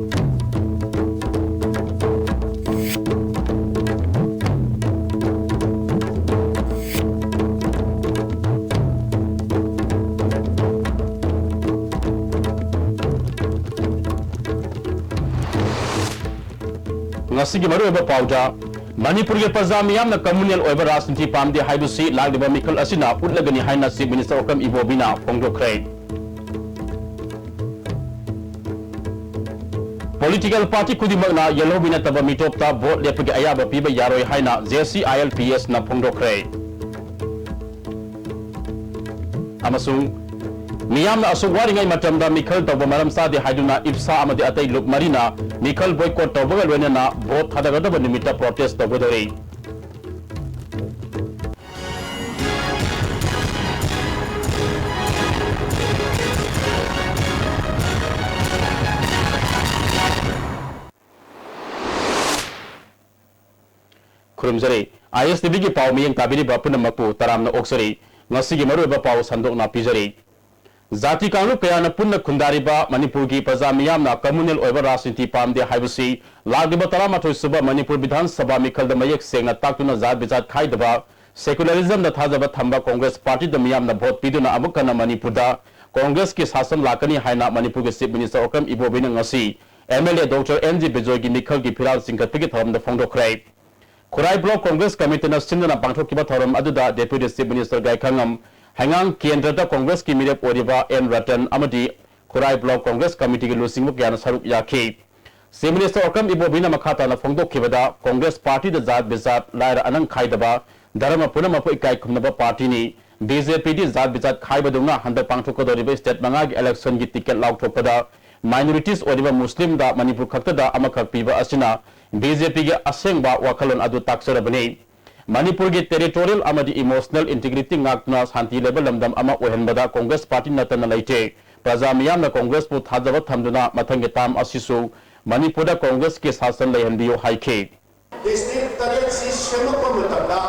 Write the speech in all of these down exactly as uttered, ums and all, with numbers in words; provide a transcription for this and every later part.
ꯉꯁꯤꯒꯤ ꯃꯔꯨꯑꯣꯏꯕ ꯄꯥꯎꯗ, ꯃꯅꯤꯄꯨꯔꯒꯤ ꯄ꯭ꯔꯖꯥ ꯃꯤꯌꯥꯝꯅ communal ꯑꯣꯏꯕ ꯔꯥꯖꯅꯤꯇꯤ ꯄꯥꯝꯗꯦ ꯍꯥꯏꯕꯁꯤ ꯂꯥꯛꯂꯤꯕ ꯃꯤꯈꯜ ꯑꯁꯤꯅ ꯎꯠꯂꯒꯅꯤ ꯍꯥꯏꯅ Chief Minister Okram ꯏꯕꯣꯕꯤꯅ ꯐꯣꯡꯗꯣꯛꯈ꯭ꯔꯦ꯫ Political party ꯈꯨꯗꯤꯡꯃꯛꯅ ꯌꯦꯜꯍꯧꯕꯤ ꯅꯠꯇꯕ ꯃꯤꯇꯣꯞꯇ vote ꯂꯦꯞꯄꯒꯤ ꯑꯌꯥꯕ ꯄꯤꯕ ꯌꯥꯔꯣꯏ ꯍꯥꯏꯅ J C I L P S ꯅ ꯐꯣꯡꯗꯣꯛꯈ꯭ꯔꯦ꯫ ꯑꯃꯁꯨꯡ ꯃꯤꯌꯥꯝꯅ ꯑꯁꯨꯛ ꯋꯥꯔꯤꯉꯩ ꯃꯇꯝꯗ ꯃꯤꯈꯜ ꯇꯧꯕ ꯃꯔꯝ ꯆꯥꯗꯦ ꯍꯥꯏꯗꯨꯅ ꯏꯞꯁꯥ ꯑꯃꯗꯤ ꯑꯇꯩ ꯂꯨꯞ ꯃꯔꯤꯅ ꯃꯤꯈꯜ boycott ꯇꯧꯕꯒ ꯂꯣꯏꯅꯅ vote ꯊꯥꯗꯒꯗꯕ ꯅꯨꯃꯤꯠꯇ protest ꯇꯧꯒꯗꯧꯔꯤ꯫ ꯈꯨꯔꯨꯝꯖꯔꯤ꯫ I S T V ꯒꯤ ꯄꯥꯎ ꯃꯤꯠꯌꯦꯡ ꯇꯥꯕꯤꯔꯤꯕ ꯄꯨꯝꯅꯃꯛꯄꯨ ꯇꯔꯥꯝꯅ ꯑꯣꯛꯆꯔꯤ꯫ ꯉꯁꯤꯒꯤ ꯃꯔꯨꯑꯣꯏꯕ ꯄꯥꯎ ꯁꯟꯗꯣꯛꯅ ꯄꯤꯖꯔꯤ꯫ ꯖꯥꯇꯤ ꯀꯥꯡꯂꯨꯞ ꯀꯌꯥꯅ ꯄꯨꯟꯅ ꯈꯨꯟꯗꯥꯔꯤꯕ ꯃꯅꯤꯄꯨꯔꯒꯤ ꯄ꯭ꯔꯖꯥ ꯃꯤꯌꯥꯝꯅ communal ꯑꯣꯏꯕ ꯔꯥꯖꯅꯤꯇꯤ ꯄꯥꯝꯗꯦ ꯍꯥꯏꯕꯁꯤ ꯂꯥꯛꯂꯤꯕ ꯇꯔꯥꯃꯥꯊꯣꯏ ꯁꯨꯕ ꯃꯅꯤꯄꯨꯔ ꯕꯤꯙꯥꯟ ꯁꯚꯥ ꯃꯤꯈꯜꯗ ꯃꯌꯦꯛ ꯁꯦꯡꯅ ꯇꯥꯛꯇꯨꯅ ꯖꯥꯠ ꯕꯤꯖꯥꯠ ꯈꯥꯏꯗꯕ, secularism ꯗ ꯊꯥꯖꯕ ꯊꯝꯕ ꯀꯣꯡꯒ꯭ꯔꯦꯁ ꯄꯥꯔꯇꯤꯗ ꯃꯤꯌꯥꯝꯅ vote ꯄꯤꯗꯨꯅ ꯑꯃꯨꯛ ꯍꯟꯅ ꯃꯅꯤꯄꯨꯔꯗ ꯀꯣꯡꯒ꯭ꯔꯦꯁꯀꯤ ꯁꯥꯁꯟ ꯂꯥꯛꯀꯅꯤ ꯍꯥꯏꯅ ꯃꯅꯤꯄꯨꯔꯒꯤ Chief Minister ꯑꯣꯀ꯭ꯔꯝ ꯏꯕꯣꯕꯤꯅ ꯉꯁꯤ M L A Doctor N G ꯕꯤꯖꯣꯏꯒꯤ ꯃꯤꯈꯜꯒꯤ ꯐꯤꯔꯥꯜ ꯆꯤꯡꯈꯠꯄꯒꯤ ꯊꯧꯔꯝꯗ ꯐꯣꯡꯗꯣꯛꯈ꯭ꯔꯦ꯫ ꯈꯨꯔꯥꯏ Block Congress Committee ꯅ ꯁꯤꯟꯗꯨꯅ ꯄꯥꯡꯊꯣꯛꯈꯤꯕ ꯊꯧꯔꯝ ꯑꯗꯨꯗ Deputy Chief Minister ꯒꯥꯏꯈꯉꯝ, ꯍꯩꯉꯥꯡ ꯀꯦꯟꯗ꯭ꯔꯗ ꯀꯣꯡꯒ꯭ꯔꯦꯁꯀꯤ ꯃꯤꯔꯦꯞ ꯑꯣꯏꯔꯤꯕ ꯑꯦꯟ ꯔꯇꯟ ꯑꯃꯗꯤ ꯈꯨꯔꯥꯏ Block Congress Committee ꯒꯤ ꯂꯨꯆꯤꯡꯕ ꯀꯌꯥꯅ ꯁꯔꯨꯛ ꯌꯥꯈꯤ꯫ Chief Minister ꯑꯣꯀ꯭ꯔꯝ ꯏꯕꯣꯕꯤꯅ ꯃꯈꯥ ꯇꯥꯅ ꯐꯣꯡꯗꯣꯛꯈꯤꯕꯗ, ꯀꯣꯡꯒ꯭ꯔꯦꯁ ꯄꯥꯔꯇꯤꯗ ꯖꯥꯠ ꯕꯤꯖꯥꯠ, ꯂꯥꯏꯔ ꯑꯅꯪ ꯈꯥꯏꯗꯕ, ꯙꯔꯃ ꯄꯨꯝꯅꯃꯛꯄꯨ ꯏꯀꯥꯏ ꯈꯨꯝꯅꯕ ꯄꯥꯔꯇꯤꯅꯤ꯫ B J P ꯗꯤ ꯖꯥꯠ ꯕꯤꯖꯥꯠ ꯈꯥꯏꯕꯗꯧꯅ ꯍꯟꯗꯛ ꯄꯥꯡꯊꯣꯛꯀꯗꯧꯔꯤꯕ state ꯃꯉꯥꯒꯤ election ꯒꯤ ticket ꯂꯥꯎꯊꯣꯛꯄꯗ minority ꯑꯣꯏꯔꯤꯕ ꯃꯨꯁꯂꯤꯝꯗ ꯃꯅꯤꯄꯨꯔ ꯈꯛꯇꯗ ꯑꯃꯈꯛ ꯄꯤꯕ ꯑꯁꯤꯅ B J P ꯒꯤ ꯑꯁꯦꯡꯕ ꯋꯥꯈꯜꯂꯣꯟ ꯑꯗꯨ ꯇꯥꯛꯆꯔꯕꯅꯤ꯫ ꯃꯅꯤꯄꯨꯔꯒꯤ territorial ꯑꯃꯗꯤ emotional integrity ꯉꯥꯛꯇꯨꯅ ꯁꯥꯟꯇꯤ ꯂꯩꯕ ꯂꯝꯗꯝ ꯑꯃ ꯑꯣꯏꯍꯟꯕꯗ ꯀꯣꯡꯒ꯭ꯔꯦꯁ ꯄꯥꯔꯇꯤ ꯅꯠꯇꯅ ꯂꯩꯇꯦ꯫ ꯄ꯭ꯔꯖꯥ ꯃꯤꯌꯥꯝꯅ ꯀꯣꯡꯒ꯭ꯔꯦꯁꯄꯨ ꯊꯥꯖꯕ ꯊꯝꯗꯨꯅ ꯃꯊꯪꯒꯤ term ꯑꯁꯤꯁꯨ ꯃꯅꯤꯄꯨꯔꯗ ꯀꯣꯡꯒ꯭ꯔꯦꯁꯀꯤ ꯁꯥꯁꯟ ꯂꯩꯍꯟꯕꯤꯌꯨ ꯍꯥꯏꯈꯤ꯫ District ꯇꯔꯦꯠꯁꯤ ꯁꯦꯝꯃꯛꯄ ꯃꯇꯝꯗ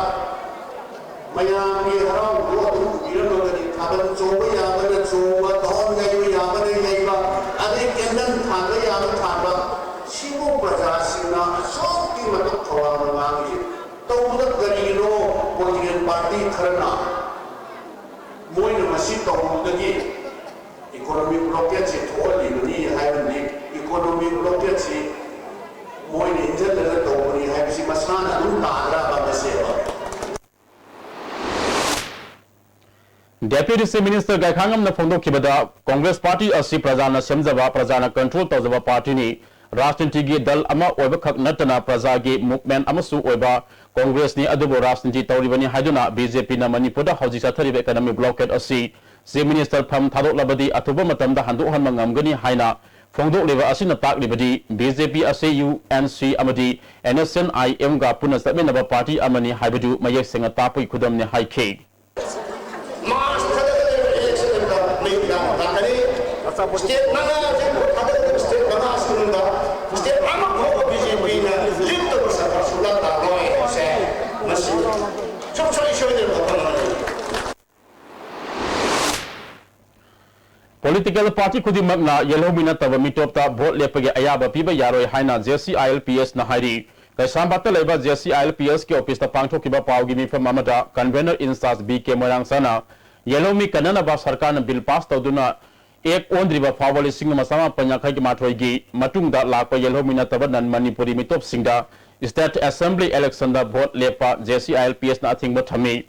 ꯃꯌꯥꯝꯒꯤ ꯍꯔꯥꯎꯕꯗꯨ ꯑꯗꯨꯝ ꯎꯕꯤꯔꯝꯃꯒꯅꯤ꯫ ꯊꯥꯕꯜ ꯆꯣꯡꯕ ꯌꯥꯕꯅ ꯆꯣꯡꯕ, ꯊꯥꯕꯜ ꯌꯩꯕ ꯌꯥꯕꯅ ꯌꯩꯕ, ꯑꯗꯩ candle ꯊꯥꯟꯕ ꯌꯥꯕ ꯊꯥꯟꯕ, ꯋꯥ ꯉꯥꯡꯉꯤ꯫ ꯇꯧꯕꯗ ꯀꯔꯤꯒꯤꯅꯣ ꯄꯣꯂꯤꯇꯤꯀꯦꯜ ꯄꯥꯔꯇꯤ ꯈꯔꯅ ꯃꯣꯏꯅ ꯃꯁꯤ ꯇꯧꯔꯨꯕꯗꯒꯤ ꯏꯀꯣꯅꯣꯃꯤꯛ ꯕ꯭ꯂꯣꯀꯦꯠꯁꯤ ꯊꯣꯛꯍꯜꯂꯤꯕꯅꯤ ꯍꯥꯏꯕꯅꯤ? ꯏꯀꯣꯅꯣꯃꯤꯛ ꯕ꯭ꯂꯣꯀꯦꯠꯁꯤ ꯃꯣꯏꯅ ꯏꯟꯖꯜꯂꯒ ꯇꯧꯕꯅꯤ ꯍꯥꯏꯕꯁꯤ ꯃꯁꯥꯅ ꯑꯗꯨꯝ ꯇꯥꯗ꯭ꯔꯕ ꯃꯁꯦꯕ? Deputy Chief Minister ꯒꯥꯏꯈꯥꯉꯝꯅ ꯐꯣꯡꯗꯣꯛꯈꯤꯕꯗ, ꯀꯣꯡꯒ꯭ꯔꯦꯁ ꯄꯥꯔꯇꯤ ꯑꯁꯤ ꯄ꯭ꯔꯖꯥꯅ ꯁꯦꯝꯖꯕ, ꯄ꯭ꯔꯖꯥꯅ ꯀꯟꯇ꯭ꯔꯣꯜ ꯇꯧꯖꯕ ꯄꯥꯔꯇꯤꯅꯤ꯫ ꯔꯥꯖꯅꯤꯇꯤꯒꯤ ꯗꯜ ꯑꯃ ꯑꯣꯏꯕꯈꯛ ꯅꯠꯇꯅ ꯄ꯭ꯔꯖꯥꯒꯤ ꯃꯨꯚꯃꯦꯟꯠ ꯑꯃꯁꯨ ꯑꯣꯏꯕ ꯀꯣꯡꯒ꯭ꯔꯦꯁꯅꯤ, ꯑꯗꯨꯕꯨ ꯔꯥꯖꯅꯤꯇꯤ ꯇꯧꯔꯤꯕꯅꯤ ꯍꯥꯏꯗꯨꯅ ꯕꯤ ꯖꯦ ꯄꯤꯅ ꯃꯅꯤꯄꯨꯔꯗ ꯍꯧꯖꯤꯛ ꯆꯠꯊꯔꯤꯕ ꯏꯀꯣꯅꯣꯃꯤꯛ ꯕ꯭ꯂꯣꯀꯦꯠ ꯑꯁꯤ Chief Minister ꯐꯝ ꯊꯥꯗꯣꯛꯂꯕꯗꯤ ꯑꯊꯨꯕ ꯃꯇꯝꯗ ꯍꯟꯗꯣꯛꯍꯟꯕ ꯉꯝꯒꯅꯤ ꯍꯥꯏꯅ ꯐꯣꯡꯗꯣꯛꯂꯤꯕ ꯑꯁꯤꯅ ꯇꯥꯛꯂꯤꯕꯗꯤ ꯕꯤ ꯖꯦ ꯄꯤ ꯑꯁꯤ ꯌꯨ ꯑꯦꯟ ꯁꯤ ꯑꯃꯗꯤ ꯑꯦꯟ ꯑꯦꯁ ꯑꯦꯟ ꯑꯥꯏ ꯑꯦꯝꯒ ꯄꯨꯟꯅ ꯆꯠꯃꯤꯟꯅꯕ ꯄꯥꯔꯇꯤ ꯑꯃꯅꯤ ꯍꯥꯏꯕꯗꯨ ꯃꯌꯦꯛ ꯁꯦꯡꯅ ꯇꯥꯛꯄꯒꯤ ꯈꯨꯗꯝꯅꯤ ꯍꯥꯏꯈꯤ꯫ ꯃꯥꯔꯆ ꯊꯥꯗꯒꯗꯧꯔꯤꯕ ꯏꯂꯦꯛꯁꯟ ꯑꯗꯨꯗ ꯃꯌꯨꯝꯗ ꯂꯥꯛꯀꯅꯤ꯫ ꯁ꯭ꯇꯦꯠ ꯃꯉꯥꯁꯦ ꯊꯥꯗꯒꯗꯧꯔꯤꯕ ꯁ꯭ꯇꯦꯠ ꯃꯉꯥꯁꯤ ꯃꯅꯨꯡꯗ ꯁ꯭ꯇꯦꯠ ꯑꯃꯐꯥꯎꯕ ꯕꯤ ꯖꯦ ꯄꯤꯅ ꯂꯤꯗ ꯇꯧꯕ ꯁꯔꯀꯥꯔ ꯁꯨꯡꯂꯥꯛ ꯂꯥꯛꯂꯣꯏ ꯍꯥꯏꯕꯁꯦ ꯃꯁꯤ ꯁꯨꯡꯁꯣꯏ ꯁꯣꯏꯗꯅ ꯈꯪꯍꯟꯅꯤꯡꯏ꯫ ꯄꯣꯂꯤꯇꯤꯀꯦꯜ ꯄꯥꯔꯇꯤ ꯈꯨꯗꯤꯡꯃꯛꯅ ꯌꯦꯜꯍꯧꯃꯤ ꯅꯠꯇꯕ ꯃꯤꯇꯣꯞꯇ ꯚꯣꯠ ꯂꯦꯞꯄꯒꯤ ꯑꯌꯥꯕ ꯄꯤꯕ ꯌꯥꯔꯣꯏ ꯍꯥꯏꯅ J C I L P ꯑꯦꯁꯅ ꯍꯥꯏꯔꯤ꯫ ꯀꯩꯁꯥꯝꯄꯥꯠꯇ ꯂꯩꯕ J C I L P ꯑꯦꯁꯀꯤ ꯑꯣꯐꯤꯁꯇ ꯄꯥꯡꯊꯣꯛꯈꯤꯕ ꯄꯥꯎꯒꯤ ꯃꯤꯐꯝ ꯑꯃꯗ convener in charge ꯕꯤ ꯀꯦ ꯃꯣꯏꯔꯥꯡꯆꯥꯅ ꯌꯦꯜꯍꯧꯃꯤ ꯀꯟꯅꯅꯕ ꯁꯔꯀꯥꯔꯅ ꯕꯤꯜ ꯄꯥꯁ ꯇꯧꯗꯨꯅ ꯑꯦꯛ ꯑꯣꯟꯗ꯭ꯔꯤꯕ ꯐꯥꯎꯕ ꯂꯤꯁꯤꯡ ꯑꯃ ꯆꯃꯥꯄꯟ ꯌꯥꯡꯈꯩꯒꯤ ꯃꯥꯊꯣꯏꯒꯤ ꯃꯇꯨꯡꯗ ꯂꯥꯛꯄ ꯌꯦꯜꯍꯧꯃꯤ ꯅꯠꯇꯕ ꯅꯟ ꯃꯅꯤꯄꯨꯔꯤ ꯃꯤꯇꯣꯞꯁꯤꯡꯗ ꯁ꯭ꯇꯦꯠ ꯑꯦꯁꯦꯝꯕ꯭ꯂꯤ ꯏꯂꯦꯛꯁꯟꯗ ꯚꯣꯠ ꯂꯦꯞꯄ J C I L P ꯑꯦꯁꯅ ꯑꯊꯤꯡꯕ ꯊꯝꯃꯤ꯫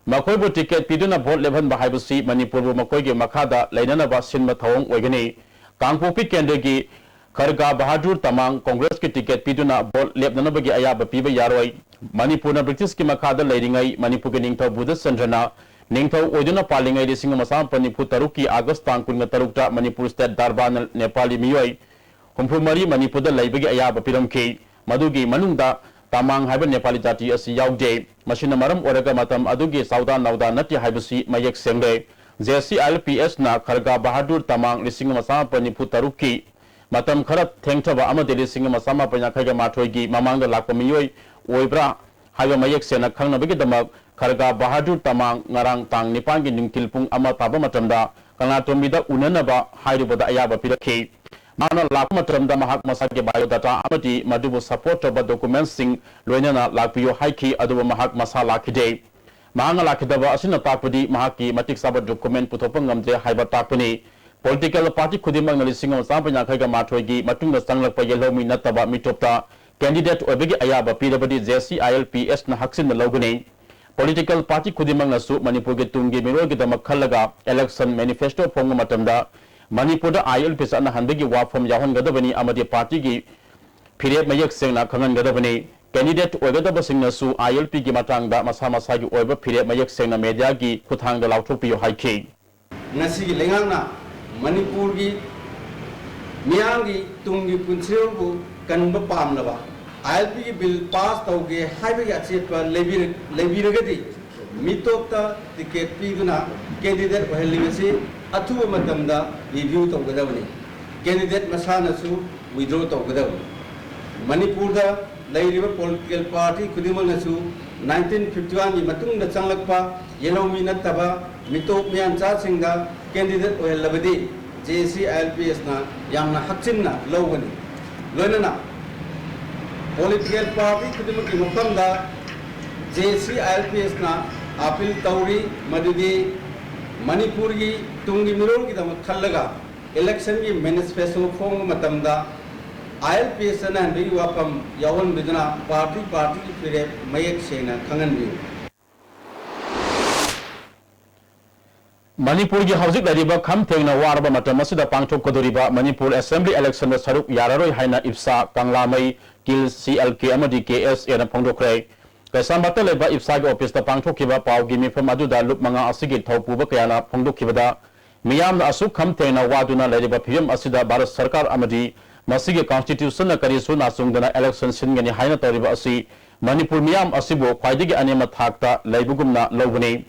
ꯃꯈꯣꯏꯕꯨ ꯇꯤꯀꯦꯠ ꯄꯤꯗꯨꯅ ꯚꯣꯠ ꯂꯦꯞꯍꯟꯕ ꯍꯥꯏꯕꯁꯤ ꯃꯅꯤꯄꯨꯔꯕꯨ ꯃꯈꯣꯏꯒꯤ ꯃꯈꯥꯗ ꯂꯩꯅꯅꯕ ꯁꯤꯟꯕ ꯊꯧꯑꯣꯡ ꯑꯣꯏꯒꯅꯤ꯫ ꯀꯥꯡꯄꯣꯛꯄꯤ ꯀꯦꯟꯗ꯭ꯔꯒꯤ ꯈꯔꯒꯥ ꯕꯍꯥꯗꯨꯔ ꯇꯃꯥꯡ ꯀꯣꯡꯒ꯭ꯔꯦꯁꯀꯤ ꯇꯤꯀꯦꯠ ꯄꯤꯗꯨꯅ ꯚꯣꯠ ꯂꯦꯞꯅꯅꯕꯒꯤ ꯑꯌꯥꯕ ꯄꯤꯕ ꯌꯥꯔꯣꯏ꯫ ꯃꯅꯤꯄꯨꯔꯅ ꯕ꯭ꯔꯤꯇꯤꯁꯀꯤ ꯃꯈꯥꯗ ꯂꯩꯔꯤꯉꯩ ꯃꯅꯤꯄꯨꯔꯒꯤ ꯅꯤꯡꯊꯧ ꯕꯨꯙꯆꯟꯗ꯭ꯔꯅ ꯅꯤꯡꯊꯧ ꯑꯣꯏꯗꯨꯅ ꯄꯥꯜꯂꯤꯉꯩ ꯂꯤꯁꯤꯡ ꯑꯃ ꯆꯃꯥꯄꯟ ꯅꯤꯐꯨ ꯇꯔꯨꯛꯀꯤ ꯑꯥꯒꯁ ꯇꯥꯡ ꯀꯨꯟꯒ ꯇꯔꯨꯛꯇ ꯃꯅꯤꯄꯨꯔ ꯁ꯭ꯇꯦꯠ ꯗꯔꯕꯥꯔꯅ ꯅꯦꯄꯥꯂꯤ ꯃꯤꯑꯣꯏ ꯍꯨꯝꯐꯨ ꯃꯔꯤ ꯃꯅꯤꯄꯨꯔꯗ ꯂꯩꯕꯒꯤ ꯑꯌꯥꯕ ꯄꯤꯔꯝꯈꯤ꯫ ꯃꯗꯨꯒꯤ ꯃꯅꯨꯡꯗ ꯇꯃꯥꯡ ꯍꯥꯏꯕ ꯅꯦꯄꯥꯂꯤ ꯖꯥꯇꯤ ꯑꯁꯤ ꯌꯥꯎꯗꯦ꯫ ꯃꯁꯤꯅ ꯃꯔꯝ ꯑꯣꯏꯔꯒ ꯃꯇꯝ ꯑꯗꯨꯒꯤ ꯆꯥꯎꯗꯥ ꯅꯥꯎꯗꯥ ꯅꯠꯇꯦ ꯍꯥꯏꯕꯁꯤ ꯃꯌꯦꯛ ꯁꯦꯡꯂꯦ꯫ J C I L P ꯑꯦꯁꯅ ꯈꯔꯒꯥ Bahadur Tamang ꯂꯤꯁꯤꯡ ꯑꯃ ꯆꯃꯥꯄꯟ ꯅꯤꯐꯨ ꯇꯔꯨꯛꯀꯤ ꯃꯇꯝ ꯈꯔ ꯊꯦꯡꯊꯕ ꯑꯃꯗꯤ ꯂꯤꯁꯤꯡ ꯑꯃ ꯆꯃꯥꯄꯟ ꯌꯥꯡꯈꯩꯒ ꯃꯥꯊꯣꯏꯒꯤ ꯃꯃꯥꯡꯗ ꯂꯥꯛꯄ ꯃꯤꯑꯣꯏ ꯑꯣꯏꯕ꯭ꯔꯥ ꯍꯥꯏꯕ ꯃꯌꯦꯛ ꯁꯦꯡꯅ ꯈꯪꯅꯕꯒꯤꯗꯃꯛ ꯈꯔꯒꯥ ꯕꯍꯥꯗꯨꯔ ꯇꯃꯥꯡ ꯉꯔꯥꯡ ꯇꯥꯡ ꯅꯤꯄꯥꯟꯒꯤ ꯅꯨꯡꯊꯤꯜ ꯄꯨꯡ ꯑꯃ ꯇꯥꯕ ꯃꯇꯝꯗ ꯀꯪꯂꯥꯇꯣꯝꯕꯤꯗ ꯎꯅꯅꯕ ꯍꯥꯏꯔꯨꯕꯗ ꯑꯌꯥꯕ ꯄꯤꯔꯛꯈꯤ꯫ ꯃꯍꯥꯛꯅ ꯂꯥꯛꯄ ꯃꯇꯝꯗ ꯃꯍꯥꯛ ꯃꯁꯥꯒꯤ biodata ꯑꯃꯗꯤ ꯃꯗꯨꯕꯨ support ꯇꯧꯕ documentꯁꯤꯡ ꯂꯣꯏꯅꯅ ꯂꯥꯛꯄꯤꯌꯨ ꯍꯥꯏꯈꯤ, ꯑꯗꯨꯕꯨ ꯃꯍꯥꯛ ꯃꯁꯥ ꯂꯥꯛꯈꯤꯗꯦ꯫ ꯃꯍꯥꯛꯅ ꯂꯥꯛꯈꯤꯗꯕ ꯑꯁꯤꯅ ꯇꯥꯛꯄꯗꯤ ꯃꯍꯥꯛꯀꯤ ꯃꯇꯤꯛ ꯆꯥꯕ document ꯄꯨꯊꯣꯛꯄ ꯉꯝꯗ꯭ꯔꯦ ꯍꯥꯏꯕ ꯇꯥꯛꯄꯅꯤ꯫ Political party ꯈꯨꯗꯤꯡꯃꯛꯅ ꯂꯤꯁꯤꯡ ꯑꯃ ꯆꯥꯃꯥꯄꯟ ꯌꯥꯡꯈꯩꯒ ꯃꯥꯊꯣꯏꯒꯤ ꯃꯇꯨꯡꯗ ꯆꯪꯂꯛꯄ ꯌꯦꯜꯍꯧꯃꯤ ꯅꯠꯇꯕ ꯃꯤꯇꯣꯞꯇ candidate ꯑꯣꯏꯕꯒꯤ ꯑꯌꯥꯕ ꯄꯤꯔꯕꯗꯤ JCILPSꯅ ꯍꯛꯆꯤꯟꯅ ꯂꯧꯒꯅꯤ꯫ Political party ꯈꯨꯗꯤꯡꯃꯛꯅꯁꯨ ꯃꯅꯤꯄꯨꯔꯒꯤ ꯇꯨꯡꯒꯤ ꯃꯤꯔꯣꯜꯒꯤꯗꯃꯛ ꯈꯜꯂꯒ election manifesto ꯐꯣꯡꯕ ꯃꯇꯝꯗ ꯃꯅꯤꯄꯨꯔꯗ ILP ꯆꯠꯅꯍꯟꯕꯒꯤ ꯋꯥꯐꯝ ꯌꯥꯎꯍꯟꯒꯗꯕꯅꯤ ꯑꯃꯗꯤ partyꯒꯤ ꯐꯤꯔꯦꯞ ꯃꯌꯦꯛ ꯁꯦꯡꯅ ꯈꯪꯍꯟꯒꯗꯕꯅꯤ꯫ Candidate ꯑꯣꯏꯒꯗꯕꯁꯤꯡꯅꯁꯨ ILPꯒꯤ ꯃꯇꯥꯡꯗ ꯃꯁꯥ ꯃꯁꯥꯒꯤ ꯑꯣꯏꯕ ꯐꯤꯔꯦꯞ ꯃꯌꯦꯛ ꯁꯦꯡꯅ mediaꯒꯤ ꯈꯨꯠꯊꯥꯡꯗ ꯂꯥꯎꯊꯣꯛꯄꯤꯌꯨ ꯍꯥꯏꯈꯤ꯫ ꯉꯁꯤꯒꯤ ꯂꯩꯉꯥꯛꯅ ꯃꯅꯤꯄꯨꯔꯒꯤ ꯃꯤꯌꯥꯝꯒꯤ ꯇꯨꯡꯒꯤ ꯄꯨꯟꯁꯤꯔꯣꯜꯕꯨ ꯀꯟꯕ ꯄꯥꯝꯂꯕ ILPꯒꯤ bill pass ꯇꯧꯒꯦ ꯍꯥꯏꯕꯒꯤ ꯑꯆꯦꯠꯄ ꯂꯩꯕꯤꯔ-, ꯂꯩꯕꯤꯔꯒꯗꯤ ꯃꯤꯇꯣꯞꯇ ticket ꯄꯤꯗꯨꯅ candidate ꯑꯣꯏꯍꯜꯂꯤꯕꯁꯤ ꯑꯊꯨꯕ ꯃꯇꯝꯗ review ꯇꯧꯒꯗꯕꯅꯤ꯫ Candidate ꯃꯁꯥꯅꯁꯨ withdraw ꯇꯧꯒꯗꯕꯅꯤ꯫ ꯃꯅꯤꯄꯨꯔꯗ ꯂꯩꯔꯤꯕ political party ꯈꯨꯗꯤꯡꯃꯛꯅꯁꯨ nineteen fifty oneꯒꯤ ꯃꯇꯨꯡꯗ ꯆꯪꯂꯛꯄ ꯌꯦꯜꯍꯧꯃꯤ ꯅꯠꯇꯕ ꯃꯤꯇꯣꯞ ꯃꯤꯌꯥꯟꯆꯥꯁꯤꯡꯗ candidate ꯑꯣꯏꯍꯜꯂꯕꯗꯤ JCILPSꯅ ꯌꯥꯝꯅ ꯍꯛꯆꯤꯟꯅ ꯂꯧꯒꯅꯤ꯫ ꯂꯣꯏꯅꯅ political party ꯈꯨꯗꯤꯡꯃꯛꯀꯤ ꯃꯐꯝꯗ JCILPSꯅ appeal ꯇꯧꯔꯤ, ꯃꯗꯨꯗꯤ ꯃꯅꯤꯄꯨꯔꯒꯤ ꯇꯨꯡꯒꯤ ꯃꯤꯔꯣꯜꯒꯤꯗꯃꯛ ꯈꯜꯂꯒ electionꯒꯤ manifesto ꯐꯣꯡꯕ ꯃꯇꯝꯗ ILPS ꯆꯠꯅꯍꯟꯕꯒꯤ ꯋꯥꯐꯝ ꯌꯥꯎꯍꯟꯕꯤꯗꯨꯅ party partyꯒꯤ ꯐꯤꯔꯦꯞ ꯃꯌꯦꯛ ꯁꯦꯡꯅ ꯈꯪꯍꯟꯕꯤꯌꯨ꯫ ꯃꯅꯤꯄꯨꯔꯒꯤ ꯍꯧꯖꯤꯛ ꯂꯩꯔꯤꯕ ꯈꯝ ꯊꯦꯡꯅ ꯋꯥꯔꯕ ꯃꯇꯝ ꯑꯁꯤꯗ ꯄꯥꯡꯊꯣꯛꯀꯗꯧꯔꯤꯕ ꯃꯅꯤꯄꯨꯔ Assembly electionꯗ ꯁꯔꯨꯛ ꯌꯥꯔꯔꯣꯏ ꯍꯥꯏꯅ ꯏꯞꯁꯥ, ꯀꯪꯂꯥꯃꯩ, ꯀꯤꯜ, CLK ꯑꯃꯗꯤ KSAꯅ ꯐꯣꯡꯗꯣꯛꯈ꯭ꯔꯦ꯫ ꯀꯩꯁꯥꯝꯄꯥꯠꯇ ꯂꯩꯕ ꯏꯞꯁꯥꯒꯤ officeꯇ ꯄꯥꯡꯊꯣꯛꯈꯤꯕ ꯄꯥꯎꯒꯤ ꯃꯤꯐꯝ ꯑꯗꯨꯗ ꯂꯨꯞ ꯃꯉꯥ ꯑꯁꯤꯒꯤ ꯊꯧꯄꯨꯕ ꯀꯌꯥꯅ ꯐꯣꯡꯗꯣꯛꯈꯤꯕꯗ, ꯃꯤꯌꯥꯝꯅ ꯑꯁꯨꯛ ꯈꯝ ꯊꯦꯡꯅ ꯋꯥꯗꯨꯅ ꯂꯩꯔꯤꯕ ꯐꯤꯕꯝ ꯑꯁꯤꯗ ꯚꯥꯔꯠ ꯁꯔꯀꯥꯔ ꯑꯃꯗꯤ ꯃꯁꯤꯒꯤ constitutionꯅ ꯀꯔꯤꯁꯨ ꯅꯥꯆꯨꯡꯗꯅ election ꯁꯤꯟꯒꯅꯤ ꯍꯥꯏꯅ ꯇꯧꯔꯤꯕ ꯑꯁꯤ ꯃꯅꯤꯄꯨꯔ ꯃꯤꯌꯥꯝ ꯑꯁꯤꯕꯨ ꯈ꯭ꯋꯥꯏꯗꯒꯤ ꯑꯅꯦꯝꯕ ꯊꯥꯛꯇ ꯂꯩꯕꯒꯨꯝꯅ ꯂꯧꯕꯅꯤ꯫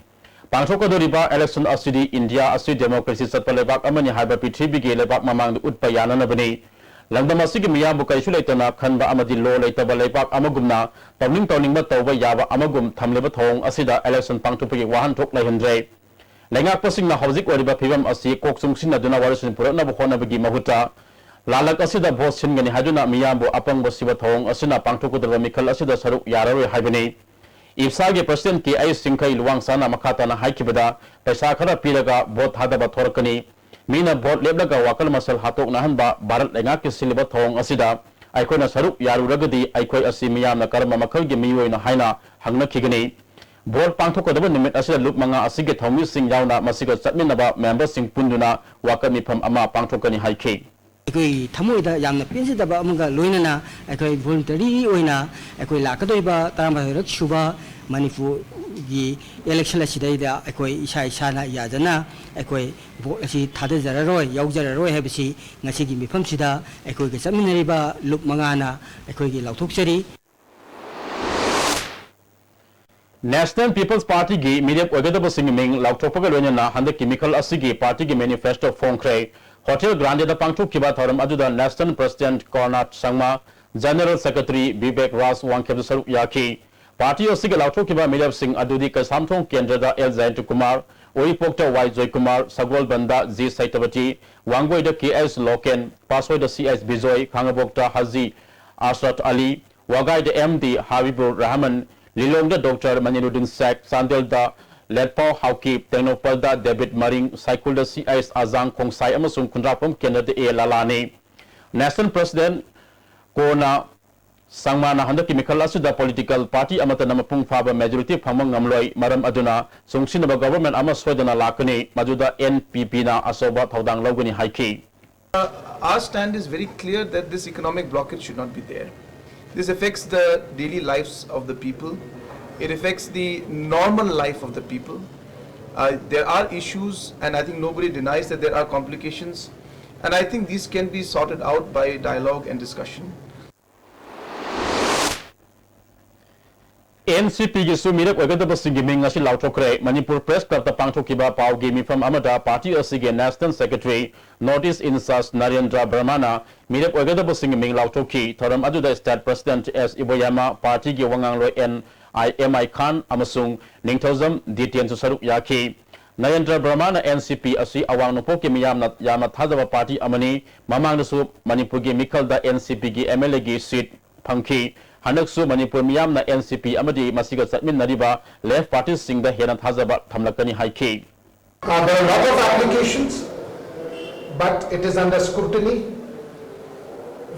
ꯄꯥꯡꯊꯣꯛꯀꯗꯧꯔꯤꯕ election ꯑꯁꯤꯗꯤ ꯏꯟꯗꯤꯌꯥ ꯑꯁꯤ democracy ꯆꯠꯄ ꯂꯩꯕꯥꯛ ꯑꯃꯅꯤ ꯍꯥꯏꯕ ꯄ꯭ꯔꯤꯊꯤꯕꯤꯒꯤ ꯂꯩꯕꯥꯛ ꯃꯃꯥꯡꯗ ꯎꯠꯄ ꯌꯥꯅꯅꯕꯅꯤ꯫ ꯂꯝꯗꯝ ꯑꯁꯤꯒꯤ ꯃꯤꯌꯥꯝꯕꯨ ꯀꯔꯤꯁꯨ ꯂꯩꯇꯅ ꯈꯟꯕ ꯑꯃꯗꯤ law ꯂꯩꯇꯕ ꯂꯩꯕꯥꯛ ꯑꯃꯒꯨꯝꯅ ꯇꯧꯅꯤꯡ ꯇꯧꯅꯤꯡꯕ ꯇꯧꯕ ꯌꯥꯕ ꯑꯃꯒꯨꯝ ꯊꯝꯂꯤꯕ ꯊꯧꯑꯣꯡ ꯑꯁꯤꯗ election ꯄꯥꯡꯊꯣꯛꯄꯒꯤ ꯋꯥꯍꯟꯊꯣꯛ ꯂꯩꯍꯟꯗ꯭ꯔꯦ꯫ ꯂꯩꯉꯥꯛꯄꯁꯤꯡꯅ ꯍꯧꯖꯤꯛ ꯑꯣꯏꯔꯤꯕ ꯐꯤꯕꯝ ꯑꯁꯤ ꯀꯣꯛ ꯆꯨꯡꯁꯤꯟꯅꯗꯨꯅ ꯋꯥꯔꯣꯏꯁꯤꯟ ꯄꯨꯔꯛꯅꯕ ꯍꯣꯠꯅꯕꯒꯤ ꯃꯍꯨꯠꯇ, ꯂꯥꯂꯛ ꯑꯁꯤꯗ ꯚꯣꯠ ꯁꯤꯟꯒꯅꯤ ꯍꯥꯏꯗꯨꯅ ꯃꯤꯌꯥꯝꯕꯨ ꯑꯄꯪꯕ ꯁꯤꯕ ꯊꯧꯑꯣꯡ ꯑꯁꯤꯅ ꯄꯥꯡꯊꯣꯛꯀꯗꯧꯔꯤꯕ ꯃꯤꯈꯜ ꯑꯁꯤꯗ ꯁꯔꯨꯛ ꯌꯥꯔꯔꯣꯏ ꯍꯥꯏꯕꯅꯤ꯫ ꯏꯞꯁꯥꯒꯤ ꯄ꯭ꯔꯁꯤꯗꯦꯟꯠ ꯀꯦ ꯑꯩꯆ ꯁꯤꯡꯈꯩ ꯂꯨꯋꯥꯡꯁꯥꯅ ꯃꯈꯥ ꯇꯥꯅ ꯍꯥꯏꯈꯤꯕꯗ, ꯄꯩꯁꯥ ꯈꯔ ꯄꯤꯔꯒ ꯚꯣꯠ ꯊꯥꯗꯕ ꯊꯣꯔꯛꯀꯅꯤ꯫ ꯃꯤꯅ ꯚꯣꯠ ꯂꯦꯞꯂꯒ ꯋꯥꯈꯜ ꯃꯁꯦꯜ ꯍꯥꯠꯇꯣꯛꯅꯍꯟꯕ ꯚꯥꯔꯠ ꯂꯩꯉꯥꯛꯀꯤ ꯁꯤꯜꯂꯤꯕ ꯊꯧꯑꯣꯡ ꯑꯁꯤꯗ ꯑꯩꯈꯣꯏꯅ ꯁꯔꯨꯛ ꯌꯥꯔꯨꯔꯒꯗꯤ ꯑꯩꯈꯣꯏ ꯑꯁꯤ ꯃꯤꯌꯥꯝꯅ ꯀꯔꯝꯕ ꯃꯈꯜꯒꯤ ꯃꯤꯑꯣꯏꯅꯣ ꯍꯥꯏꯅ ꯍꯪꯅꯈꯤꯒꯅꯤ꯫ ꯚꯣꯠ ꯄꯥꯡꯊꯣꯛꯀꯗꯕ ꯅꯨꯃꯤꯠ ꯑꯁꯤꯗ ꯂꯨꯞ ꯃꯉꯥ ꯑꯁꯤꯒꯤ ꯊꯧꯃꯤꯁꯤꯡ ꯌꯥꯎꯅ ꯃꯁꯤꯒ ꯆꯠꯃꯤꯟꯅꯕ ꯃꯦꯝꯕꯔꯁꯤꯡ ꯄꯨꯟꯗꯨꯅ ꯋꯥꯀꯠ ꯃꯤꯐꯝ ꯑꯃ ꯄꯥꯡꯊꯣꯛꯀꯅꯤ ꯍꯥꯏꯈꯤ꯫ ꯑꯩꯈꯣꯏ ꯊꯃꯣꯏꯗ ꯌꯥꯝꯅ ꯄꯦꯟꯖꯗꯕ ꯑꯃꯒ ꯂꯣꯏꯅꯅ ꯑꯩꯈꯣꯏ ꯚꯣꯂꯨꯟꯇꯔꯤ ꯑꯣꯏꯅ ꯑꯩꯈꯣꯏ ꯂꯥꯛꯀꯗꯧꯔꯤꯕ ꯇꯔꯥꯃꯥꯊꯣꯏꯔꯛ ꯁꯨꯕ ꯃꯅꯤꯄꯨꯔꯒꯤ ꯏꯂꯦꯛꯁꯟ ꯑꯁꯤꯗꯩꯗ ꯑꯩꯈꯣꯏ ꯏꯁꯥ ꯏꯁꯥꯅ ꯌꯥꯖꯅ ꯑꯩꯈꯣꯏ ꯚꯣꯠ ꯑꯁꯤ ꯊꯥꯗꯖꯔꯔꯣꯏ, ꯌꯥꯎꯖꯔꯔꯣꯏ ꯍꯥꯏꯕꯁꯤ ꯉꯁꯤꯒꯤ ꯃꯤꯐꯝꯁꯤꯗ ꯑꯩꯈꯣꯏꯒ ꯆꯠꯃꯤꯟꯅꯔꯤꯕ ꯂꯨꯞ ꯃꯉꯥꯅ ꯑꯩꯈꯣꯏꯒꯤ ꯂꯥꯎꯊꯣꯛꯆꯔꯤ꯫ National People's Partyꯒꯤ ꯃꯤꯔꯦꯞ ꯑꯣꯏꯒꯗꯕꯁꯤꯡꯒꯤ ꯃꯤꯡ ꯂꯥꯎꯊꯣꯛꯄꯒ ꯂꯣꯏꯅꯅ ꯍꯟꯗꯛꯀꯤ ꯃꯤꯈꯜ ꯑꯁꯤꯒꯤ ꯄꯥꯔꯇꯤꯒꯤ ꯃꯦꯅꯤꯐꯦꯁꯇꯣ ꯐꯣꯡꯈ꯭ꯔꯦ꯫ ꯍꯣꯇꯦꯜ ꯒ꯭ꯔꯥꯟꯗꯦꯗ ꯄꯥꯡꯊꯣꯛꯈꯤꯕ ꯊꯧꯔꯝ ꯑꯗꯨꯗ National President ꯀꯔꯅꯥꯊ ꯁꯪꯃꯥ, General Secretary Bibek ꯔꯥꯖ ꯋꯥꯡꯈꯦꯝꯁꯨ ꯁꯔꯨꯛ ꯌꯥꯈꯤ꯫ ꯄꯥꯔꯇꯤ ꯑꯁꯤꯒꯤ ꯂꯥꯎꯊꯣꯛꯈꯤꯕ ꯃꯤꯔꯦꯞꯁꯤꯡ ꯑꯗꯨꯗꯤ ꯀꯩꯁꯥꯝꯊꯣꯡ ꯀꯦꯟꯗ꯭ꯔꯗ ꯑꯦꯜ ꯖꯌꯟꯇ ꯀꯨꯃꯥꯔ, ꯎꯔꯤꯄꯣꯛꯇ ꯋꯥꯏ ꯖꯣꯏꯀꯨꯃꯥꯔ, ꯁꯒꯣꯜꯕꯟꯗ ꯖꯤ ꯁꯩꯇꯕꯇꯤ, ꯋꯥꯡꯒꯣꯏꯗ ꯀꯦ ꯑꯩꯆ ꯂꯣꯀꯦꯟ, ꯄꯥꯠꯁꯣꯏꯗ ꯁꯤ ꯑꯩꯆ ꯕꯤꯖꯣꯏ, ꯈꯥꯉꯕꯣꯛꯇ ꯍꯥꯖꯤ ꯑꯁꯔꯠ ꯑꯂꯤ, ꯋꯥꯒꯥꯏꯗ ꯑꯦꯝ ꯗꯤ ꯍꯥꯕꯤꯕꯨꯔ ꯔꯍꯃꯟ, ꯂꯤꯂꯣꯡꯗ ꯗꯣꯛꯇꯔ ꯃꯅꯤꯔꯨꯗꯤꯟ ꯁꯦꯈ, ꯆꯥꯟꯗꯦꯜꯗ ꯂꯦꯠꯄꯥꯎ ꯍꯥꯎꯀꯤꯞ, ꯇꯦꯡꯅꯧꯄꯜꯗ ꯗꯦꯕꯤꯠ ꯃꯔꯤꯡ, ꯁꯥꯏꯈꯨꯜꯗ ꯁꯤ ꯑꯩꯆ ꯑꯖꯥꯡ ꯈꯣꯡꯁꯥꯏ ꯑꯃꯁꯨꯡ ꯈꯨꯟꯗ꯭ꯔꯥꯛꯄꯝ ꯀꯦꯟꯗ꯭ꯔꯗ ꯑꯦ ꯂꯥꯂꯥꯅꯤ꯫ National President ꯀꯣꯅ ꯁꯪꯃꯥꯅ ꯍꯟꯗꯛꯀꯤ ꯃꯤꯈꯜ ꯑꯁꯤꯗ political party ꯑꯃꯠꯇꯅ ꯃꯄꯨꯡ ꯐꯥꯕ majority ꯐꯪꯕ ꯉꯝꯂꯣꯏ, ꯃꯔꯝ ꯑꯗꯨꯅ ꯆꯨꯡꯁꯤꯟꯅꯕ government ꯑꯃ ꯁꯣꯏꯗꯅ ꯂꯥꯛꯀꯅꯤ, ꯃꯗꯨꯗ ꯑꯦꯟ ꯄꯤ ꯄꯤꯅ ꯑꯆꯧꯕ ꯊꯧꯗꯥꯡ ꯂꯧꯒꯅꯤ ꯍꯥꯏꯈꯤ꯫ Our stand is very clear that this economic blockade should not be there. This affects the daily lives of the people. It affects the normal life of the people. Uh, there are issues, and I think nobody denies that there are complications. And I think these can be sorted out by dialogue and discussion. N C ꯄꯤꯒꯤꯁꯨ ꯃꯤꯔꯦꯞ ꯑꯣꯏꯒꯗꯕꯁꯤꯡꯒꯤ ꯃꯤꯡ ꯉꯁꯤ ꯂꯥꯎꯊꯣꯛꯈ꯭ꯔꯦ꯫ Manipur Press Clubꯇ ꯄꯥꯡꯊꯣꯛꯈꯤꯕ ꯄꯥꯎꯒꯤ ꯃꯤꯐꯝ ꯑꯃꯗ party ꯑꯁꯤꯒꯤ National Secretary, North East in-charge Narendra ꯕꯔꯃꯥꯅ ꯃꯤꯔꯦꯞ ꯑꯣꯏꯒꯗꯕꯁꯤꯡꯒꯤ ꯃꯤꯡ ꯂꯥꯎꯊꯣꯛꯈꯤ꯫ ꯊꯧꯔꯝ ꯑꯗꯨꯗ State President ꯑꯦꯁ ꯏꯕꯣꯌꯥꯃꯥ, ꯄꯥꯔꯇꯤꯒꯤ ꯋꯥꯉꯥꯡꯂꯣꯏ ꯑꯦꯟ ꯑꯥꯏ ꯑꯦꯝ ꯑꯥꯏ ꯈꯥꯟ ꯑꯃꯁꯨꯡ ꯅꯤꯡꯊꯧꯖꯝ ꯗꯤꯇꯦꯟꯁꯨ ꯁꯔꯨꯛ ꯌꯥꯈꯤ꯫ ꯅꯔꯦꯟꯗ꯭ꯔ ꯕꯔꯃꯥꯅ N C P ꯑꯁꯤ ꯑꯋꯥꯡ ꯅꯣꯡꯄꯣꯛꯀꯤ ꯃꯤꯌꯥꯝꯅ ꯌꯥꯝꯅ ꯊꯥꯖꯕ ꯄꯥꯔꯇꯤ ꯑꯃꯅꯤ꯫ ꯃꯃꯥꯡꯗꯁꯨ ꯃꯅꯤꯄꯨꯔꯒꯤ ꯃꯤꯈꯜꯗ N C P ꯒꯤ M L A ꯒꯤ ꯁꯤꯠ ꯐꯪꯈꯤ꯫ ꯍꯟꯗꯛꯁꯨ ꯃꯅꯤꯄꯨꯔ ꯃꯤꯌꯥꯝꯅ N C P ꯑꯃꯗꯤ ꯃꯁꯤꯒ ꯆꯠꯃꯤꯟꯅꯔꯤꯕ ꯂꯦꯐ ꯄꯥꯔꯇꯤꯁꯤꯡꯗ ꯍꯦꯟꯅ ꯊꯥꯖꯕ ꯊꯝꯂꯛꯀꯅꯤ ꯍꯥꯏꯈꯤ꯫ Uh, there are a lot of applications, but it is under scrutiny.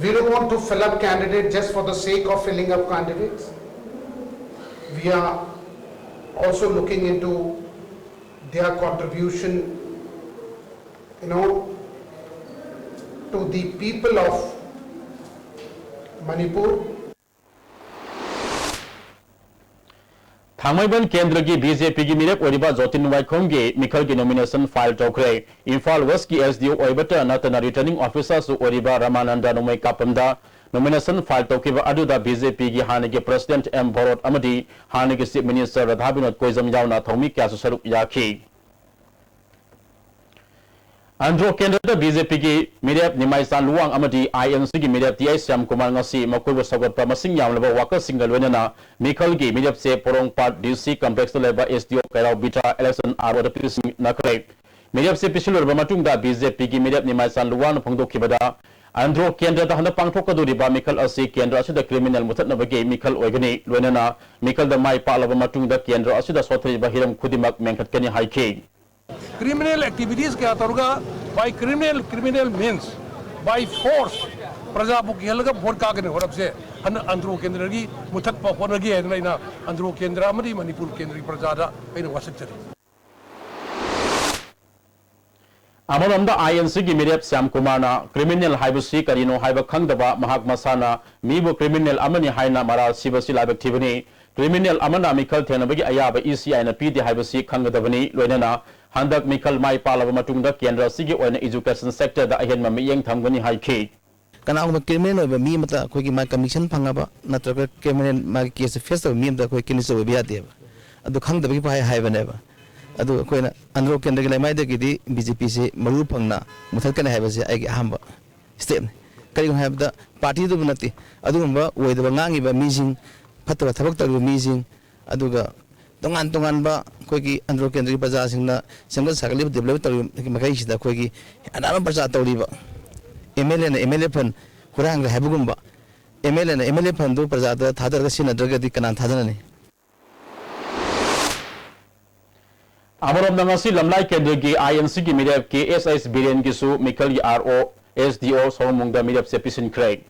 We don't want to fill up candidate just for the sake of filling up candidates. We are also looking into their contribution, you know, to the people of Manipur. ꯊꯥꯡꯃꯩꯕꯟ ꯀꯦꯟꯗ꯭ꯔꯒꯤ B J P ꯒꯤ ꯃꯤꯔꯦꯞ ꯑꯣꯏꯔꯤꯕ ꯖꯣꯇꯤꯟ ꯋꯥꯏꯈꯣꯝꯒꯤ ꯃꯤꯈꯜꯒꯤ nomination file ꯇꯧꯈ꯭ꯔꯦ꯫ Imphal West ꯀꯤ S D O ꯑꯣꯏꯕꯇ ꯅꯠꯇꯅ returning officer ꯁꯨ ꯑꯣꯏꯔꯤꯕ ꯔꯃꯥꯅꯟꯗ ꯅꯣꯡꯃꯩ ꯀꯥꯞꯄꯝꯗ nomination file ꯇꯧꯈꯤꯕ ꯑꯗꯨꯗ B J P ꯒꯤ ꯍꯥꯟꯅꯒꯤ President M ꯚꯣꯔꯣꯠ ꯑꯃꯗꯤ ꯍꯥꯟꯅꯒꯤ Chief Minister ꯔꯥꯙꯥꯕꯤꯅꯣꯗ ꯀꯣꯏꯖꯝ ꯌꯥꯎꯅ ꯊꯧꯃꯤ ꯀꯌꯥꯁꯨ ꯁꯔꯨꯛ ꯌꯥꯈꯤ꯫ ꯑꯟꯗ꯭ꯔꯣ ꯀꯦꯟꯗ꯭ꯔꯗ B J P ꯒꯤ ꯃꯤꯔꯦꯞ ꯅꯤꯃꯥꯏꯆꯥꯟ ꯂꯨꯋꯥꯡ ꯑꯃꯗꯤ I N C ꯒꯤ ꯃꯤꯔꯦꯞ T I ꯁ꯭ꯌꯥꯝꯀꯨꯃꯥꯔ ꯉꯁꯤ ꯃꯈꯣꯏꯕꯨ ꯁꯧꯒꯠꯄ ꯃꯁꯤꯡ ꯌꯥꯝꯂꯕ worker ꯁꯤꯡꯒ ꯂꯣꯏꯅꯅ ꯃꯤꯈꯜꯒꯤ ꯃꯤꯔꯦꯞꯁꯦ ꯄꯣꯔꯣꯝꯄꯥꯠ D C complex ꯇ ꯂꯩꯕ S D O Keirao Bitra election R O ꯗ ꯄꯤꯁꯤꯟꯅꯈ꯭ꯔꯦ꯫ ꯃꯤꯔꯦꯞꯁꯦ ꯄꯤꯁꯤꯜꯂꯨꯔꯕ ꯃꯇꯨꯡꯗ B J P ꯒꯤ ꯃꯤꯔꯦꯞ ꯅꯤꯃꯥꯏꯆꯥꯟ ꯂꯨꯋꯥꯡꯅ ꯐꯣꯡꯗꯣꯛꯈꯤꯕꯗ, ꯑꯟꯗ꯭ꯔꯣ ꯀꯦꯟꯗ꯭ꯔꯗ ꯍꯟꯗꯛ ꯄꯥꯡꯊꯣꯛꯀꯗꯧꯔꯤꯕ ꯃꯤꯈꯜ ꯑꯁꯤ ꯀꯦꯟꯗ꯭ꯔ ꯑꯁꯤꯗ criminal ꯃꯨꯊꯠꯅꯕꯒꯤ ꯃꯤꯈꯜ ꯑꯣꯏꯒꯅꯤ꯫ ꯂꯣꯏꯅꯅ ꯃꯤꯈꯜꯗ ꯃꯥꯏ ꯄꯥꯛꯂꯕ ꯃꯇꯨꯡꯗ ꯀꯦꯟꯗ꯭ꯔ ꯑꯁꯤꯗ ꯁꯣꯊꯔꯤꯕ ꯍꯤꯔꯝ ꯈꯨꯗꯤꯡꯃꯛ ꯃꯦꯟꯈꯠꯀꯅꯤ ꯍꯥꯏꯈꯤ꯫ Criminal activities ꯀꯌꯥ ꯇꯧꯔꯒ by criminal, criminal means, by force ꯄ꯭ꯔꯖꯥꯕꯨ ꯀꯤꯍꯜꯂꯒ ꯚꯣꯠ ꯀꯥꯒꯅꯤ ꯍꯣꯠꯅꯕꯁꯦ ꯍꯟꯗꯛ ꯑꯟꯗ꯭ꯔꯣ ꯀꯦꯟꯗ꯭ꯔꯒꯤ ꯃꯨꯊꯠꯄ ꯍꯣꯠꯅꯒꯦ ꯍꯥꯏꯗꯅ ꯑꯩꯅ ꯑꯟꯗ꯭ꯔꯣ ꯀꯦꯟꯗ꯭ꯔ ꯑꯃꯗꯤ ꯃꯅꯤꯄꯨꯔ ꯀꯦꯟꯗ꯭ꯔꯒꯤ ꯄ꯭ꯔꯖꯥꯗ ꯑꯩꯅ ꯋꯥꯁꯛꯆꯔꯤ꯫ ꯑꯃꯔꯣꯝꯗ I N C ꯒꯤ ꯃꯤꯔꯦꯞ ꯁ꯭ꯌꯥꯝ ꯀꯨꯃꯥꯔꯅ criminal ꯍꯥꯏꯕꯁꯤ ꯀꯔꯤꯅꯣ ꯍꯥꯏꯕ ꯈꯪꯗꯕ ꯃꯍꯥꯛ ꯃꯁꯥꯅ ꯃꯤꯕꯨ criminal ꯑꯃꯅꯤ ꯍꯥꯏꯅ ꯃꯔꯥꯜ ꯁꯤꯕꯁꯤ ꯂꯥꯏꯕꯛ ꯊꯤꯕꯅꯤ꯫ Criminal ꯑꯃꯅ ꯃꯤꯈꯜ ꯊꯦꯡꯅꯕꯒꯤ ꯑꯌꯥꯕ E C I ꯅ ꯄꯤꯗꯦ ꯍꯥꯏꯕꯁꯤ ꯈꯪꯒꯗꯕꯅꯤ꯫ ꯂꯣꯏꯅꯅ ꯍꯟꯗꯛ ꯃꯤꯈꯜ ꯃꯥꯏ ꯄꯥꯛꯂꯕ ꯃꯇꯨꯡꯗ ꯀꯦꯟꯗ꯭ꯔ ꯑꯁꯤꯒꯤ ꯑꯣꯏꯅ education sector ꯗ ꯑꯍꯦꯟꯕ ꯃꯤꯠꯌꯦꯡ ꯊꯝꯒꯅꯤ ꯍꯥꯏꯈꯤ꯫ ꯀꯅꯥꯒꯨꯝꯕ criminal ꯑꯣꯏꯕ ꯃꯤ ꯑꯃꯇ ꯑꯩꯈꯣꯏꯒꯤ ꯃꯥꯒꯤ conviction ꯐꯪꯉꯕ ꯅꯠꯇ꯭ꯔꯒ criminal ꯃꯥꯒꯤ case face ꯇꯧꯕ ꯃꯤ ꯑꯃꯇ ꯑꯩꯈꯣꯏ candidate ꯑꯣꯏꯕ ꯌꯥꯗꯦꯕ꯫ ꯑꯗꯨ ꯈꯪꯗꯕꯒꯤ ꯄꯥꯏ ꯍꯥꯏꯕꯅꯦꯕ꯫ ꯑꯗꯨ ꯑꯩꯈꯣꯏꯅ ꯑꯟꯗ꯭ꯔꯣ ꯀꯦꯟꯗ꯭ꯔꯒꯤ ꯂꯩꯃꯥꯏꯗꯒꯤꯗꯤ B J P ꯁꯤ ꯃꯔꯨ ꯐꯪꯅ ꯃꯨꯊꯠꯀꯅꯤ ꯍꯥꯏꯕꯁꯤ ꯑꯩꯒꯤ ꯑꯍꯥꯟꯕ step ꯅꯤ꯫ ꯀꯔꯤꯒꯤꯅꯣ ꯍꯥꯏꯕꯗ party ꯗꯨꯕꯨ ꯅꯠꯇꯦ, ꯑꯗꯨꯒꯨꯝꯕ ꯑꯣꯏꯗꯕ ꯉꯥꯡꯉꯤꯕ ꯃꯤꯁꯤꯡ, ꯐꯠꯇꯕ ꯊꯕꯛ ꯇꯧꯔꯤꯕ ꯃꯤꯁꯤꯡ, ꯑꯗꯨꯒ ꯇꯣꯉꯥꯟ ꯇꯣꯉꯥꯟꯕ ꯑꯩꯈꯣꯏꯒꯤ ꯑꯟꯗ꯭ꯔꯣ ꯀꯦꯟꯗ꯭ꯔꯒꯤ ꯄ꯭ꯔꯖꯥꯁꯤꯡꯅ ꯁꯦꯝꯒꯠ ꯁꯥꯒꯠꯂꯤꯕ, ꯗꯤꯕ꯭ꯂꯞ ꯇꯧꯔꯤꯕ ꯃꯈꯩꯁꯤꯗ ꯑꯩꯈꯣꯏꯒꯤ ꯑꯅꯥꯟꯕ ꯄ꯭ꯔꯆꯥꯔ ꯇꯧꯔꯤꯕ, ꯑꯦꯝ ꯑꯦꯜ ꯑꯦꯅ ꯑꯦꯝ ꯑꯦꯜ ꯑꯦ ꯐꯟ ꯍꯨꯔꯥꯟꯈ꯭ꯔꯦ ꯍꯥꯏꯕꯒꯨꯝꯕ, ꯑꯦꯝ ꯑꯦꯜ ꯑꯦꯅ ꯑꯦꯝ ꯑꯦꯜ ꯑꯦ ꯐꯟꯗꯨ ꯄ꯭ꯔꯖꯥꯗ ꯊꯥꯗꯔꯒ ꯁꯤꯖꯤꯟꯅꯗ꯭ꯔꯒꯗꯤ ꯀꯅꯥꯅ ꯊꯥꯗꯅꯅꯤ? ꯑꯃꯔꯣꯝꯗ ꯉꯁꯤ ꯂꯝꯂꯥꯏ ꯀꯦꯟꯗ꯭ꯔꯒꯤ ꯑꯥꯏ ꯑꯦꯟ ꯁꯤꯒꯤ ꯃꯤꯔꯦꯞ ꯀꯦ ꯑꯦꯁ ꯑꯩꯆ ꯕꯤꯔꯦꯟꯒꯤꯁꯨ ꯃꯤꯈꯜꯒꯤ ꯑꯥꯔ ꯑꯣ, ꯑꯦꯁ ꯗꯤ ꯑꯣ ꯁꯣꯔꯣꯡꯃꯨꯡꯗ ꯃꯤꯔꯦꯞꯁꯦ ꯄꯤꯁꯤꯟꯈ꯭ꯔꯦ꯫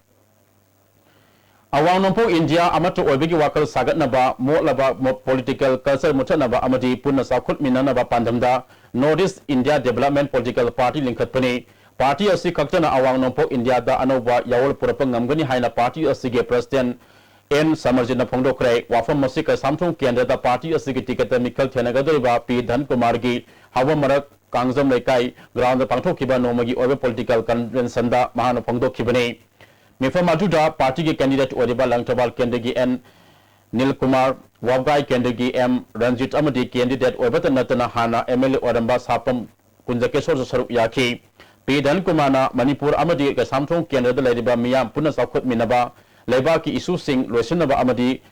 ꯑꯋꯥꯡ ꯅꯣꯡꯄꯣꯛ ꯏꯟꯗꯤꯌꯥ ꯑꯃꯠꯇ ꯑꯣꯏꯕꯒꯤ ꯋꯥꯈꯜ ꯁꯥꯒꯠꯅꯕ, ꯃꯣꯠꯂꯕ ꯃꯣ-, political culture ꯃꯨꯠꯊꯠꯅꯕ ꯑꯃꯗꯤ ꯄꯨꯟꯅ ꯆꯥꯎꯈꯠꯃꯤꯟꯅꯅꯕ ꯄꯥꯟꯗꯝꯗ North East India Development Political Party ꯂꯤꯡꯈꯠꯄꯅꯤ꯫ ꯄꯥꯔꯇꯤ ꯑꯁꯤ ꯈꯛꯇꯅ ꯑꯋꯥꯡ ꯅꯣꯡꯄꯣꯛ ꯏꯟꯗꯤꯌꯥꯗ ꯑꯅꯧꯕ ꯌꯥꯑꯣꯜ ꯄꯨꯔꯛꯄ ꯉꯝꯒꯅꯤ ꯍꯥꯏꯅ ꯄꯥꯔꯇꯤ ꯑꯁꯤꯒꯤ president ꯑꯦꯟ ꯁꯃꯔꯖꯤꯠꯅ ꯐꯣꯡꯗꯣꯛꯈ꯭ꯔꯦ꯫ ꯋꯥꯐꯝ ꯑꯁꯤ ꯀꯩꯁꯥꯝꯊꯣꯡ ꯀꯦꯟꯗ꯭ꯔꯗ ꯄꯥꯔꯇꯤ ꯑꯁꯤꯒꯤ ꯇꯤꯀꯦꯠꯇ ꯃꯤꯈꯜ ꯊꯦꯡꯅꯒꯗꯧꯔꯤꯕ ꯄꯤ ꯙꯟꯀꯨꯃꯥꯔꯒꯤ ꯍꯧꯕ ꯃꯔꯛ ꯀꯥꯡꯖꯝ ꯂꯩꯀꯥꯏ ground ꯄꯥꯡꯊꯣꯛꯈꯤꯕ ꯅꯣꯡꯃꯒꯤ ꯑꯣꯏꯕ political conventionꯗ ꯃꯍꯥꯛꯅ ꯐꯣꯡꯗꯣꯛꯈꯤꯕꯅꯤ꯫ ꯃꯤꯐꯝ ꯑꯗꯨꯗ ꯄꯥꯔꯇꯤꯒꯤ candidate ꯑꯣꯏꯔꯤꯕ ꯂꯪꯊꯕꯥꯜ ꯀꯦꯟꯗ꯭ꯔꯒꯤ ꯑꯦꯟ ꯅꯤꯜꯀꯨꯃꯥꯔ, ꯋꯥꯕꯒꯥꯏ ꯀꯦꯟꯗ꯭ꯔꯒꯤ ꯑꯦꯝ ꯔꯟꯖꯤꯠ ꯑꯃꯗꯤ candidate ꯑꯣꯏꯕꯇ ꯅꯠꯇꯅ ꯍꯥꯟꯅ ꯑꯦꯝ ꯑꯦꯜ ꯑꯦ ꯑꯣꯏꯔꯝꯕ ꯁꯥꯄꯝ ꯀꯨꯟꯖꯀꯦꯁꯣꯔꯁꯨ ꯁꯔꯨꯛ ꯌꯥꯈꯤ꯫ ꯄꯤ ꯙꯟꯀꯨꯃꯥꯔꯅ ꯃꯅꯤꯄꯨꯔ ꯑꯃꯗꯤ ꯀꯩꯁꯥꯝꯊꯣꯡ ꯀꯦꯟꯗ꯭ꯔꯗ ꯂꯩꯔꯤꯕ ꯃꯤꯌꯥꯝ ꯄꯨꯟꯅ ꯆꯥꯎꯈꯠꯃꯤꯟꯅꯕ, ꯂꯩꯕꯥꯛꯀꯤ issueꯁꯤꯡ ꯂꯣꯏꯁꯤꯟꯅꯕ ꯑꯃꯗꯤ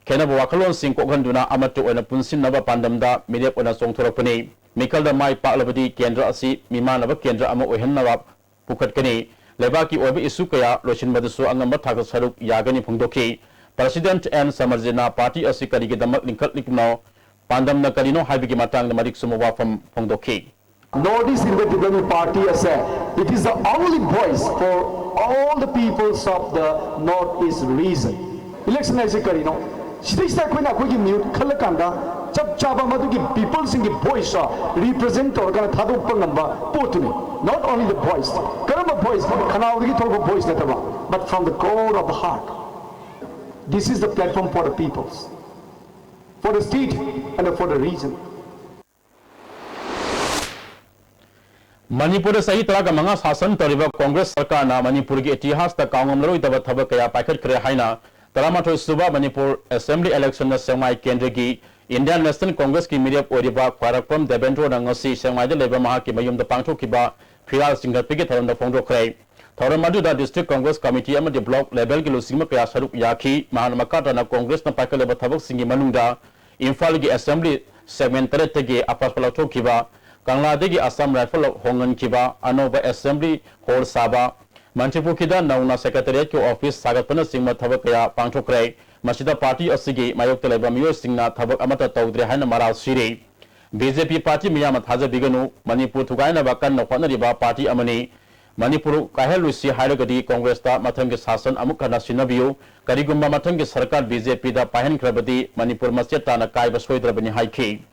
ꯈꯦꯠꯅꯕ ꯋꯥꯈꯜꯂꯣꯟꯁꯤꯡ ꯀꯣꯛꯍꯟꯗꯨꯅ ꯑꯃꯠꯇ ꯑꯣꯏꯅ ꯄꯨꯟꯁꯤꯟꯅꯕ ꯄꯥꯟꯗꯝꯗ ꯃꯤꯔꯦꯞ ꯑꯣꯏꯅ ꯆꯣꯡꯊꯣꯔꯛꯄꯅꯤ꯫ ꯃꯤꯈꯜꯗ ꯃꯥꯏ ꯄꯥꯛꯂꯕꯗꯤ ꯀꯦꯟꯗ꯭ꯔ ꯑꯁꯤ ꯃꯤꯃꯥꯟꯅꯕ ꯀꯦꯟꯗ꯭ꯔ ꯑꯃ ꯑꯣꯏꯍꯟꯅꯕ ꯄꯨꯈꯠꯀꯅꯤ꯫ ꯂꯩꯕꯥꯛꯀꯤ ꯑꯣꯏꯕ issue ꯀꯌꯥ ꯂꯣꯏꯁꯤꯟꯕꯗꯁꯨ ꯑꯉꯝꯕ ꯊꯥꯛꯇ ꯁꯔꯨꯛ ꯌꯥꯒꯅꯤ ꯐꯣꯡꯗꯣꯛꯈꯤ꯫ President ꯑꯦꯟ ꯁꯃꯔꯖꯤꯠꯅ ꯄꯥꯔꯇꯤ ꯑꯁꯤ ꯀꯔꯤꯒꯤꯗꯃꯛ ꯂꯤꯡꯈꯠꯂꯤꯕꯅꯣ, ꯄꯥꯟꯗꯝꯅ ꯀꯔꯤꯅꯣ ꯍꯥꯏꯕꯒꯤ ꯃꯇꯥꯡꯗ ꯃꯔꯤꯛ ꯆꯨꯝꯕ ꯋꯥꯐꯝ ꯐꯣꯡꯗꯣꯛꯈꯤ꯫ North East India Development Party ꯑꯁꯦ, it is the only voice for all the peoples of the North East region. Election ꯍꯥꯏꯁꯦ ꯀꯔꯤꯅꯣ? ꯁꯤꯗꯩꯁꯤꯗ ꯑꯩꯈꯣꯏꯅ ꯑꯩꯈꯣꯏꯒꯤ ꯃꯤꯍꯨꯠ ꯈꯜꯂꯀꯥꯟꯗ ꯆꯞ ꯆꯥꯕ ꯃꯗꯨꯒꯤ peopleꯁꯤꯡꯒꯤ voice represent ꯇꯧꯔꯀꯥꯟꯗ ꯊꯥꯗꯣꯛꯄ ꯉꯝꯕ ꯄꯣꯠꯇꯨꯅꯤ꯫ Not only the voice. ꯀꯔꯝꯕ voice? ꯈꯅꯥꯎꯗꯒꯤ ꯊꯣꯛꯂꯛꯄ voice ꯅꯠꯇꯕ, but from the core of the heart. This is the platform for the peoples, for the state and for the region. ꯃꯅꯤꯄꯨꯔꯗ ꯆꯍꯤ ꯇꯔꯥꯒ ꯃꯉꯥ ꯁꯥꯁꯟ ꯇꯧꯔꯤꯕ ꯀꯣꯡꯒ꯭ꯔꯦꯁ ꯁꯔꯀꯥꯔꯅ ꯃꯅꯤꯄꯨꯔꯒꯤ ꯏꯇꯤꯍꯥꯁꯇ ꯀꯥꯎꯉꯝꯂꯔꯣꯏꯗꯕ ꯊꯕꯛ ꯀꯌꯥ ꯄꯥꯏꯈꯠꯈ꯭ꯔꯦ ꯍꯥꯏꯅ ꯇꯔꯥꯃꯥꯊꯣꯏ ꯁꯨꯕ ꯃꯅꯤꯄꯨꯔ Assembly Electionꯗ ꯁꯦꯛꯃꯥꯏ ꯀꯦꯟꯗ꯭ꯔꯒꯤ Indian National Congressꯀꯤ ꯃꯤꯔꯦꯞ ꯑꯣꯏꯔꯤꯕ ꯈ꯭ꯋꯥꯏꯔꯥꯛꯄꯝ ꯗꯦꯕꯦꯟꯗ꯭ꯔꯣꯅ ꯉꯁꯤ ꯁꯦꯛꯃꯥꯏꯗ ꯂꯩꯕ ꯃꯍꯥꯛꯀꯤ ꯃꯌꯨꯝꯗ ꯄꯥꯡꯊꯣꯛꯈꯤꯕ ꯐꯤꯔꯥꯜ ꯆꯤꯡꯈꯠꯄꯒꯤ ꯊꯧꯔꯝꯗ ꯐꯣꯡꯗꯣꯛꯈ꯭ꯔꯦ꯫ ꯊꯧꯔꯝ ꯑꯗꯨꯗ District Congress Committee ꯑꯃꯗꯤ Block levelꯒꯤ ꯂꯨꯆꯤꯡꯕ ꯀꯌꯥ ꯁꯔꯨꯛ ꯌꯥꯈꯤ꯫ ꯃꯍꯥꯛꯅ ꯃꯈꯥ ꯇꯥꯅ ꯀꯣꯡꯒ꯭ꯔꯦꯁꯅ ꯄꯥꯏꯈꯠꯂꯤꯕ ꯊꯕꯛꯁꯤꯡꯒꯤ ꯃꯅꯨꯡꯗ ꯏꯝꯐꯥꯜꯒꯤ Assembly segment ꯇꯔꯦꯠꯇꯒꯤ ꯑꯄꯥꯁꯄ ꯂꯧꯊꯣꯛꯈꯤꯕ, ꯀꯪꯂꯥꯗꯒꯤ Assam Rifle ꯍꯣꯡꯍꯟꯈꯤꯕ, ꯑꯅꯧꯕ Assembly Hall ꯁꯥꯕ, ꯃꯟꯇ꯭ꯔꯤꯄꯨꯈ꯭ꯔꯤꯗ ꯅꯧꯅ Secretariat ꯀꯤ office ꯁꯥꯒꯠꯄꯅꯆꯤꯡꯕ ꯊꯕꯛ ꯀꯌꯥ ꯄꯥꯡꯊꯣꯛꯈ꯭ꯔꯦ꯫ ꯃꯁꯤꯗ party ꯑꯁꯤꯒꯤ ꯃꯥꯌꯣꯛꯇ ꯂꯩꯕ ꯃꯤꯑꯣꯏꯁꯤꯡꯅ ꯊꯕꯛ ꯑꯃꯠꯇ ꯇꯧꯗ꯭ꯔꯦ ꯍꯥꯏꯅ ꯃꯔꯥꯜ ꯁꯤꯔꯤ꯫ BJP party ꯃꯤꯌꯥꯝꯅ ꯊꯥꯖꯕꯤꯒꯅꯨ, ꯃꯅꯤꯄꯨꯔ ꯊꯨꯒꯥꯏꯅꯕ ꯀꯟꯅ ꯍꯣꯠꯅꯔꯤꯕ party ꯑꯃꯅꯤ꯫ ꯃꯅꯤꯄꯨꯔ ꯀꯥꯏꯍꯜꯂꯣꯏꯁꯤ ꯍꯥꯏꯔꯒꯗꯤ Congress ꯇ ꯃꯊꯪꯒꯤ ꯁꯥꯁꯟ ꯑꯃꯨꯛ ꯍꯟꯅ ꯁꯤꯟꯅꯕꯤꯌꯨ꯫ ꯀꯔꯤꯒꯨꯝꯕ ꯃꯊꯪꯒꯤ ꯁꯔꯀꯥꯔ BJP ꯗ ꯄꯥꯏꯍꯟꯈ꯭ꯔꯕꯗꯤ ꯃꯅꯤꯄꯨꯔ ꯃꯆꯦꯠ ꯇꯥꯅ ꯀꯥꯏꯕ ꯁꯣꯏꯗ꯭ꯔꯕꯅꯤ ꯍꯥꯏꯈꯤ꯫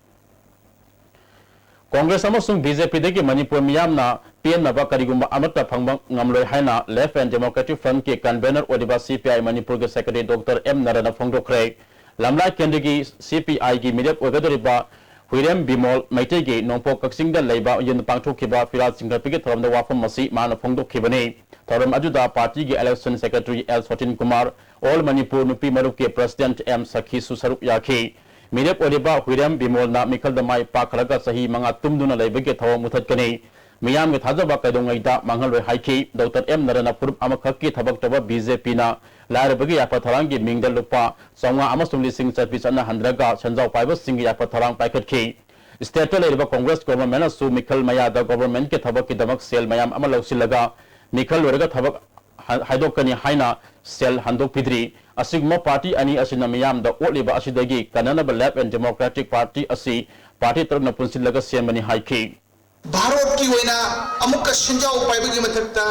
Congress ꯑꯃꯁꯨꯡ BJP ꯗꯒꯤ ꯃꯅꯤꯄꯨꯔ ꯃꯤꯌꯥꯝꯅ ꯄꯦꯟꯅꯕ ꯀꯔꯤꯒꯨꯝꯕ ꯑꯃꯠꯇ ꯐꯪꯕ ꯉꯝꯂꯣꯏ ꯍꯥꯏꯅ Left and Democratic Front ꯀꯤ convener ꯑꯣꯏꯔꯤꯕ CPI ꯃꯅꯤꯄꯨꯔꯒꯤ Secretary Doctor M ꯅꯔꯥꯅ ꯐꯣꯡꯗꯣꯛꯈ꯭ꯔꯦ꯫ ꯂꯝꯂꯥꯏ ꯀꯦꯟꯗ꯭ꯔꯒꯤ CPI ꯒꯤ ꯃꯤꯔꯦꯞ ꯑꯣꯏꯒꯗꯧꯔꯤꯕ ꯍꯨꯏꯔꯦꯝ ꯕꯤꯃꯣꯜ ꯃꯩꯇꯩꯒꯤ ꯅꯣꯡꯄꯣꯛ ꯀꯛꯆꯤꯡꯗ ꯂꯩꯕ ꯌꯨꯝꯗ ꯄꯥꯡꯊꯣꯛꯈꯤꯕ ꯐꯤꯔꯥꯜ ꯆꯤꯡꯈꯠꯄꯒꯤ ꯊꯧꯔꯝꯗ ꯋꯥꯐꯝ ꯑꯁꯤ ꯃꯥꯅ ꯐꯣꯡꯗꯣꯛꯈꯤꯕꯅꯤ꯫ ꯊꯧꯔꯝ ꯑꯗꯨꯗ party ꯒꯤ Election Secretary L ꯁꯣꯇꯤꯟ Kumar, All Manipur ꯅꯨꯄꯤ ꯃꯔꯨꯞꯀꯤ President M ꯁꯈꯤꯁꯨ ꯁꯔꯨꯛ ꯌꯥꯈꯤ꯫ ꯃꯤꯔꯦꯞ ꯑꯣꯏꯔꯤꯕ ꯍꯨꯏꯔꯦꯝ ꯕꯤꯃꯣꯜꯅ ꯃꯤꯈꯜꯗ ꯃꯥꯏ ꯄꯥꯛꯈ꯭ꯔꯒ ꯆꯍꯤ ꯃꯉꯥ ꯇꯨꯝꯗꯨꯅ ꯂꯩꯕꯒꯤ ꯊꯧꯑꯣꯡ ꯃꯨꯊꯠꯀꯅꯤ꯫ ꯃꯤꯌꯥꯝꯒꯤ ꯊꯥꯖꯕ ꯀꯩꯗꯧꯉꯩꯗ ꯃꯥꯡꯍꯜꯂꯣꯏ ꯍꯥꯏꯈꯤ꯫ Doctor M ꯅꯔꯥꯅ ꯐꯨꯔꯨꯞ ꯑꯃꯈꯛꯀꯤ ꯊꯕꯛ ꯇꯧꯕ BJP ꯅ ꯂꯥꯏꯔꯕꯒꯤ ꯌꯥꯏꯐ ꯊꯧꯔꯥꯡꯒꯤ ꯃꯤꯡꯗ ꯂꯨꯄꯥ ꯆꯥꯝꯃꯉꯥ ꯑꯃꯁꯨꯡ ꯂꯤꯁꯤꯡ ꯆꯠꯄꯤ ꯆꯠꯅꯍꯟꯗ꯭ꯔꯒ ꯁꯦꯟꯖꯥꯎ ꯄꯥꯏꯕꯁꯤꯡꯒꯤ ꯌꯥꯏꯐ ꯊꯧꯔꯥꯡ ꯄꯥꯏꯈꯠꯈꯤ꯫ State ꯇ ꯂꯩꯔꯤꯕ Congress government ꯅꯁꯨ ꯃꯤꯈꯜ ꯃꯌꯥꯗ government ꯀꯤ ꯊꯕꯛꯀꯤꯗꯃꯛ ꯁꯦꯜ ꯃꯌꯥꯝ ꯑꯃ ꯂꯧꯁꯤꯜꯂꯒ ꯃꯤꯈꯜ ꯂꯣꯏꯔꯒ ꯊꯕꯛ ꯍ-, ꯍꯥꯏꯗꯣꯛꯀꯅꯤ ꯍꯥꯏꯅ ꯁꯦꯜ ꯍꯟꯗꯣꯛꯄꯤꯗ꯭ꯔꯤ꯫ ꯑꯁꯤꯒꯨꯝꯕ party ꯑꯅꯤ ꯑꯁꯤꯅ ꯃꯤꯌꯥꯝꯗ ꯑꯣꯠꯂꯤꯕ ꯑꯁꯤꯗꯒꯤ ꯀꯟꯅꯅꯕ Left and Democratic Party ꯑꯁꯤ party ꯇꯔꯨꯛꯅ ꯄꯨꯟꯁꯤꯜꯂꯒ ꯁꯦꯝꯕꯅꯤ ꯍꯥꯏꯈꯤ꯫ ꯚꯥꯔꯠꯀꯤ ꯑꯣꯏꯅ ꯑꯃꯨꯛꯀ ꯁꯦꯟꯖꯥꯎ ꯄꯥꯏꯕꯒꯤ ꯃꯊꯛꯇ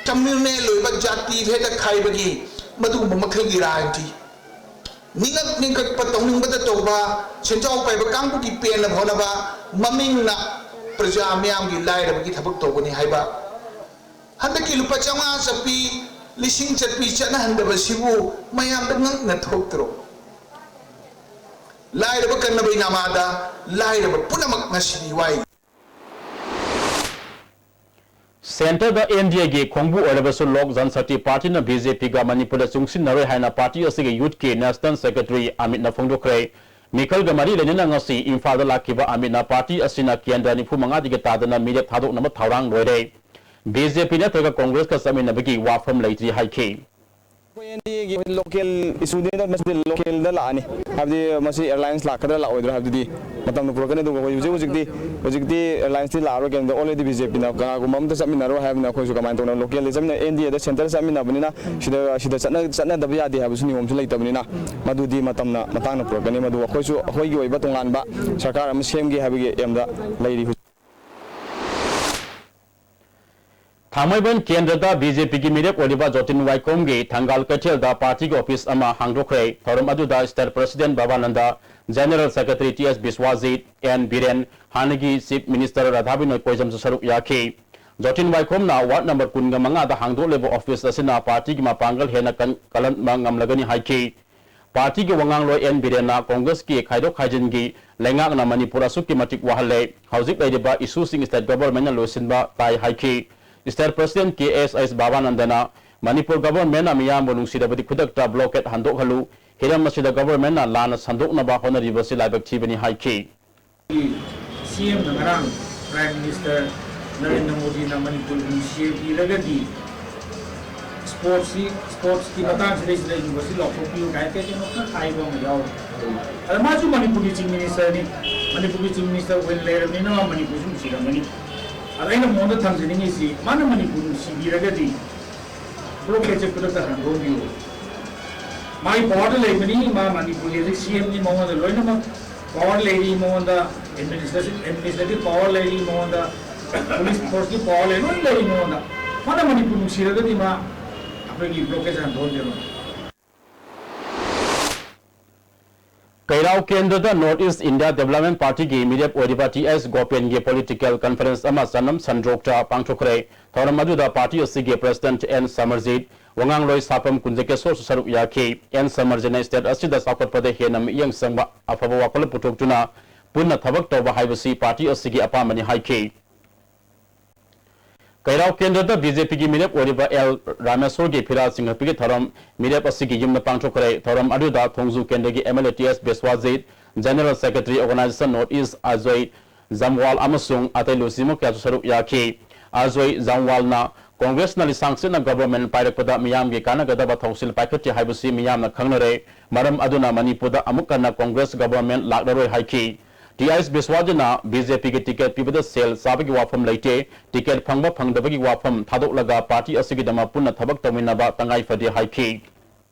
communal ꯑꯣꯏꯕ ꯖꯥꯇꯤ ꯚꯦꯗ ꯈꯥꯏꯕꯒꯤ ꯃꯗꯨꯒꯨꯝꯕ ꯃꯈꯜꯒꯤ ꯔꯥꯖꯅꯤꯇꯤ, ꯅꯤꯡꯉꯛ ꯅꯤꯡꯉꯛꯄ ꯇꯧꯅꯤꯡꯕꯗ ꯇꯧꯕ, ꯁꯦꯟꯖꯥꯎ ꯄꯥꯏꯕ ꯀꯥꯡꯕꯨꯒꯤ ꯄꯦꯟꯅꯕ ꯍꯣꯠꯅꯕ, ꯃꯃꯤꯡꯅ ꯄ꯭ꯔꯖꯥ ꯃꯤꯌꯥꯝꯒꯤ ꯂꯥꯏꯔꯕꯒꯤ ꯊꯕꯛ ꯇꯧꯕꯅꯤ ꯍꯥꯏꯕ, ꯍꯟꯗꯛꯀꯤ ꯂꯨꯄꯥ ꯆꯥꯝꯃꯉꯥ ꯆꯠꯄꯤ, ꯂꯤꯁꯤꯡ ꯆꯠꯄꯤ ꯆꯠꯅꯍꯟꯗꯕꯁꯤꯕꯨ ꯃꯌꯥꯝꯗ ꯉꯛꯅ ꯊꯣꯛꯇ꯭ꯔꯣ? ꯂꯥꯏꯔꯕ ꯀꯟꯅꯕꯩ ꯅꯃꯥꯗ ꯂꯥꯏꯔꯕ ꯄꯨꯝꯅꯃꯛ ꯉꯁꯤꯗꯤ ꯋꯥꯏ꯫ Centre ꯗ NDA ꯒꯤ ꯈꯣꯡꯕꯨ ꯑꯣꯏꯔꯕꯁꯨ Lok Janshakti Party ꯅ BJP ꯒ ꯃꯅꯤꯄꯨꯔꯗ ꯆꯨꯡꯁꯤꯟꯅꯔꯣꯏ ꯍꯥꯏꯅ party ꯑꯁꯤꯒꯤ youth ꯀꯤ National Secretary ꯑꯃꯤꯠꯅ ꯐꯣꯡꯗꯣꯛꯈ꯭ꯔꯦ꯫ ꯃꯤꯈꯜꯒ ꯃꯔꯤ ꯂꯩꯅꯅ ꯉꯁꯤ ꯏꯝꯐꯥꯜꯗ ꯂꯥꯛꯈꯤꯕ ꯑꯃꯤꯠꯅ party ꯑꯁꯤꯅ ꯀꯦꯟꯗ꯭ꯔ ꯅꯤꯐꯨ ꯃꯉꯥꯗꯒꯤ ꯇꯥꯗꯅ ꯃꯤꯔꯦꯞ ꯊꯥꯗꯣꯛꯅꯕ ꯊꯧꯔꯥꯡ ꯂꯣꯏꯔꯦ꯫ BJP ꯅꯠꯇ꯭ꯔꯒ Congress ꯀ ꯆꯠꯃꯤꯟꯅꯕꯒꯤ ꯋꯥꯐꯝ ꯂꯩꯇ꯭ꯔꯤ ꯍꯥꯏꯈꯤ꯫ ꯑꯩꯈꯣꯏ ꯑꯦꯟ ꯗꯤ ꯑꯦꯒꯤ ꯂꯣꯀꯦꯜ ꯏꯁꯨꯅꯤꯗ, ꯃꯁꯤꯗꯤ ꯂꯣꯀꯦꯜꯗ ꯂꯥꯛꯑꯅꯤ꯫ ꯍꯥꯏꯕꯗꯤ ꯃꯁꯤ ꯑꯦꯂꯥꯏꯟꯁ ꯂꯥꯛꯀꯗ꯭ꯔꯥ ꯂꯥꯛꯑꯣꯏꯗ꯭ꯔꯥ ꯍꯥꯏꯕꯗꯨꯗꯤ ꯃꯇꯝꯅ ꯄꯨꯔꯛꯀꯅꯤ꯫ ꯑꯗꯨꯒ ꯑꯩꯈꯣꯏ ꯍꯧꯖꯤꯛ ꯍꯧꯖꯤꯛꯇꯤ, ꯍꯧꯖꯤꯛꯇꯤ ꯑꯦꯂꯥꯏꯟꯁꯇꯤ ꯂꯥꯛꯑꯔꯣꯏ꯫ ꯀꯩꯅꯣꯗ ꯑꯣꯜꯔꯦꯗꯤ ꯕꯤ ꯖꯦ ꯄꯤꯅ ꯀꯅꯥꯒꯨꯝꯕ ꯑꯝꯇ ꯆꯠꯃꯤꯟꯅꯔꯣꯏ ꯍꯥꯏꯕꯅ ꯑꯩꯈꯣꯏꯁꯨ ꯀꯃꯥꯏꯅ ꯇꯧꯅ ꯂꯣꯀꯦꯜꯗ ꯆꯠꯃꯤꯟꯅ, ꯑꯦꯟ ꯗꯤ ꯑꯦꯗ ꯁꯦꯟꯇꯔ ꯆꯠꯃꯤꯟꯅꯕꯅꯤꯅ ꯁꯤꯗ, ꯁꯤꯗ ꯆꯠꯅ-, ꯆꯠꯅꯗꯕ ꯌꯥꯗꯦ ꯍꯥꯏꯕꯁꯨ ꯅꯤꯌꯣꯝꯁꯨ ꯂꯩꯇꯕꯅꯤꯅ ꯃꯗꯨꯗꯤ ꯃꯇꯝꯅ, ꯃꯇꯥꯡꯅ ꯄꯨꯔꯛꯀꯅꯤ꯫ ꯃꯗꯨ ꯑꯩꯈꯣꯏꯁꯨ ꯑꯩꯈꯣꯏꯒꯤ ꯑꯣꯏꯕ ꯇꯣꯉꯥꯟꯕ ꯁꯔꯀꯥꯔ ꯑꯃ ꯁꯦꯝꯒꯦ ꯍꯥꯏꯕꯒꯤ ꯑꯦꯝꯗ ꯂꯩꯔꯤ ꯍꯧꯖꯤꯛ꯫ ꯊꯥꯡꯃꯩꯕꯟ ꯀꯦꯟꯗ꯭ꯔꯗ ꯕꯤ ꯖꯦ ꯄꯤꯒꯤ ꯃꯤꯔꯦꯞ ꯑꯣꯏꯔꯤꯕ ꯖꯣꯇꯤꯟ ꯋꯥꯏꯈꯣꯝꯒꯤ ꯊꯪꯒꯥꯜ ꯀꯩꯊꯦꯜꯗ ꯄꯥꯔꯇꯤꯒꯤ ꯑꯣꯐꯤꯁ ꯑꯃ ꯍꯥꯡꯗꯣꯛꯈ꯭ꯔꯦ꯫ ꯊꯧꯔꯝ ꯑꯗꯨꯗ state president Babananda, general secretary T S Biswajit, N Biren, ꯍꯥꯟꯅꯒꯤ ꯆꯤꯐ ꯃꯤꯅꯤꯁꯇꯔ ꯔꯥꯙꯥꯕꯤꯅꯣꯏ ꯀꯣꯏꯖꯝꯁꯨ ꯁꯔꯨꯛ ꯌꯥꯈꯤ꯫ ꯖꯣꯇꯤꯟ ꯋꯥꯏꯈꯣꯝꯅ ꯋꯥꯔꯗ ꯅꯝꯕꯔ ꯀꯨꯟꯒ ꯃꯉꯥꯗ ꯍꯥꯡꯗꯣꯛꯂꯤꯕ ꯑꯣꯐꯤꯁ ꯑꯁꯤꯅ ꯄꯥꯔꯇꯤꯒꯤ ꯃꯄꯥꯡꯒꯜ ꯍꯦꯟꯅ ꯀꯟ-, ꯀꯜꯍꯟꯕ ꯉꯝꯂꯒꯅꯤ ꯍꯥꯏꯈꯤ꯫ ꯄꯥꯔꯇꯤꯒꯤ ꯋꯥꯉꯥꯡꯂꯣꯏ ꯑꯦꯟ ꯕꯤꯔꯦꯟꯅ ꯀꯣꯡꯒ꯭ꯔꯦꯁꯀꯤ ꯈꯥꯏꯗꯣꯛ ꯈꯥꯏꯖꯤꯟꯒꯤ ꯂꯩꯉꯥꯛꯅ ꯃꯅꯤꯄꯨꯔ ꯑꯁꯨꯛꯀꯤ ꯃꯇꯤꯛ ꯋꯥꯍꯜꯂꯦ, ꯍꯧꯖꯤꯛ ꯂꯩꯔꯤꯕ ꯏꯁꯨꯁꯤꯡ ꯁ꯭ꯇꯦꯠ ꯒꯚꯔꯟꯃꯦꯟꯠꯅ ꯂꯣꯏꯁꯤꯟꯕ ꯇꯥꯏ ꯍꯥꯏꯈꯤ꯫ ꯁ꯭ꯇꯦꯠ ꯄ꯭ꯔꯁꯤꯗꯦꯟꯠ ꯀꯦ ꯑꯦꯁ ꯑꯩꯁ ꯕꯕꯥꯅꯟꯗꯅ ꯃꯅꯤꯄꯨꯔ ꯒꯚꯔꯟꯃꯦꯟꯠꯅ ꯃꯤꯌꯥꯝꯕꯨ ꯅꯨꯡꯁꯤꯔꯕꯗꯤ ꯈꯨꯗꯛꯇ ꯕ꯭ꯂꯣꯀꯦꯠ ꯍꯟꯗꯣꯛꯍꯜꯂꯨ, ꯍꯤꯔꯝ ꯑꯁꯤꯗ ꯒꯚꯔꯟꯃꯦꯟꯠꯅ ꯂꯥꯟꯅ ꯁꯟꯗꯣꯛꯅꯕ ꯍꯣꯠꯅꯔꯤꯕꯁꯤ ꯂꯥꯏꯕꯛ ꯊꯤꯕꯅꯤ ꯍꯥꯏꯈꯤ꯫ ꯁꯤ ꯑꯦꯝꯅ ꯉꯔꯥꯡ ꯄ꯭ꯔꯥꯏꯝ ꯃꯤꯅꯤꯁꯇꯔ ꯅꯔꯦꯟꯗ꯭ꯔ ꯃꯣꯗꯤꯅ ꯃꯅꯤꯄꯨꯔꯕꯨ ꯅꯨꯡꯁꯤꯕꯤꯔꯒꯗꯤ ꯁ꯭ꯄꯣꯔꯠꯁꯤ, ꯁ꯭ꯄꯣꯔꯠꯁꯀꯤ ꯃꯇꯥꯡꯁꯤꯗꯩꯁꯤꯗ ꯌꯨꯅꯤꯚꯔꯁꯤꯇꯤ ꯂꯥꯎꯊꯣꯛꯄꯤꯌꯨ ꯀꯥꯏꯅ ꯀꯩ ꯀꯩꯅꯣ ꯈꯔ ꯍꯥꯏꯕ ꯑꯃ ꯌꯥꯎꯔꯤ꯫ ꯑꯗ ꯃꯥꯁꯨ ꯃꯅꯤꯄꯨꯔꯒꯤ ꯆꯤꯐ ꯃꯤꯅꯤꯁꯇꯔꯅꯤ, ꯃꯅꯤꯄꯨꯔꯒꯤ ꯆꯤꯐ ꯃꯤꯅꯤꯁꯇꯔ ꯑꯣꯏꯅ ꯂꯩꯔꯕꯅꯤꯅ ꯃꯥ ꯃꯅꯤꯄꯨꯔꯁꯨ ꯅꯨꯡꯁꯤꯔꯝꯒꯅꯤ꯫ ꯑꯗ ꯑꯩꯅ ꯃꯉꯣꯟꯗ ꯊꯝꯖꯅꯤꯡꯉꯤꯁꯤ, ꯃꯥꯅ ꯃꯅꯤꯄꯨꯔ ꯅꯨꯡꯁꯤꯕꯤꯔꯒꯗꯤ ꯕ꯭ꯂꯣꯀꯦꯠꯁꯦ ꯈꯨꯗꯛꯇ ꯍꯟꯗꯣꯛꯄꯤꯌꯨ꯫ ꯃꯥꯒꯤ ꯄꯋꯥꯔꯗ ꯂꯩꯕꯅꯤ, ꯃꯥ ꯃꯅꯤꯄꯨꯔꯒꯤ ꯍꯧꯖꯤꯛ ꯁꯤ ꯑꯦꯝꯅꯤ, ꯃꯉꯣꯟꯗ ꯂꯣꯏꯅꯃꯛ ꯄꯋꯥꯔ ꯂꯩꯔꯤ, ꯃꯉꯣꯟꯗ ꯑꯦꯗꯃꯤꯅꯤꯁꯇ꯭ꯔꯦꯁꯟ, ꯑꯦꯗꯃꯤꯅꯤꯁꯇ꯭ꯔꯦꯇꯤꯚ ꯄꯋꯥꯔ ꯂꯩꯔꯤ, ꯃꯉꯣꯟꯗ ꯄꯨꯂꯤꯁ ꯐꯣꯔꯁꯀꯤ ꯄꯋꯥꯔ ꯂꯩ, ꯂꯣꯏ ꯂꯩꯔꯤ ꯃꯉꯣꯟꯗ꯫ ꯃꯥꯅ ꯃꯅꯤꯄꯨꯔ ꯅꯨꯡꯁꯤꯔꯒꯗꯤ ꯃꯥ ꯑꯩꯈꯣꯏꯒꯤ ꯕ꯭ꯂꯣꯀꯦꯠꯁꯦ ꯍꯟꯗꯣꯛꯍꯟꯕꯤꯔꯣꯏ꯫ ꯀꯩꯔꯥꯎ ꯀꯦꯟꯗ꯭ꯔꯗ ꯅꯣꯔꯠ ꯏꯁ ꯏꯟꯗꯤꯌꯥ ꯗꯦꯕꯂꯞꯃꯦꯟꯠ ꯄꯥꯔꯇꯤꯒꯤ ꯃꯤꯔꯦꯞ ꯑꯣꯏꯔꯤꯕ ꯇꯤ ꯑꯦꯁ ꯒꯣꯄꯦꯟꯒꯤ ꯄꯣꯂꯤꯇꯤꯀꯦꯜ ꯀꯟꯐꯔꯦꯟꯁ ꯑꯃ ꯆꯅꯝ ꯁꯟꯗ꯭ꯔꯣꯛꯇ ꯄꯥꯡꯊꯣꯛꯈ꯭ꯔꯦ꯫ ꯊꯧꯔꯝ ꯑꯗꯨꯗ ꯄꯥꯔꯇꯤ ꯑꯁꯤꯒꯤ ꯄ꯭ꯔꯁꯤꯗꯦꯟꯠ ꯑꯦꯟ ꯁꯃꯔꯖꯤꯠ, ꯋꯥꯉꯥꯡꯂꯣꯏ ꯁꯥꯐꯝ ꯀꯨꯟꯖꯀꯦꯁꯣꯔꯁꯨ ꯁꯔꯨꯛ ꯌꯥꯈꯤ꯫ ꯑꯦꯟ ꯁꯃꯔꯖꯤꯠꯅ ꯁ꯭ꯇꯦꯠ ꯑꯁꯤꯗ ꯆꯥꯎꯈꯠꯄꯗ ꯍꯦꯟꯅ ꯃꯤꯠꯌꯦꯡ ꯆꯪꯕ ꯑꯐꯕ ꯋꯥꯈꯜꯂꯣꯟ ꯄꯨꯊꯣꯛꯇꯨꯅ ꯄꯨꯟꯅ ꯊꯕꯛ ꯇꯧꯕ ꯍꯥꯏꯕꯁꯤ ꯄꯥꯔꯇꯤ ꯑꯁꯤꯒꯤ ꯑꯄꯥꯝꯕꯅꯤ ꯍꯥꯏꯈꯤ꯫ ꯀꯩꯔꯥꯎ ꯀꯦꯟꯗ꯭ꯔꯗ ꯕꯤ ꯖꯦ ꯄꯤꯒꯤ ꯃꯤꯔꯦꯞ ꯑꯣꯏꯔꯤꯕ ꯑꯦꯜ ꯔꯥꯃꯦꯁꯣꯔꯒꯤ ꯐꯤꯔꯥꯜ ꯆꯤꯡꯈꯠꯄꯒꯤ ꯊꯧꯔꯝ ꯃꯤꯔꯦꯞ ꯑꯁꯤꯒꯤ ꯌꯨꯝꯗ ꯄꯥꯡꯊꯣꯛꯈ꯭ꯔꯦ꯫ ꯊꯧꯔꯝ ꯑꯗꯨꯗ ꯊꯣꯡꯖꯨ ꯀꯦꯟꯗ꯭ꯔꯒꯤ M L A T S Biswajit, general secretary organisation North East Ajoy Jamwal ꯑꯃꯁꯨꯡ ꯑꯇꯩ ꯂꯨꯆꯤꯡꯕ ꯀꯌꯥꯁꯨ ꯁꯔꯨꯛ ꯌꯥꯈꯤ꯫ ꯑꯖꯣꯏ ꯖꯝꯋꯥꯜꯅ ꯀꯣꯡꯒ꯭ꯔꯦꯁꯅ ꯂꯤꯁꯥꯡ ꯁꯤꯠꯅ ꯒꯚꯔꯟꯃꯦꯟꯠ ꯄꯥꯏꯔꯛꯄꯗ ꯃꯤꯌꯥꯝꯒꯤ ꯀꯥꯟꯅꯒꯗꯕ ꯊꯧꯁꯤꯜ ꯄꯥꯏꯈꯠꯇꯦ ꯍꯥꯏꯕꯁꯤ ꯃꯤꯌꯥꯝꯅ ꯈꯪꯅꯔꯦ꯫ ꯃꯔꯝ ꯑꯗꯨꯅ ꯃꯅꯤꯄꯨꯔꯗ ꯑꯃꯨꯛ ꯍꯟꯅ ꯀꯣꯡꯒ꯭ꯔꯦꯁ ꯒꯚꯔꯟꯃꯦꯟꯠ ꯂꯥꯛꯂꯔꯣꯏ ꯍꯥꯏꯈꯤ꯫ ꯇꯤ ꯑꯩꯆ ꯕꯤꯁ꯭ꯋꯥꯖꯤꯅ ꯕꯤ ꯖꯦ ꯄꯤꯒꯤ ꯇꯤꯀꯦꯠ ꯄꯤꯕꯗ ꯁꯦꯜ ꯆꯥꯕꯒꯤ ꯋꯥꯐꯝ ꯂꯩꯇꯦ, ꯇꯤꯀꯦꯠ ꯐꯪꯕ ꯐꯪꯗꯕꯒꯤ ꯋꯥꯐꯝ ꯊꯥꯗꯣꯛꯂꯒ ꯄꯥꯔꯇꯤ ꯑꯁꯤꯒꯤꯗꯃꯛ ꯄꯨꯟꯅ ꯊꯕꯛ ꯇꯧꯃꯤꯟꯅꯕ ꯇꯉꯥꯏ ꯐꯗꯦ ꯍꯥꯏꯈꯤ꯫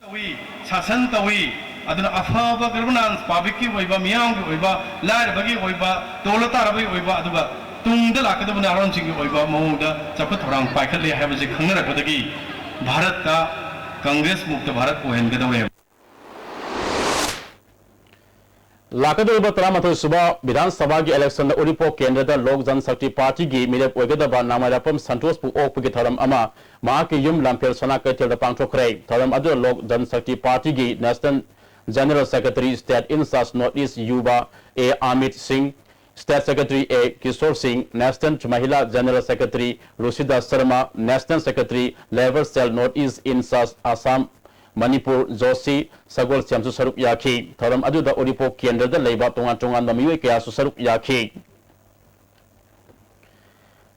ꯇꯧꯏ, ꯁꯥꯁꯟ ꯇꯧꯏ꯫ ꯑꯗꯨꯅ ꯑꯐꯕ ꯒꯚꯔꯅꯥꯟꯁ, ꯄꯕ꯭ꯂꯤꯛꯀꯤ ꯑꯣꯏꯕ, ꯃꯤꯌꯥꯝꯒꯤ ꯑꯣꯏꯕ, ꯂꯥꯏꯔꯕꯒꯤ ꯑꯣꯏꯕ, ꯇꯣꯜꯂ ꯇꯥꯔꯕꯒꯤ ꯑꯣꯏꯕ, ꯑꯗꯨꯒ ꯇꯨꯡꯗ ꯂꯥꯛꯀꯗꯕ ꯅꯍꯥꯔꯣꯟꯁꯤꯡꯒꯤ ꯑꯣꯏꯕ ꯃꯑꯣꯡꯗ ꯆꯥꯎꯈꯠ ꯊꯧꯔꯥꯡ ꯄꯥꯏꯈꯠꯂꯦ ꯍꯥꯏꯕꯁꯤ ꯈꯪꯅꯔꯛꯄꯗꯒꯤ ꯚꯥꯔꯠꯇ ꯀꯪꯒ꯭ꯔꯦꯁ ꯃꯨꯛꯇ ꯚꯥꯔꯠ ꯑꯣꯏꯍꯟꯒꯗꯧꯔꯦ꯫ ꯂꯥꯛꯀꯗꯧꯔꯤꯕ ꯇꯔꯥꯃꯥꯊꯣꯏ ꯁꯨꯕ ꯕꯤꯙꯥꯟ ꯁꯚꯥꯒꯤ ꯏꯂꯦꯛꯁꯟꯗ ꯎꯔꯤꯄꯣꯛ ꯀꯦꯟꯗ꯭ꯔꯗ ꯂꯣꯛ ꯖꯟ ꯁꯛꯇꯤ ꯄꯥꯔꯇꯤꯒꯤ ꯃꯤꯔꯦꯞ ꯑꯣꯏꯒꯗꯕ ꯅꯥꯃꯥꯏꯔꯥꯄꯝ ꯁꯟꯇꯣꯁꯄꯨ ꯑꯣꯛꯄꯒꯤ ꯊꯧꯔꯝ ꯑꯃ ꯃꯍꯥꯛꯀꯤ ꯌꯨꯝ ꯂꯝꯐꯦꯜ ꯁꯅꯥ ꯀꯩꯊꯦꯜꯗ ꯄꯥꯡꯊꯣꯛꯈ꯭ꯔꯦ꯫ ꯊꯧꯔꯝ ꯑꯗꯨꯗ ꯂꯣꯛ ꯖꯟ ꯁꯛꯇꯤ ꯄꯥꯔꯇꯤꯒꯤ national general secretary, state incharge North East Yuva A Amit Singh, state secretary A Kishor Singh, national Mahila general secretary Rusida Sharma, national secretary labour cell North East incharge Assam Manipur Joshi ꯁꯒꯣꯜꯁꯦꯝꯁꯨ ꯁꯔꯨꯛ ꯌꯥꯈꯤ꯫ ꯊꯧꯔꯝ ꯑꯗꯨꯗ ꯎꯔꯤꯄꯣꯛ ꯀꯦꯟꯗ꯭ꯔꯗ ꯂꯩꯕ ꯇꯣꯉꯥꯟ ꯇꯣꯉꯥꯟꯕ ꯃꯤꯑꯣꯏ ꯀꯌꯥꯁꯨ ꯁꯔꯨꯛ ꯌꯥꯈꯤ꯫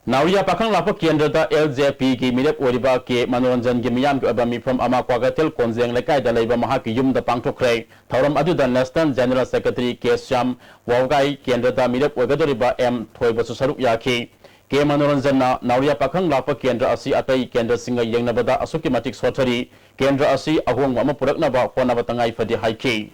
ꯅꯥꯎꯔꯤꯌꯥ ꯄꯥꯈꯪ ꯂꯥꯛꯄ ꯀꯦꯟꯗ꯭ꯔꯗ ꯑꯦꯜ ꯖꯦ ꯄꯤꯒꯤ ꯃꯤꯔꯦꯞ ꯑꯣꯏꯔꯤꯕ ꯀꯦ ꯃꯅꯣꯔꯟꯖꯟꯒꯤ ꯃꯤꯌꯥꯝꯒꯤ ꯑꯣꯏꯕ ꯃꯤꯐꯝ ꯑꯃ ꯀ꯭ꯋꯥꯀꯩꯊꯦꯜ ꯀꯣꯟꯖꯦꯡ ꯂꯩꯀꯥꯏꯗ ꯂꯩꯕ ꯃꯍꯥꯛꯀꯤ ꯌꯨꯝꯗ ꯄꯥꯡꯊꯣꯛꯈ꯭ꯔꯦ꯫ ꯊꯧꯔꯝ ꯑꯗꯨꯗ ꯅꯦꯁꯅꯦꯜ ꯖꯦꯅꯔꯦꯜ ꯁꯦꯀ꯭ꯔꯦꯇꯔꯤ ꯀꯦ ꯁ꯭ꯌꯥꯝ ꯋꯥꯎꯒꯥꯏ, ꯀꯦꯟꯗ꯭ꯔꯗ ꯃꯤꯔꯦꯞ ꯑꯣꯏꯒꯗꯧꯔꯤꯕ ꯑꯦꯝ ꯊꯣꯏꯕꯁꯨ ꯁꯔꯨꯛ ꯌꯥꯈꯤ꯫ ꯀꯦ ꯃꯅꯣꯔꯟꯖꯟꯅ ꯅꯥꯎꯔꯤꯌꯥ ꯄꯥꯈꯪ ꯂꯥꯛꯄ ꯀꯦꯟꯗ꯭ꯔ ꯑꯁꯤ ꯑꯇꯩ ꯀꯦꯟꯗ꯭ꯔꯁꯤꯡꯒ ꯌꯦꯡꯅꯕꯗ ꯑꯁꯨꯛꯀꯤ ꯃꯇꯤꯛ ꯁꯣꯠꯊꯔꯤ, ꯀꯦꯟꯗ꯭ꯔ ꯑꯁꯤ ꯑꯍꯣꯡꯕ ꯑꯃ ꯄꯨꯔꯛꯅꯕ ꯍꯣꯠꯅꯕ ꯇꯉꯥꯏ ꯐꯗꯦ ꯍꯥꯏꯈꯤ꯫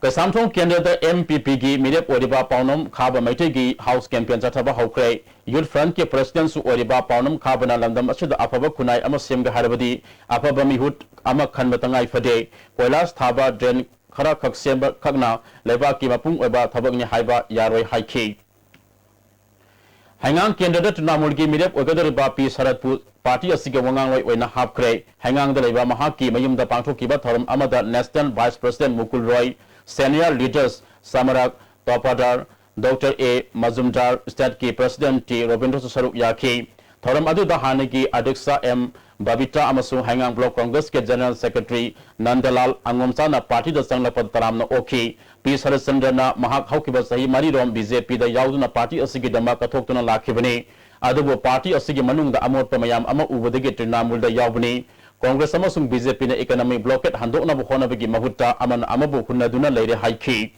ꯀꯩꯁꯥꯝꯊꯣꯡ ꯀꯦꯟꯗ꯭ꯔꯗ ꯑꯦꯝ ꯄꯤ ꯄꯤꯒꯤ ꯃꯤꯔꯦꯞ ꯑꯣꯏꯔꯤꯕ ꯄꯥꯎꯅꯝ ꯈꯥꯕ ꯃꯩꯇꯩꯒꯤ ꯍꯥꯎꯁ ꯀꯦꯝꯄꯦꯟ ꯆꯠꯊꯕ ꯍꯧꯈ꯭ꯔꯦ꯫ ꯌꯨꯠ ꯐ꯭ꯔꯟꯠꯀꯤ ꯄ꯭ꯔꯁꯤꯗꯦꯟꯠꯁꯨ ꯑꯣꯏꯔꯤꯕ ꯄꯥꯎꯅꯝ ꯈꯥꯕꯅ ꯂꯝꯗꯝ ꯑꯁꯤꯗ ꯑꯐꯕ ꯈꯨꯟꯅꯥꯏ ꯑꯃ ꯁꯦꯝꯒꯦ ꯍꯥꯏꯔꯕꯗꯤ ꯑꯐꯕ ꯃꯤꯍꯨꯠ ꯑꯃ ꯈꯟꯕ ꯇꯉꯥꯏ ꯐꯗꯦ꯫ ꯀꯣꯏꯂꯥꯁ ꯊꯥꯕ, ꯗ꯭ꯔꯦꯟ ꯈꯔ ꯈꯛ ꯁꯦꯝꯕ ꯈꯛꯅ ꯂꯩꯕꯥꯛꯀꯤ ꯃꯄꯨꯡ ꯑꯣꯏꯕ ꯊꯕꯛꯅꯤ ꯍꯥꯏꯕ ꯌꯥꯔꯣꯏ ꯍꯥꯏꯈꯤ꯫ ꯍꯩꯉꯥꯡ ꯀꯦꯟꯗ꯭ꯔꯗ ꯇ꯭ꯔꯤꯅꯥꯃꯨꯜꯒꯤ ꯃꯤꯔꯦꯞ ꯑꯣꯏꯒꯗꯧꯔꯤꯕ ꯄꯤ ꯁꯔꯠꯄꯨ ꯄꯥꯔꯇꯤ ꯑꯁꯤꯒꯤ ꯋꯥꯉꯥꯡꯂꯣꯏ ꯑꯣꯏꯅ ꯍꯥꯞꯈ꯭ꯔꯦ꯫ ꯍꯩꯉꯥꯡꯗ ꯂꯩꯕ ꯃꯍꯥꯛꯀꯤ ꯃꯌꯨꯝꯗ ꯄꯥꯡꯊꯣꯛꯈꯤꯕ ꯊꯧꯔꯝ ꯑꯃꯗ national vice president Mukul Roy, senior leaders Samrak Topadar, doctor A Majumdar, ꯁ꯭ꯇꯦꯠꯀꯤ ꯄ꯭ꯔꯁꯤꯗꯦꯟꯠ ꯇꯤ ꯔꯣꯕꯤꯟꯗ꯭ꯔꯁꯨ ꯁꯔꯨꯛ ꯌꯥꯈꯤ꯫ ꯊꯧꯔꯝ ꯑꯗꯨꯗ ꯍꯥꯟꯅꯒꯤ ꯑꯗ꯭ꯌꯛꯁ ꯑꯦꯝ ꯕꯕꯤꯇꯥ ꯑꯃꯁꯨꯡ ꯍꯩꯉꯥꯡ ꯕ꯭ꯂꯣꯛ ꯀꯪꯒ꯭ꯔꯦꯁꯀꯤ ꯖꯦꯅꯔꯦꯜ ꯁꯦꯀ꯭ꯔꯦꯇꯔꯤ ꯅꯟꯗꯂꯥꯜ ꯑꯉꯣꯝꯆꯥꯅ ꯄꯥꯔꯇꯤꯗ ꯆꯪꯂꯛꯄꯗ ꯇꯔꯥꯝꯅ ꯑꯣꯛꯈꯤ꯫ ꯄꯤ ꯁꯔꯠꯆꯟꯗ꯭ꯔꯅ ꯃꯍꯥꯛ ꯍꯧꯈꯤꯕ ꯆꯍꯤ ꯃꯔꯤꯔꯣꯝ ꯕꯤ ꯖꯦ ꯄꯤꯗ ꯌꯥꯎꯗꯨꯅ ꯄꯥꯔꯇꯤ ꯑꯁꯤꯒꯤꯗꯃꯛ ꯀꯠꯊꯣꯛꯇꯨꯅ ꯂꯥꯛꯈꯤꯕꯅꯤ꯫ ꯑꯗꯨꯕꯨ ꯄꯥꯔꯇꯤ ꯑꯁꯤꯒꯤ ꯃꯅꯨꯡꯗ ꯑꯃꯣꯠꯄ ꯃꯌꯥꯝ ꯑꯃ ꯎꯕꯗꯒꯤ ꯇ꯭ꯔꯤꯅꯥꯃꯨꯜꯗ ꯌꯥꯎꯕꯅꯤ꯫ ꯀꯣꯡꯒ꯭ꯔꯦꯁ ꯑꯃꯁꯨꯡ ꯕꯤ ꯖꯦ ꯄꯤꯅ economic blockade ꯍꯟꯗꯣꯛꯅꯕ ꯍꯣꯠꯅꯕꯒꯤ ꯃꯍꯨꯠꯇ ꯑꯃꯅ ꯑꯃꯕꯨ ꯍꯨꯟꯅꯗꯨꯅ ꯂꯩꯔꯦ ꯍꯥꯏꯈꯤ꯫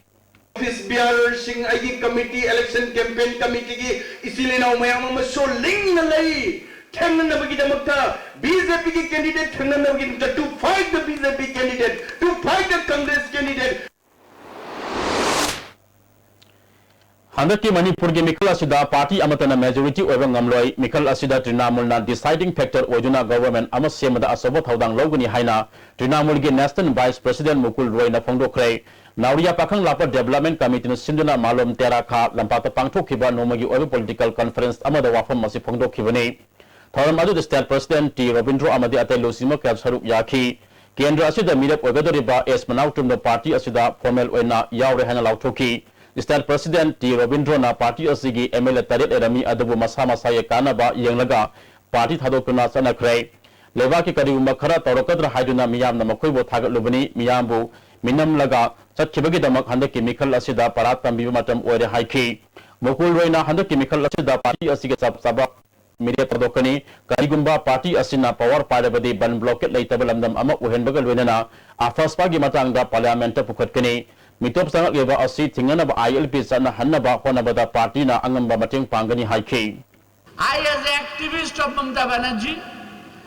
ꯑꯣꯐꯤꯁ ꯕꯤꯌꯥꯔꯔꯁꯤꯡ, ꯑꯩꯒꯤ ꯀꯃꯤꯇꯤ, ꯏꯂꯦꯛꯁꯟ ꯀꯦꯝꯄꯦꯟ ꯀꯃꯤꯇꯤꯒꯤ ꯏꯆꯤꯜ ꯏꯅꯥꯎ ꯃꯌꯥꯝ ꯑꯃꯁꯨ ꯂꯤꯡꯅ ꯂꯩ꯫ ꯊꯦꯡꯅꯅꯕꯒꯤꯗꯃꯛꯇ, ꯕꯤ ꯖꯦ ꯄꯤꯒꯤ candidate ꯊꯦꯡꯅꯅꯕꯒꯤꯗꯃꯛꯇ, to fight the B J P candidate, to fight the Congress candidate꯫ ꯍꯟꯗꯛꯀꯤ ꯃꯅꯤꯄꯨꯔꯒꯤ ꯃꯤꯈꯜ ꯑꯁꯤꯗ ꯄꯥꯔꯇꯤ ꯑꯃꯠꯇꯅ majority ꯑꯣꯏꯕ ꯉꯝꯂꯣꯏ꯫ ꯃꯤꯈꯜ ꯑꯁꯤꯗ ꯇ꯭ꯔꯤꯅꯥꯃꯨꯜꯅ deciding factor ꯑꯣꯏꯗꯨꯅ government ꯑꯃ ꯁꯦꯝꯕꯗ ꯑꯆꯧꯕ ꯊꯧꯗꯥꯡ ꯂꯧꯒꯅꯤ ꯍꯥꯏꯅ ꯇ꯭ꯔꯤꯅꯥꯃꯨꯜꯒꯤ national vice president ꯃꯨꯀꯨꯜ ꯔꯣꯏꯅ ꯐꯣꯡꯗꯣꯛꯈ꯭ꯔꯦ꯫ ꯅꯥꯎꯔꯤꯌꯥ ꯄꯥꯈꯪ ꯂꯥꯛꯄ development committeeꯅ ꯁꯤꯟꯗꯨꯅ ꯃꯥꯂꯣꯝ ꯇꯦꯔꯥ ꯈꯥ ꯂꯝꯄꯥꯛꯇ ꯄꯥꯡꯊꯣꯛꯈꯤꯕ ꯅꯣꯡꯃꯒꯤ ꯑꯣꯏꯕ political conference ꯑꯃꯗ ꯋꯥꯐꯝ ꯑꯁꯤ ꯐꯣꯡꯗꯣꯛꯈꯤꯕꯅꯤ꯫ ꯊꯧꯔꯝ ꯑꯗꯨꯗ state president ꯇꯤ ꯔꯣꯕꯤꯟꯗ꯭ꯔꯣ ꯑꯃꯗꯤ ꯑꯇꯩ ꯂꯨꯆꯤꯡꯕ ꯀꯌꯥ ꯁꯔꯨꯛ ꯌꯥꯈꯤ꯫ ꯀꯦꯟꯗ꯭ꯔ ꯑꯁꯤꯗ ꯃꯤꯔꯦꯞ ꯑꯣꯏꯒꯗꯧꯔꯤꯕ ꯑꯦꯁ ꯃꯅꯥꯎ ꯇꯨꯝꯕ ꯄꯥꯔꯇꯤ ꯑꯁꯤꯗ formal ꯑꯣꯏꯅ ꯌꯥꯎꯔꯦ ꯍꯥꯏꯅ ꯂꯥꯎꯊꯣꯛꯈꯤ꯫ State president ꯇꯤ ꯔꯣꯕꯤꯟꯗ꯭ꯔꯣꯅ ꯄꯥꯔꯇꯤ ꯑꯁꯤꯒꯤ M L A ꯇꯔꯦꯠ ꯂꯩꯔꯝꯃꯤ, ꯑꯗꯨꯕꯨ ꯃꯁꯥ ꯃꯁꯥꯒꯤ ꯀꯥꯟꯅꯕ ꯌꯦꯡꯂꯒ ꯄꯥꯔꯇꯤ ꯊꯥꯗꯣꯛꯇꯨꯅ ꯆꯠꯅꯈ꯭ꯔꯦ꯫ ꯂꯩꯕꯥꯛꯀꯤ ꯀꯔꯤꯒꯨꯝꯕ ꯈꯔ ꯇꯧꯔꯛꯀꯗ꯭ꯔꯥ ꯍꯥꯏꯗꯨꯅ ꯃꯤꯌꯥꯝꯅ ꯃꯈꯣꯏꯕꯨ ꯊꯥꯒꯠꯂꯨꯕꯅꯤ꯫ ꯃꯤꯌꯥꯝꯕꯨ ꯃꯤꯅꯝꯂꯒ ꯆꯠꯈꯤꯕꯒꯤꯗꯃꯛ ꯍꯟꯗꯛꯀꯤ ꯃꯤꯈꯜ ꯑꯁꯤꯗ ꯄꯔꯥ ꯇꯝꯕꯤꯕ ꯃꯇꯝ ꯑꯣꯏꯔꯦ ꯍꯥꯏꯈꯤ꯫ ꯃꯨꯀꯨꯜ ꯔꯣꯏꯅ ꯍꯟꯗꯛꯀꯤ ꯃꯤꯈꯜ ꯑꯁꯤꯗ ꯄꯥꯔꯇꯤ ꯑꯁꯤꯒꯤ ꯆꯞ ꯆꯥꯕ ꯃꯤꯔꯦꯞ ꯊꯥꯗꯣꯛꯀꯅꯤ꯫ ꯀꯔꯤꯒꯨꯝꯕ ꯄꯥꯔꯇꯤ ꯑꯁꯤꯅ power ꯄꯥꯏꯔꯕꯗꯤ ꯕꯟ blockade ꯂꯩꯇꯕ ꯂꯝꯗꯝ ꯑꯃ ꯑꯣꯏꯍꯟꯕꯒ ꯂꯣꯏꯅꯅ AFSPAꯒꯤ ꯃꯇꯥꯡꯗ parliamentꯇ ꯄꯨꯈꯠꯀꯅꯤ꯫ ꯃꯤꯇꯣꯞ ꯆꯪꯂꯛꯂꯤꯕ ꯑꯁꯤ ꯊꯤꯡꯅꯅꯕ I L P ꯆꯠꯅꯍꯟꯅꯕ ꯍꯣꯠꯅꯕꯗ ꯄꯥꯔꯇꯤꯅ ꯑꯉꯝꯕ ꯃꯇꯦꯡ ꯄꯥꯡꯒꯅꯤ ꯍꯥꯏꯈꯤ꯫ I, as an activist of Mamata Banerjee,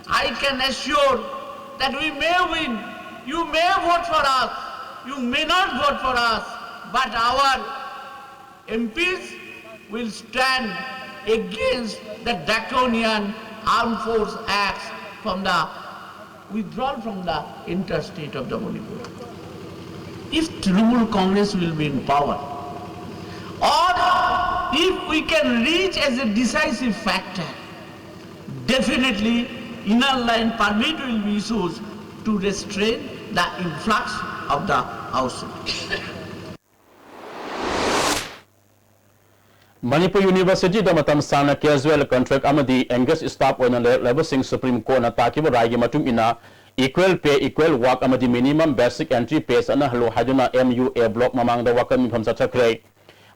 I can assure that we may win, you may vote for us, you may not vote for us, but our M Ps will stand against the draconian Armed Force Acts from the withdrawal from the interstate of the Manipur. If Trinamool Congress will be in power, or if we can reach as a decisive factor, definitely inner line permit will be issued to restrain the influx of the outside. Manipur ꯌꯨꯅꯤꯚꯔꯁꯤꯇꯤꯗ ꯃꯇꯝ ꯁꯥꯡꯅ casual contract ꯑꯃꯗꯤ engaged staff ꯑꯣꯏꯅ ꯂꯩꯔꯛꯂꯕꯁꯤꯡ supreme ꯀꯣꯔꯠꯅ ꯇꯥꯈꯤꯕ ꯔꯥꯏꯒꯤ ꯃꯇꯨꯡ ꯏꯟꯅ equal pay, equal work ꯑꯃꯗꯤ minimum basic entry pay ꯆꯠꯅꯍꯜꯂꯨ ꯍꯥꯏꯗꯨꯅ M U A block ꯃꯃꯥꯡꯗ ꯋꯥꯀꯠ ꯃꯤꯐꯝ ꯆꯠꯊꯈ꯭ꯔꯦ꯫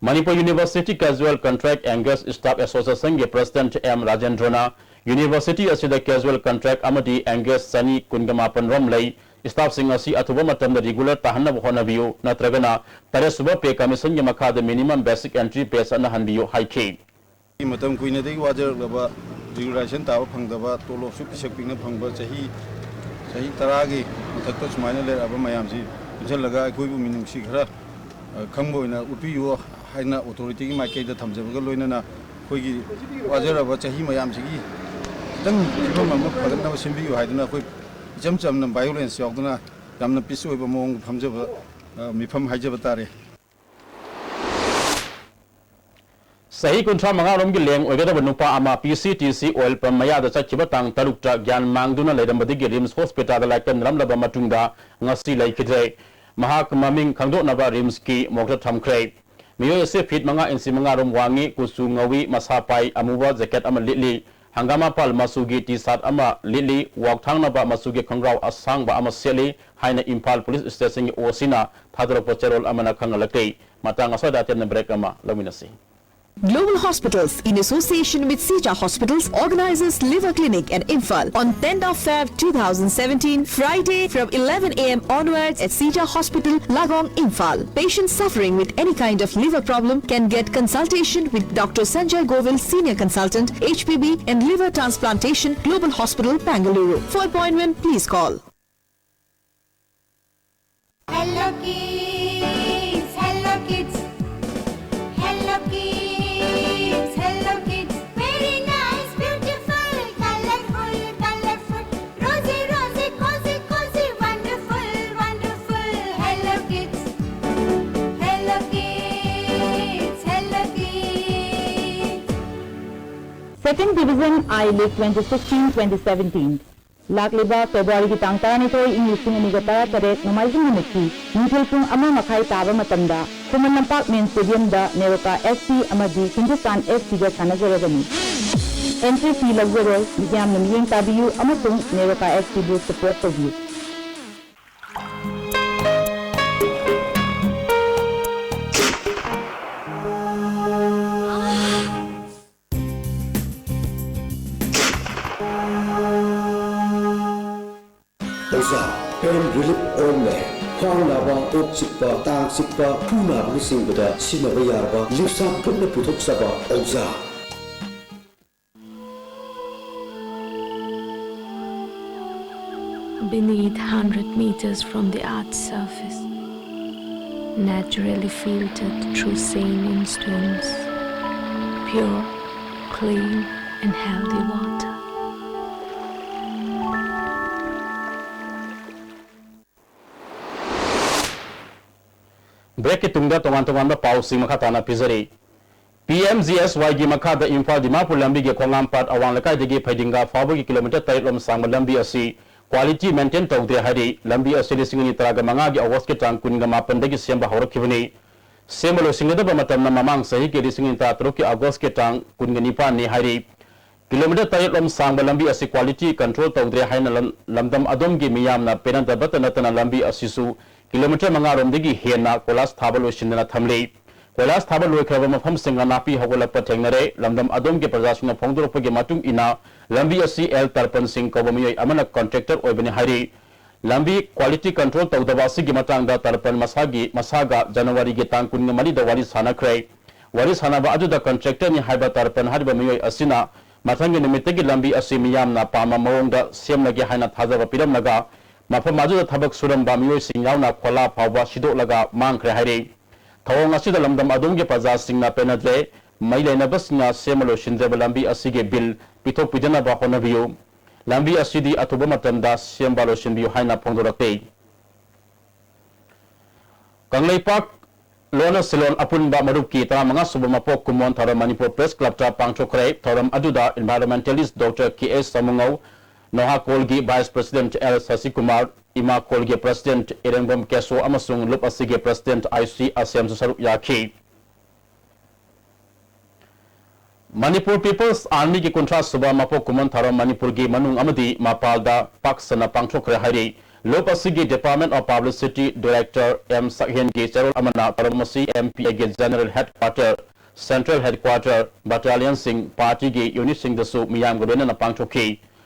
Manipur University Casual Contract Engaged Staff Association ꯒꯤ President M ꯔꯥꯖꯦꯟꯗ꯭ꯔꯅ University ꯑꯁꯤꯗ casual contract ꯑꯃꯗꯤ engaged ꯆꯅꯤ ꯀꯨꯟꯒ ꯃꯥꯄꯟ ꯔꯣꯝ ꯂꯩ꯫ Staffꯁꯤꯡ ꯑꯁꯤ ꯑꯊꯨꯕ ꯃꯇꯝꯗ regular ꯇꯥꯍꯟꯅꯕ ꯍꯣꯠꯅꯕꯤꯌꯨ, ꯅꯠꯇ꯭ꯔꯒꯅ ꯇꯔꯦꯠ ꯁꯨꯕ pay commissionꯒꯤ ꯃꯈꯥꯗ minimum basic entry pay ꯆꯠꯅꯍꯟꯕꯤꯌꯨ ꯍꯥꯏꯈꯤ꯫ ꯃꯇꯝ ꯀꯨꯏꯅꯗꯒꯤ ꯋꯥꯖꯔꯛꯂꯕ regulation ꯇꯥꯕ ꯐꯪꯗꯕ, ꯇꯣꯂꯣꯞꯁꯨ ꯄꯤꯁꯛ ꯄꯤꯛꯅ ꯐꯪꯕ, ꯆꯍꯤ, ꯆꯍꯤ ꯇꯔꯥꯒꯤ ꯃꯊꯛꯇ ꯁꯨꯃꯥꯏꯅ ꯂꯩꯔꯛꯑꯕ ꯃꯌꯥꯝꯁꯤ ꯄꯨꯟꯁꯤꯜꯂꯒ ꯑꯩꯈꯣꯏꯕꯨ ꯃꯤꯅꯨꯡꯁꯤ ꯈꯔ, ꯑ, ꯈꯪꯕ ꯑꯣꯏꯅ ꯎꯠꯄꯤꯌꯨ ꯍꯥꯏꯅ authorityꯒꯤ ꯃꯥꯏꯀꯩꯗ ꯊꯝꯖꯕꯒ ꯂꯣꯏꯅꯅ ꯑꯩꯈꯣꯏꯒꯤ ꯋꯥꯖꯔꯕ ꯆꯍꯤ ꯃꯌꯥꯝꯁꯤꯒꯤ ꯈꯤꯇꯪ ꯐꯤꯕꯝ ꯑꯃ ꯐꯒꯠꯅꯕ ꯁꯤꯟꯕꯤꯌꯨ ꯍꯥꯏꯗꯨꯅ ꯑꯩꯈꯣꯏ ꯏꯆꯝ ꯆꯝꯅ violence ꯌꯥꯎꯗꯅ ꯌꯥꯝꯅ peace ꯑꯣꯏꯕ ꯃꯑꯣꯡꯗ ꯐꯝꯖꯕ, ꯑ, ꯃꯤꯐꯝ ꯍꯥꯏꯖꯕ ꯇꯥꯔꯦ꯫ ꯆꯍꯤ ꯀꯨꯟꯊ꯭ꯔꯥ ꯃꯉꯥ ꯔꯣꯝꯒꯤ ꯂꯦꯡ ꯑꯣꯏꯒꯗꯕ ꯅꯨꯄꯥ ꯑꯃ P C T C oil pump ꯃꯌꯥꯗ ꯆꯠꯈꯤꯕ ꯇꯥꯡ ꯇꯔꯨꯛꯇ ꯒ꯭ꯌꯥꯟ ꯃꯥꯡꯗꯨꯅ ꯂꯩꯔꯝꯕꯗꯒꯤ RIMS hospitalꯗ ꯂꯥꯏꯀꯠꯅꯔꯝꯂꯕ ꯃꯇꯨꯡꯗ ꯉꯁꯤ ꯂꯩꯈꯤꯗ꯭ꯔꯦ꯫ ꯃꯍꯥꯛ ꯃꯃꯤꯡ ꯈꯪꯗꯣꯛꯅꯕ RIMSꯀꯤ morgueꯇ ꯊꯝꯈ꯭ꯔꯦ꯫ ꯃꯤꯑꯣꯏ ꯑꯁꯤ feet ꯃꯉꯥ inch ꯃꯉꯥ ꯔꯣꯝ ꯋꯥꯡꯉꯤ, ꯀꯨꯆꯨ ꯉꯧꯏ, ꯃꯁꯥ ꯄꯥꯏ, ꯑꯃꯨꯕ jacket ꯑꯃ ꯂꯤꯠꯂꯤ, ꯍꯪꯒꯥꯃꯄꯥꯜ ꯃꯆꯨꯒꯤ T-shirt ꯑꯃ ꯂꯤꯠꯂꯤ, ꯋꯥꯎꯊꯥꯡꯅꯕ ꯃꯆꯨꯒꯤ ꯈꯣꯡꯒ꯭ꯔꯥꯎ ꯑꯁꯥꯡꯕ ꯑꯃ ꯁꯦꯠꯂꯤ ꯍꯥꯏꯅ ꯏꯝꯐꯥꯜ police stationꯒꯤ OCꯅ ꯊꯥꯗꯣꯔꯛꯄ ꯆꯦꯔꯣꯜ ꯑꯃꯅ ꯈꯪꯍꯜꯂꯛꯂꯤ꯫ ꯃꯇꯥꯡ ꯑꯁ꯭ꯋꯥꯏꯗ ꯑꯇꯦꯟꯕ break ꯑꯃ ꯂꯧꯃꯤꯟꯅꯁꯤ꯫ Global Hospitals, in association with Sija Hospital, organizes Liver Clinic at Imphal on tenth of Feb two thousand seventeen, Friday, from eleven a m onwards at Sija Hospital, Lagong, Imphal. Patients suffering with any kind of liver problem can get consultation with Doctor Sanjay Govil, Senior Consultant, H P B and Liver Transplantation, Global Hospital, Bengaluru. For appointment, please call. Hello Kids, Hello Kids, Hello Kids, Hello Kids. Very nice, beautiful, colorful, colorful, rosy, rosy, cozy, cozy, wonderful, wonderful. Hello Kids, Hello Kids, Hello Kids. Second Division I League twenty sixteen twenty seventeen. ꯂꯥꯛꯂꯤꯕ Februaryꯒꯤ ꯇꯥꯡ ꯇꯔꯥꯅꯤꯊꯣꯏ, ꯏꯪ ꯂꯤꯁꯤꯡ ꯑꯅꯤꯒ ꯇꯔꯥꯇꯔꯦꯠ, ꯅꯣꯡꯃꯥꯏꯖꯤꯡ ꯅꯨꯃꯤꯠꯀꯤ ꯅꯨꯡꯊꯤꯜ ꯄꯨꯡ ꯑꯃ ꯃꯈꯥꯏ ꯇꯥꯕ ꯃꯇꯝꯗ Khuman Lampak main stadiumꯗ NEROCA FC ꯑꯃꯗꯤ Hindustan FCꯒ ꯁꯥꯟꯅꯖꯔꯒꯅꯤ꯫ Entry fee ꯂꯧꯖꯔꯣꯏ꯫ ꯃꯤꯌꯥꯝꯅ ꯃꯤꯠꯌꯦꯡ ꯇꯥꯕꯤꯌꯨ ꯑꯃꯁꯨꯡ NEROCA FCꯕꯨ support ꯇꯧꯕꯤꯌꯨ꯫ ꯑꯣꯖꯥ, pain relief ointment, ꯈ꯭ꯋꯥꯡ ꯅꯥꯕ, ꯀꯣꯛ ꯆꯤꯛꯄ, ꯇꯥꯡ ꯆꯤꯛꯄ, ꯈꯨ ꯅꯥꯕꯅꯆꯤꯡꯕꯗ ꯁꯤꯖꯤꯟꯅꯕ ꯌꯥꯔꯕ ꯂꯤꯞꯁꯥ ꯒ꯭ꯔꯨꯞꯅ ꯄꯨꯊꯣꯛꯆꯕ ꯑꯣꯖꯥ꯫ Beneath, hundred meters from the earth's surface, naturally filtered through saline stones, pure, clean, and healthy water. Break ꯀꯤ ꯇꯨꯡꯗ ꯇꯣꯉꯥꯟ ꯇꯣꯉꯥꯟꯕ ꯄꯥꯎꯁꯤꯡ ꯃꯈꯥ ꯇꯥꯅ ꯄꯤꯖꯔꯤ꯫ ꯄꯤ ꯑꯦꯝ ꯖꯤ ꯑꯦꯁ ꯋꯥꯏꯒꯤ ꯃꯈꯥꯗ ꯏꯝꯐꯥꯜ ꯗꯤꯃꯥꯄꯨꯔ ꯂꯝꯕꯤꯒꯤ ꯈꯣꯡꯉꯥꯝꯄꯥꯠ ꯑꯋꯥꯡ ꯂꯩꯀꯥꯏꯗꯒꯤ ꯐꯩꯗꯤꯡꯒꯥ ꯐꯥꯎꯕꯒꯤ ꯀꯤꯂꯣꯃꯤꯇꯔ ꯇꯔꯦꯠ ꯂꯣꯝ ꯁꯥꯡꯕ ꯂꯝꯕꯤ ꯑꯁꯤ quality maintain ꯇꯧꯗꯦ ꯍꯥꯏꯔꯤ꯫ ꯂꯝꯕꯤ ꯑꯁꯤ ꯂꯤꯁꯤꯡ ꯑꯅꯤ ꯇꯔꯥꯃꯉꯥꯒꯤ ꯑꯣꯒꯁꯀꯤ ꯇꯥꯡ ꯀꯨꯟꯃꯥꯄꯟꯗꯒꯤ ꯁꯦꯝꯕ ꯍꯧꯔꯛꯈꯤꯕꯅꯤ꯫ ꯁꯦꯝꯕ ꯂꯣꯏꯁꯤꯟꯒꯗꯕ ꯃꯇꯝꯅ ꯃꯃꯥꯡ ꯆꯍꯤꯒꯤ ꯂꯤꯁꯤꯡ ꯑꯅꯤ ꯇꯔꯥꯇꯔꯨꯛꯀꯤ ꯑꯣꯒꯁꯀꯤ ꯇꯥꯡ ꯀꯨꯟꯒ ꯅꯤꯄꯥꯟꯅꯤ ꯍꯥꯏꯔꯤ꯫ ꯀꯤꯂꯣꯃꯤꯇꯔ ꯇꯔꯦꯠ ꯂꯣꯝ ꯁꯥꯡꯕ ꯂꯝꯕꯤ ꯑꯁꯤ quality control ꯇꯧꯗ꯭ꯔꯦ ꯍꯥꯏꯅ ꯂꯝ-, ꯂꯝꯗꯝ ꯑꯗꯣꯝꯒꯤ ꯃꯤꯌꯥꯝꯅ ꯄꯦꯟꯅꯗꯕꯇ ꯅꯠꯇꯅ ꯂꯝꯕꯤ ꯑꯁꯤꯁꯨ ꯀꯤꯂꯣꯃꯤꯇꯔ ꯃꯉꯥ ꯔꯣꯝꯗꯒꯤ ꯍꯦꯟꯅ ꯀꯣꯏꯂꯥꯁ ꯊꯥꯕ ꯂꯣꯏꯁꯤꯟꯗꯅ ꯊꯝꯂꯤ꯫ ꯀꯣꯏꯂꯥꯁ ꯊꯥꯕ ꯂꯣꯏꯈ꯭ꯔꯕ ꯃꯐꯝꯁꯤꯡꯗ ꯅꯥꯄꯤ ꯍꯧꯒꯠꯂꯛꯄ ꯊꯦꯡꯅꯔꯦ꯫ ꯂꯝꯗꯝ ꯑꯗꯣꯝꯒꯤ ꯄ꯭ꯔꯖꯥꯁꯤꯡꯅ ꯐꯣꯡꯗꯣꯔꯛꯄꯒꯤ ꯃꯇꯨꯡ ꯏꯟꯅ ꯂꯝꯕꯤ ꯑꯁꯤ ꯑꯦꯜ ꯇꯔꯄꯟ ꯁꯤꯡ ꯀꯧꯕ ꯃꯤꯑꯣꯏ ꯑꯃꯅ contractor ꯑꯣꯏꯕꯅꯤ ꯍꯥꯏꯔꯤ꯫ ꯂꯝꯕꯤ quality control ꯇꯧꯗꯕ ꯑꯁꯤꯒꯤ ꯃꯇꯥꯡꯗ ꯇꯔꯄꯟ ꯃꯁꯥꯒꯤ, ꯃꯁꯥꯒ ꯖꯅꯋꯥꯔꯤꯒꯤ ꯇꯥꯡ ꯀꯨꯟꯃꯔꯤꯗ ꯋꯥꯔꯤ ꯁꯥꯟꯅꯈ꯭ꯔꯦ꯫ ꯋꯥꯔꯤ ꯁꯥꯟꯅꯕ ꯑꯗꯨꯗ contractor ꯅꯤ ꯍꯥꯏꯕ ꯇꯔꯄꯟ ꯍꯥꯏꯔꯤꯕ ꯃꯤꯑꯣꯏ ꯑꯁꯤꯅ ꯃꯊꯪꯒꯤ ꯅꯨꯃꯤꯠꯇꯒꯤ ꯂꯝꯕꯤ ꯑꯁꯤ ꯃꯤꯌꯥꯝꯅ ꯄꯥꯝꯕ ꯃꯑꯣꯡꯗ ꯁꯦꯝꯂꯒꯦ ꯍꯥꯏꯅ ꯊꯥꯖꯕ ꯄꯤꯔꯝꯂꯒ ꯃꯐꯝ ꯑꯗꯨꯗ ꯊꯕꯛ ꯁꯨꯔꯝꯕ ꯃꯤꯑꯣꯏꯁꯤꯡ ꯌꯥꯎꯅ ꯈꯣꯂꯥ ꯐꯥꯎꯕ ꯁꯤꯗꯣꯛꯂꯒ ꯃꯥꯡꯈ꯭ꯔꯦ ꯍꯥꯏꯔꯤ꯫ ꯊꯧꯑꯣꯡ ꯑꯁꯤꯗ ꯂꯝꯗꯝ ꯑꯗꯣꯝꯒꯤ ꯄ꯭ꯔꯖꯥꯁꯤꯡꯅ ꯄꯦꯟꯅꯗ꯭ꯔꯦ꯫ ꯃꯔꯤ ꯂꯩꯅꯕꯁꯤꯡꯅ ꯁꯦꯝꯕ ꯂꯣꯏꯁꯤꯟꯗ꯭ꯔꯕ ꯂꯝꯕꯤ ꯑꯁꯤꯒꯤ bill ꯄꯤꯊꯣꯛꯄꯤꯗꯅꯕ ꯍꯣꯠꯅꯕꯤꯌꯨ꯫ ꯂꯝꯕꯤ ꯑꯁꯤꯗꯤ ꯑꯊꯨꯕ ꯃꯇꯝꯗ ꯁꯦꯝꯕ ꯂꯣꯏꯁꯤꯟꯕꯤꯌꯨ ꯍꯥꯏꯅ ꯐꯣꯡꯗꯣꯔꯛꯂꯤ꯫ ꯀꯪꯂꯩꯄꯥꯛ ꯂꯣꯟꯅ ꯁꯤꯂꯣꯟ ꯑꯄꯨꯟꯕ ꯃꯔꯨꯞꯀꯤ ꯇꯔꯥꯃꯉꯥ ꯁꯨꯕ ꯃꯄꯣꯛ ꯀꯨꯝꯑꯣꯟ ꯊꯧꯔꯝ ꯃꯅꯤꯄꯨꯔ Press Club ꯇ ꯄꯥꯡꯊꯣꯛꯈ꯭ꯔꯦ꯫ ꯊꯧꯔꯝ ꯑꯗꯨꯗ environmentalist Doctor ꯀꯦ ꯑꯦꯁ ꯁꯥꯃꯨꯉꯧ, ꯅꯣꯍꯥꯀꯣꯜꯒꯤ Vice President ꯑꯦꯜ ꯁꯁꯤꯀꯨꯃꯥꯔ, ꯏꯃꯥꯀꯣꯜꯒꯤ President ꯏꯔꯦꯡꯕꯝ ꯀꯦꯁꯣ ꯑꯃꯁꯨꯡ ꯂꯨꯞ ꯑꯁꯤꯒꯤ President ꯑꯥꯏ ꯁꯤ ꯑꯁꯦꯝꯁꯨ ꯁꯔꯨꯛ ꯌꯥꯈꯤ꯫ ꯃꯅꯤꯄꯨꯔ People's Army ꯒꯤ ꯀꯨꯟꯊ꯭ꯔꯥ ꯁꯨꯕ ꯃꯄꯣꯛ ꯀꯨꯝꯑꯣꯟ ꯊꯧꯔꯝ ꯃꯅꯤꯄꯨꯔꯒꯤ ꯃꯅꯨꯡ ꯑꯃꯗꯤ ꯃꯄꯥꯜꯗ ꯄꯥꯛ ꯁꯟꯅ ꯄꯥꯡꯊꯣꯛꯈ꯭ꯔꯦ ꯍꯥꯏꯔꯤ꯫ ꯂꯨꯞ ꯑꯁꯤꯒꯤ Department of Publicity Director M ꯁꯛꯍꯦꯟꯒꯤ ꯆꯦꯔꯣꯜ ꯑꯃꯅ ꯊꯧꯔꯝ ꯑꯁꯤ ꯑꯦꯝ ꯄꯤ ꯑꯦ ꯒꯤ General Headquarter, Central Headquarter, battalion ꯁꯤꯡ, party ꯒꯤ unit ꯁꯤꯡꯗꯁꯨ ꯃꯤꯌꯥꯝꯒ ꯂꯣꯏꯅꯅ ꯄꯥꯡꯊꯣꯛꯈꯤ꯫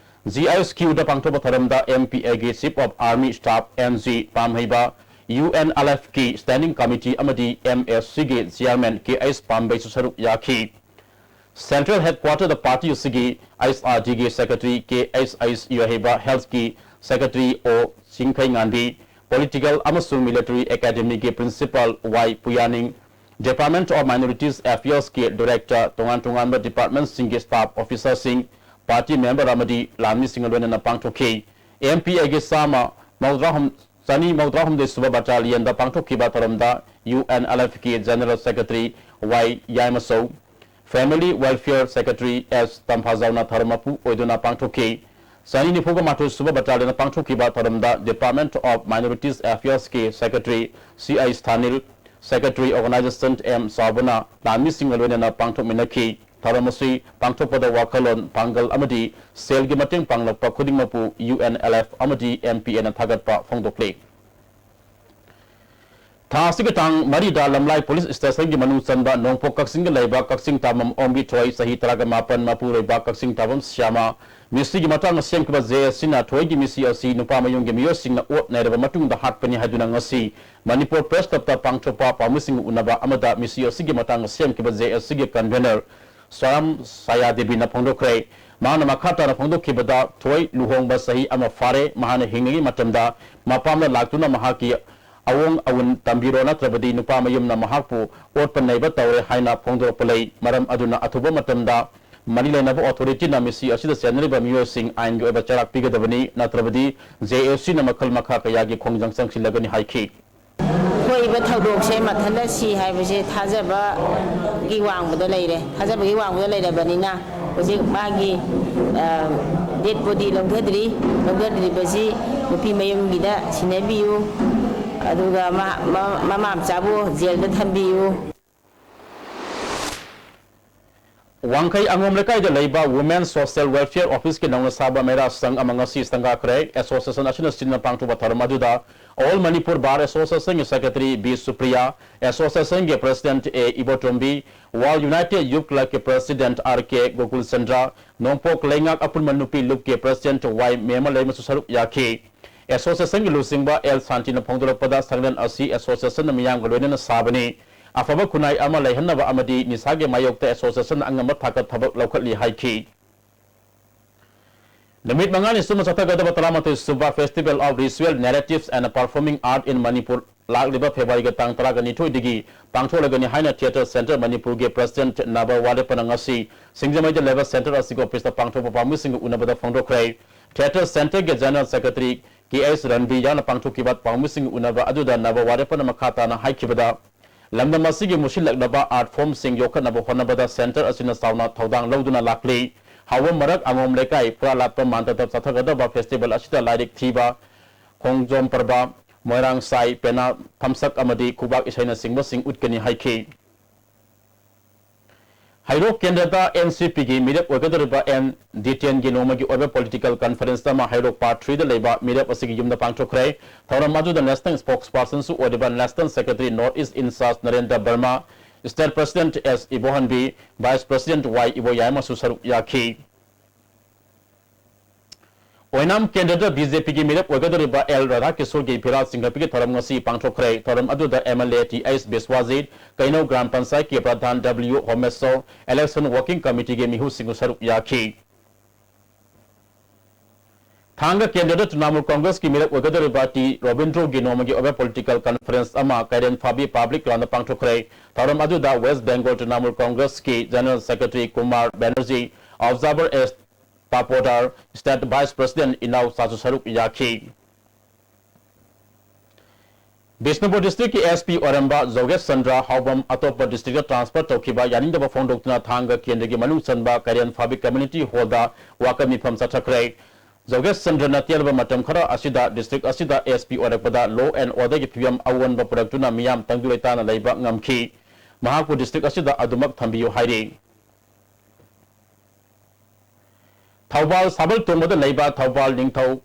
ꯖꯤ ꯑꯩꯆ ꯀ꯭ꯌꯨꯗ ꯄꯥꯡꯊꯣꯛꯄ ꯊꯧꯔꯝꯗ ꯑꯦꯝ ꯄꯤ ꯑꯦꯒꯤ Chief of Army Staff N G Pamheiba, U N L ꯑꯦꯐꯀꯤ Standing Committee ꯑꯃꯗꯤ ꯑꯦꯝ ꯑꯦꯁ ꯁꯤꯒꯤ Chairman ꯀꯦ ꯑꯩꯆ ꯄꯥꯝꯕꯩꯁꯨ ꯁꯔꯨꯛ ꯌꯥꯈꯤ꯫ Central Headquarterꯗ party ꯑꯁꯤꯒꯤ ꯑꯩꯆ ꯑꯥꯔ ꯗꯤꯒꯤ Secretary K H H Yoiheiba, Healthꯀꯤ Secretary ꯑꯣ ꯆꯤꯡꯈꯩꯉꯥꯟꯕꯤ, Political ꯑꯃꯁꯨꯡ Military Academyꯒꯤ Principal Y ꯄꯨꯌꯥꯅꯤꯡ, Department of Minorities Affairsꯀꯤ Director, ꯇꯣꯉꯥꯟ ꯇꯣꯉꯥꯟꯕ departmentꯁꯤꯡꯒꯤ staff officerꯁꯤꯡ, party member ꯑꯃꯗꯤ ꯂꯥꯟꯃꯤꯁꯤꯡꯒ ꯂꯣꯏꯅꯅ ꯄꯥꯡꯊꯣꯛꯈꯤ꯫ ꯑꯦꯝ ꯄꯤ ꯑꯦꯒꯤ ꯆꯥꯝꯃ ꯃꯧꯗ꯭ꯔꯥꯍꯨꯝ-, ꯆꯅꯤ ꯃꯧꯗ꯭ꯔꯥꯍꯨꯝꯗꯣꯏ ꯁꯨꯕ battalionꯗ ꯄꯥꯡꯊꯣꯛꯈꯤꯕ ꯊꯧꯔꯝꯗ ꯌꯨ ꯑꯦꯟ ꯑꯦꯜ ꯑꯦꯐꯀꯤ General Secretary Y Yaimachou, Family Welfare Secretary S ꯇꯝꯐꯥꯖꯥꯎꯅ ꯊꯧꯔꯝ ꯃꯄꯨ ꯑꯣꯏꯗꯨꯅ ꯄꯥꯡꯊꯣꯛꯈꯤ꯫ ꯆꯅꯤ ꯅꯤꯐꯨꯒ ꯃꯥꯊꯣꯏ ꯁꯨꯕ battalionꯅ ꯄꯥꯡꯊꯣꯛꯈꯤꯕ ꯊꯧꯔꯝꯗ Department of Minorities Affairsꯀꯤ Secretary ꯁꯤ ꯑꯩꯆ ꯊꯥꯅꯤꯜ, Secretary Organization ꯑꯦꯝ ꯆꯥꯎꯕꯅ ꯂꯥꯟꯃꯤꯁꯤꯡꯒ ꯂꯣꯏꯅꯅ ꯄꯥꯡꯊꯣꯛꯃꯤꯟꯅꯈꯤ꯫ ꯊꯧꯔꯝ ꯑꯁꯤ ꯄꯥꯡꯊꯣꯛꯄꯗ ꯋꯥꯈꯜꯂꯣꯟ, ꯄꯥꯡꯒꯜ ꯑꯃꯗꯤ ꯁꯦꯜꯒꯤ ꯃꯇꯦꯡ ꯄꯥꯡꯂꯛꯄ ꯈꯨꯗꯤꯡꯃꯛꯄꯨ ꯌꯨ ꯑꯦꯟ ꯑꯦꯜ ꯑꯦꯐ ꯑꯃꯗꯤ ꯑꯦꯝ ꯄꯤ ꯑꯦꯅ ꯊꯥꯒꯠꯄ ꯐꯣꯡꯗꯣꯛꯂꯤ꯫ ꯊꯥ ꯑꯁꯤꯒꯤ ꯇꯥꯡ ꯃꯔꯤꯗ ꯂꯝꯂꯥꯏ police stationꯒꯤ ꯃꯅꯨꯡ ꯆꯟꯕ ꯅꯣꯡꯄꯣꯛ ꯀꯛꯆꯤꯡꯗ ꯂꯩꯕ ꯀꯛꯆꯤꯡ ꯇꯥꯕꯝ ꯑꯣꯝꯕꯤ ꯊꯣꯏ, ꯆꯍꯤ ꯇꯔꯥꯒ ꯃꯥꯄꯟ, ꯃꯄꯨꯔꯣꯏꯕ ꯀꯛꯆꯤꯡ ꯇꯥꯕꯝ ꯁ꯭ꯌꯥꯃ, ꯃꯤꯁꯤꯒꯤ ꯃꯇꯥꯡꯗ ꯁꯦꯝꯈꯤꯕ ꯖꯦ ꯑꯦꯁ ꯁꯤꯅ ꯊꯣꯏꯒꯤ ꯃꯤꯁꯤ ꯑꯁꯤ ꯅꯨꯄꯥ ꯃꯌꯨꯝꯒꯤ ꯃꯤꯑꯣꯏꯁꯤꯡꯅ ꯑꯣꯠ ꯅꯩꯔꯕ ꯃꯇꯨꯡꯗ ꯍꯥꯠꯄꯅꯤ ꯍꯥꯏꯗꯨꯅ ꯉꯁꯤ ꯃꯅꯤꯄꯨꯔ Press Clubꯇ ꯄꯥꯡꯊꯣꯛꯄ ꯄꯥꯎꯃꯤꯁꯤꯡꯒ ꯎꯅꯕ ꯑꯃꯗ ꯃꯤꯁꯤ ꯑꯁꯤꯒꯤ ꯃꯇꯥꯡꯗ ꯁꯦꯝꯈꯤꯕ ꯖꯦ ꯑꯦꯁ ꯁꯤꯒꯤ convener ꯁ꯭ꯋꯥꯔꯥꯝ ꯁꯥꯌꯥꯗꯦꯕꯤꯅ ꯐꯣꯡꯗꯣꯛꯈ꯭ꯔꯦ꯫ ꯃꯍꯥꯛꯅ ꯃꯈꯥ ꯇꯥꯅ ꯐꯣꯡꯗꯣꯛꯈꯤꯕꯗ, ꯊꯣꯏ ꯂꯨꯍꯣꯡꯕ ꯆꯍꯤ ꯑꯃ ꯐꯥꯔꯦ꯫ ꯃꯍꯥꯛꯅ ꯍꯤꯡꯂꯤꯉꯩ ꯃꯇꯝꯗ ꯃꯄꯥꯝꯗ ꯂꯥꯛꯇꯨꯅ ꯃꯍꯥꯛꯀꯤ ꯑꯑꯣꯡ ꯑꯑꯣꯟ ꯇꯝꯕꯤꯔꯣ, ꯅꯠꯇ꯭ꯔꯕꯗꯤ ꯅꯨꯄꯥ ꯃꯌꯨꯝꯅ ꯃꯍꯥꯛꯄꯨ ꯑꯣꯠꯄ ꯅꯩꯕ ꯇꯧꯔꯦ ꯍꯥꯏꯅ ꯐꯣꯡꯗꯣꯔꯛꯄ ꯂꯩ꯫ ꯃꯔꯝ ꯑꯗꯨꯅ ꯑꯊꯨꯕ ꯃꯇꯝꯗ ꯃꯔꯤ ꯂꯩꯅꯕ authorityꯅ ꯃꯤꯁꯤ ꯑꯁꯤꯗ ꯆꯦꯟꯅꯔꯤꯕ ꯃꯤꯑꯣꯏꯁꯤꯡ ꯑꯥꯏꯟꯒꯤ ꯑꯣꯏꯕ ꯆꯩꯔꯥꯛ ꯄꯤꯒꯗꯕꯅꯤ, ꯅꯠꯇ꯭ꯔꯕꯗꯤ ꯖꯦ ꯑꯦꯁ ꯁꯤꯅ ꯃꯈꯜ ꯃꯈꯥ ꯀꯌꯥꯒꯤ ꯈꯣꯡꯖꯪ ꯆꯪꯁꯤꯜꯂꯒꯅꯤ ꯍꯥꯏꯈꯤ꯫ ꯊꯣꯛꯏꯕ ꯊꯧꯗꯣꯛꯁꯦ ꯃꯊꯟꯇ ꯁꯤ ꯍꯥꯏꯕꯁꯦ ꯊꯥꯖꯕꯒꯤ ꯋꯥꯡꯃꯗ ꯂꯩꯔꯦ꯫ ꯊꯥꯖꯕꯒꯤ ꯋꯥꯡꯃꯗ ꯂꯩꯔꯕꯅꯤꯅ ꯍꯧꯖꯤꯛ ꯃꯥꯒꯤ, ꯑ, dead body ꯂꯧꯊꯗ꯭ꯔꯤ꯫ ꯂꯧꯊꯗ꯭ꯔꯤꯕꯁꯤ ꯅꯨꯄꯤ ꯃꯌꯨꯝꯒꯤꯗ ꯁꯤꯟꯅꯕꯤꯌꯨ, ꯑꯗꯨꯒ ꯃꯥ-, ꯃ-, ꯃꯃꯥ ꯃꯆꯥꯕꯨ ꯖꯦꯜꯗ ꯊꯝꯕꯤꯌꯨ꯫ ꯋꯥꯡꯈꯩ ꯑꯉꯣꯝ ꯂꯩꯀꯥꯏꯗ ꯂꯩꯕ Women Social Welfare Officeꯀꯤ ꯅꯧꯅ ꯁꯥꯕ ꯃꯩꯔꯥ ꯁꯪ ꯑꯃ ꯉꯁꯤ ꯁꯪꯒꯥꯈ꯭ꯔꯦ꯫ Association ꯑꯁꯤꯅ ꯁꯤꯟꯅ ꯄꯥꯡꯊꯣꯛꯄ ꯊꯧꯔꯝ ꯑꯗꯨꯗ All Manipur Bar Associationꯒꯤ Secretary B Supriya, Associationꯒꯤ President A Ibotombi, World United Youth Clubꯀꯤ President R K Gokul Chandra, ꯅꯣꯡꯄꯣꯛ ꯂꯩꯉꯥꯛ ꯑꯄꯨꯟꯕ ꯅꯨꯄꯤ ꯂꯨꯞꯀꯤ President Y ꯃꯦꯃꯂꯩꯃꯁꯨ ꯁꯔꯨꯛ ꯌꯥꯈꯤ꯫ Associationꯒꯤ ꯂꯨꯆꯤꯡꯕ L ꯁꯥꯟꯇꯤꯅ ꯐꯣꯡꯗꯣꯔꯛꯄꯗ, ꯁꯪꯂꯦꯟ ꯑꯁꯤ Associationꯅ ꯃꯤꯌꯥꯝꯒ ꯂꯣꯏꯅꯅ ꯁꯥꯕꯅꯤ꯫ ꯑꯐꯕ ꯈꯨꯟꯅꯥꯏ ꯑꯃ ꯂꯩꯍꯟꯅꯕ ꯑꯃꯗꯤ ꯅꯤꯁꯥꯒꯤ ꯃꯥꯌꯣꯛꯇ Associationꯅ ꯑꯉꯝꯕ ꯊꯥꯛꯇ ꯊꯕꯛ ꯂꯧꯈꯠꯂꯤ ꯍꯥꯏꯈꯤ꯫ ꯅꯨꯃꯤꯠ ꯃꯉꯥꯅꯤ ꯆꯨꯞꯅ ꯆꯠꯊꯒꯗꯕ ꯇꯔꯥꯃꯥꯊꯣꯏ ꯁꯨꯕ Festival of Ritual Narratives and Performing Art in Manipur ꯂꯥꯛꯂꯤꯕ ꯐꯦꯕ꯭ꯔꯨꯋꯥꯔꯤꯒꯤ ꯇꯥꯡ ꯇꯔꯥꯒ ꯅꯤꯊꯣꯏꯗꯒꯤ ꯄꯥꯡꯊꯣꯛꯂꯒꯅꯤ ꯍꯥꯏꯅ Theatre Centre ꯃꯅꯤꯄꯨꯔꯒꯤ President ꯅꯕ ꯋꯥꯔꯦꯞꯄꯅ ꯉꯁꯤ ꯁꯤꯡꯖꯃꯩꯗ ꯂꯩꯕ Centre ꯑꯁꯤꯒꯤ officeꯇ ꯄꯥꯡꯊꯣꯛꯄ ꯄꯥꯝꯕꯤꯁꯤꯡꯒ ꯎꯅꯕꯗ ꯐꯣꯡꯗꯣꯛꯈ꯭ꯔꯦ꯫ Theatre Centreꯒꯤ General Secretary K S ꯔꯟꯕꯤ ꯌꯥꯎꯅ ꯄꯥꯡꯊꯣꯛꯈꯤꯕ ꯄꯥꯝꯕꯤꯁꯤꯡꯒ ꯎꯅꯕ ꯑꯗꯨꯗ ꯅꯕ ꯋꯥꯔꯦꯞꯄꯅ ꯃꯈꯥ ꯇꯥꯅ ꯍꯥꯏꯈꯤꯕꯗ, ꯂꯝꯗꯝ ꯑꯁꯤꯒꯤ ꯃꯨꯠꯁꯤꯜꯂꯛꯂꯕ art formꯁꯤꯡ ꯌꯣꯛꯈꯠꯅꯕ ꯍꯣꯠꯅꯕꯗ Centre ꯑꯁꯤꯅ ꯆꯥꯎꯅ ꯊꯧꯗꯥꯡ ꯂꯧꯗꯨꯅ ꯂꯥꯛꯂꯤ꯫ ꯍꯥꯎꯕꯝ ꯃꯔꯛ ꯑꯉꯣꯝ ꯂꯩꯀꯥꯏ ꯐꯨꯔꯥꯂꯥꯠꯄ ꯃꯥꯟꯗꯗ ꯆꯠꯊꯒꯗꯕ festival ꯑꯁꯤꯗ ꯂꯥꯏꯔꯤꯛ ꯊꯤꯕ, ꯈꯣꯡꯖꯣꯝ ꯄꯔꯕ, ꯃꯣꯏꯔꯥꯡ ꯁꯥꯏ, ꯄꯦꯅꯥ, ꯊꯝꯆꯠ ꯑꯃꯗꯤ ꯈꯨꯕꯥꯛ ꯏꯁꯩꯅꯆꯤꯡꯕꯁꯤꯡ ꯎꯠꯀꯅꯤ ꯍꯥꯏꯈꯤ꯫ ꯍꯩꯔꯣꯛ ꯀꯦꯟꯗ꯭ꯔꯗ NCPꯒꯤ ꯃꯤꯔꯦꯞ ꯑꯣꯏꯒꯗꯧꯔꯤꯕ N ꯗꯤꯇꯦꯟꯒꯤ ꯅꯣꯡꯃꯒꯤ ꯑꯣꯏꯕ political conference ꯑꯃ ꯍꯩꯔꯣꯛ Part threeꯗ ꯂꯩꯕ ꯃꯤꯔꯦꯞ ꯑꯁꯤꯒꯤ ꯌꯨꯝꯗ ꯄꯥꯡꯊꯣꯛꯈ꯭ꯔꯦ꯫ ꯊꯧꯔꯝ ꯑꯗꯨꯗ National Spokespersonꯁꯨ ꯑꯣꯏꯔꯤꯕ National Secretary North East in-charge Narendra Burma, State President S Ibohanbi, Vice President Y ꯏꯕꯣꯌꯥꯏꯃꯁꯨ ꯁꯔꯨꯛ ꯌꯥꯈꯤ꯫ ꯑꯣꯏꯅꯥꯝ ꯀꯦꯟꯗ꯭ꯔꯗ BJPꯒꯤ ꯃꯤꯔꯦꯞ ꯑꯣꯏꯒꯗꯧꯔꯤꯕ L ꯔꯥꯙꯥꯀꯤꯁꯣꯔꯒꯤ ꯐꯤꯔꯥꯜ ꯆꯤꯡꯈꯠꯄꯒꯤ ꯊꯧꯔꯝ ꯉꯁꯤ ꯄꯥꯡꯊꯣꯛꯈ꯭ꯔꯦ꯫ ꯊꯧꯔꯝ ꯑꯗꯨꯗ MLA Th ꯕꯤꯁ꯭ꯋꯥꯖꯤꯠ, ꯀꯩꯅꯧ ꯒ꯭ꯔꯥꯝ ꯄꯟꯆꯥꯌꯠꯀꯤ ꯄ꯭ꯔꯙꯥꯟ W ꯍꯣꯃꯦꯁꯣꯔ, election working committeeꯒꯤ ꯃꯤꯍꯨꯠꯁꯤꯡꯁꯨ ꯁꯔꯨꯛ ꯌꯥꯈꯤ꯫ ꯊꯥꯡꯒ ꯀꯦꯟꯗ꯭ꯔꯗ ꯇ꯭ꯔꯤꯅꯥꯃꯨꯜ ꯀꯣꯡꯒ꯭ꯔꯦꯁꯀꯤ ꯃꯤꯔꯦꯞ ꯑꯣꯏꯒꯗꯧꯔꯤꯕ ꯇꯤ ꯔꯣꯕꯤꯟꯗ꯭ꯔꯣꯒꯤ ꯅꯣꯡꯃꯒꯤ ꯑꯣꯏꯕ political conference ꯑꯃ ꯀꯩꯔꯦꯟ ꯐꯥꯕꯤ public groundꯗ ꯄꯥꯡꯊꯣꯛꯈ꯭ꯔꯦ꯫ ꯊꯧꯔꯝ ꯑꯗꯨꯗ West Bengal Trinamool ꯀꯣꯡꯒ꯭ꯔꯦꯁꯀꯤ General Secretary Kumar Banerjee, Observer S ꯄꯥꯄꯣꯗꯥꯔ, State Vice President ꯏꯅꯥꯎꯆꯥꯁꯨ ꯁꯔꯨꯛ ꯌꯥꯈꯤ꯫ ꯕꯤꯁꯅꯨꯄꯨꯔ districtꯀꯤ SP ꯑꯣꯏꯔꯝꯕ ꯖꯣꯒꯦꯁ ꯆꯟꯗ꯭ꯔ ꯍꯥꯎꯕꯝ ꯑꯇꯣꯞꯄ districtꯇ transfer ꯇꯧꯈꯤꯕ ꯌꯥꯅꯤꯡꯗꯕ ꯐꯣꯡꯗꯣꯛꯇꯨꯅ ꯊꯥꯡꯒ ꯀꯦꯟꯗ꯭ꯔꯒꯤ ꯃꯅꯨꯡ ꯆꯟꯕ ꯀꯩꯔꯦꯟ ꯐꯥꯕꯤ community hallꯗ ꯋꯥꯀꯠ ꯃꯤꯐꯝ ꯆꯠꯊꯈ꯭ꯔꯦ꯫ ꯖꯣꯒꯦꯁ ꯆꯟꯗ꯭ꯔꯅ ꯇꯦꯜꯂꯕ ꯃꯇꯝ ꯈꯔ ꯑꯁꯤꯗ district ꯑꯁꯤꯗ SP ꯑꯣꯏꯔꯛꯄꯗ law and orderꯒꯤ ꯐꯤꯕꯝ ꯑꯑꯣꯟꯕ ꯄꯨꯔꯛꯇꯨꯅ ꯃꯤꯌꯥꯝ ꯇꯪꯗꯨ ꯂꯩꯇꯥꯅ ꯂꯩꯕ ꯉꯝꯈꯤ꯫ ꯃꯍꯥꯛꯄꯨ district ꯑꯁꯤꯗ ꯑꯗꯨꯃꯛ ꯊꯝꯕꯤꯌꯨ ꯍꯥꯏꯔꯤ꯫ ꯊꯧꯕꯥꯜ ꯁꯥꯕꯜ ꯇꯣꯡꯕꯗ ꯂꯩꯕ ꯊꯧꯕꯥꯜ ꯅꯤꯡꯊꯧ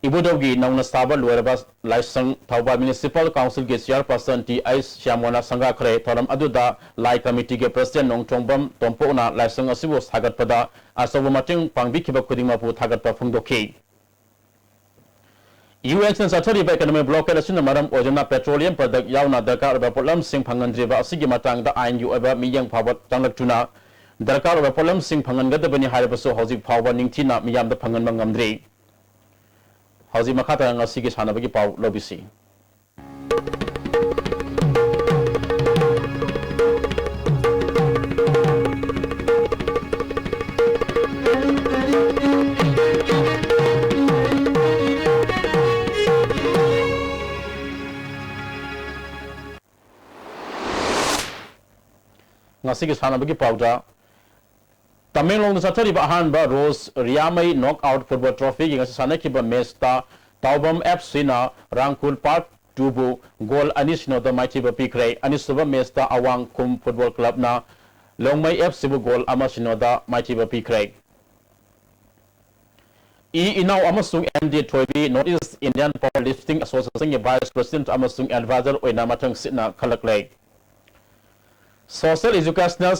ꯏꯕꯨꯙꯧꯒꯤ ꯅꯧꯅ ꯁꯥꯕ ꯂꯣꯏꯔꯕ ꯂꯥꯏꯁꯪ ꯊꯧꯕꯥꯜ Municipal Councilꯒꯤ Chairperson ꯇꯤ ꯑꯩꯆ ꯁ꯭ꯌꯥꯃꯣꯅ ꯁꯪꯒꯥꯈ꯭ꯔꯦ꯫ ꯊꯧꯔꯝ ꯑꯗꯨꯗ ꯂꯥꯏ committeeꯒꯤ President ꯅꯣꯡꯊꯣꯡꯕꯝ ꯇꯣꯝꯄꯣꯛꯅ ꯂꯥꯏꯁꯪ ꯑꯁꯤꯕꯨ ꯁꯥꯒꯠꯄꯗ ꯑꯆꯧꯕ ꯃꯇꯦꯡ ꯄꯥꯡꯕꯤꯈꯤꯕ ꯈꯨꯗꯤꯡꯃꯛꯄꯨ ꯊꯥꯒꯠꯄ ꯐꯣꯡꯗꯣꯛꯈꯤ꯫ UNCꯅ ꯆꯠꯊꯔꯤꯕ economic blockade ꯑꯁꯤꯅ ꯃꯔꯝ ꯑꯣꯏꯗꯨꯅ petroleum product ꯌꯥꯎꯅ ꯗꯔꯀꯥꯔ ꯑꯣꯏꯕ ꯄꯣꯠꯂꯝꯁꯤꯡ ꯐꯪꯍꯟꯗ꯭ꯔꯤꯕ ꯑꯁꯤꯒꯤ ꯃꯇꯥꯡꯗ ꯑꯥꯏꯟꯒꯤ ꯑꯣꯏꯕ ꯃꯤꯠꯌꯦꯡ ꯐꯥꯎꯕ ꯆꯪꯂꯛꯇꯨꯅ ꯗꯔꯀꯥꯔ ꯑꯣꯏꯕ ꯄꯣꯠꯂꯝꯁꯤꯡ ꯐꯪꯍꯟꯒꯗꯕꯅꯤ ꯍꯥꯏꯔꯕꯁꯨ ꯍꯧꯖꯤꯛ ꯐꯥꯎꯕ ꯅꯤꯡꯊꯤꯅ ꯃꯤꯌꯥꯝꯗ ꯐꯪꯍꯟꯕ ꯉꯝꯗ꯭ꯔꯤ꯫ ꯍꯧꯖꯤꯛ ꯃꯈꯥ ꯇꯥꯅ ꯉꯁꯤꯒꯤ ꯁꯥꯟꯅꯕꯒꯤ ꯄꯥꯎ ꯂꯧꯕꯤꯁꯤ꯫ ꯉꯁꯤꯒꯤ ꯁꯥꯟꯅꯕꯒꯤ ꯄꯥꯎꯗ, ꯇꯃꯦꯡꯂꯣꯡꯗ ꯆꯠꯊꯔꯤꯕ ꯑꯍꯥꯟꯕ ꯔꯣꯁ ꯔꯤꯌꯥꯃꯩ Knockout Football Trophyꯒꯤ ꯉꯁꯤ ꯁꯥꯟꯅꯈꯤꯕ matchꯇ ꯇꯥꯎꯕꯝ FCꯅ ꯔꯥꯡꯈꯨꯜ Park Twoꯕꯨ goal ꯑꯅꯤ ꯁꯤꯅꯣꯗ ꯃꯥꯏꯊꯤꯕ ꯄꯤꯈ꯭ꯔꯦ꯫ ꯑꯅꯤꯁꯨꯕ matchꯇ ꯑꯋꯥꯡꯈꯨꯝ Football Clubꯅ ꯂꯣꯡꯃꯩ FCꯕꯨ goal ꯑꯃ ꯁꯤꯅꯣꯗ ꯃꯥꯏꯊꯤꯕ ꯄꯤꯈ꯭ꯔꯦ꯫ ꯏ ꯏꯅꯥꯎ ꯑꯃꯁꯨꯡ ꯑꯦꯝ ꯗꯤ ꯊꯣꯏꯕꯤ North East Indian Power Lifting Associationꯒꯤ Vice President ꯑꯃꯁꯨꯡ Advisor ꯑꯣꯏꯅ ꯃꯊꯪ ꯁꯤꯠꯅ ꯈꯜꯂꯛꯂꯦ꯫ Social Educational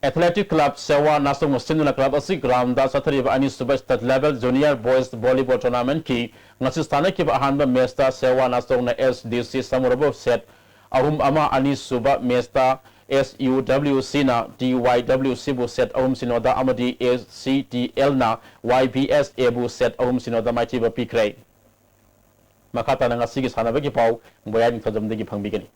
Athletic Club ꯁꯦꯋꯥ ꯅꯥꯁꯣꯡꯅ ꯁꯤꯟꯗꯨꯅ club ꯑꯁꯤ groundꯗ ꯆꯠꯊꯔꯤꯕ ꯑꯅꯤꯁꯨꯕ State Level Junior Boys Volleyball Tournamentꯀꯤ ꯉꯁꯤ ꯁꯥꯟꯅꯈꯤꯕ ꯑꯍꯥꯟꯕ matchꯇ ꯁꯦꯋꯥ ꯅꯥꯁꯣꯡꯅ SDC ꯁꯃꯨꯔꯕꯨ set ꯑꯍꯨꯝ ꯑꯃ, ꯑꯅꯤꯁꯨꯕ matchꯇ SUWCꯅ TYWCꯕꯨ set ꯑꯍꯨꯝ ꯁꯤꯅꯣꯗ ꯑꯃꯗꯤ ACTLꯅ YBSAꯕꯨ set ꯑꯍꯨꯝ ꯁꯤꯅꯣꯗ ꯃꯥꯏꯊꯤꯕ ꯄꯤꯈ꯭ꯔꯦ꯫ ꯃꯈꯥ ꯇꯥꯅ ꯉꯁꯤꯒꯤ ꯁꯥꯟꯅꯕꯒꯤ ꯄꯥꯎ ꯕꯣꯌꯥ ꯅꯤꯡꯊꯧꯖꯝꯗꯒꯤ ꯐꯪꯕꯤꯒꯅꯤ꯫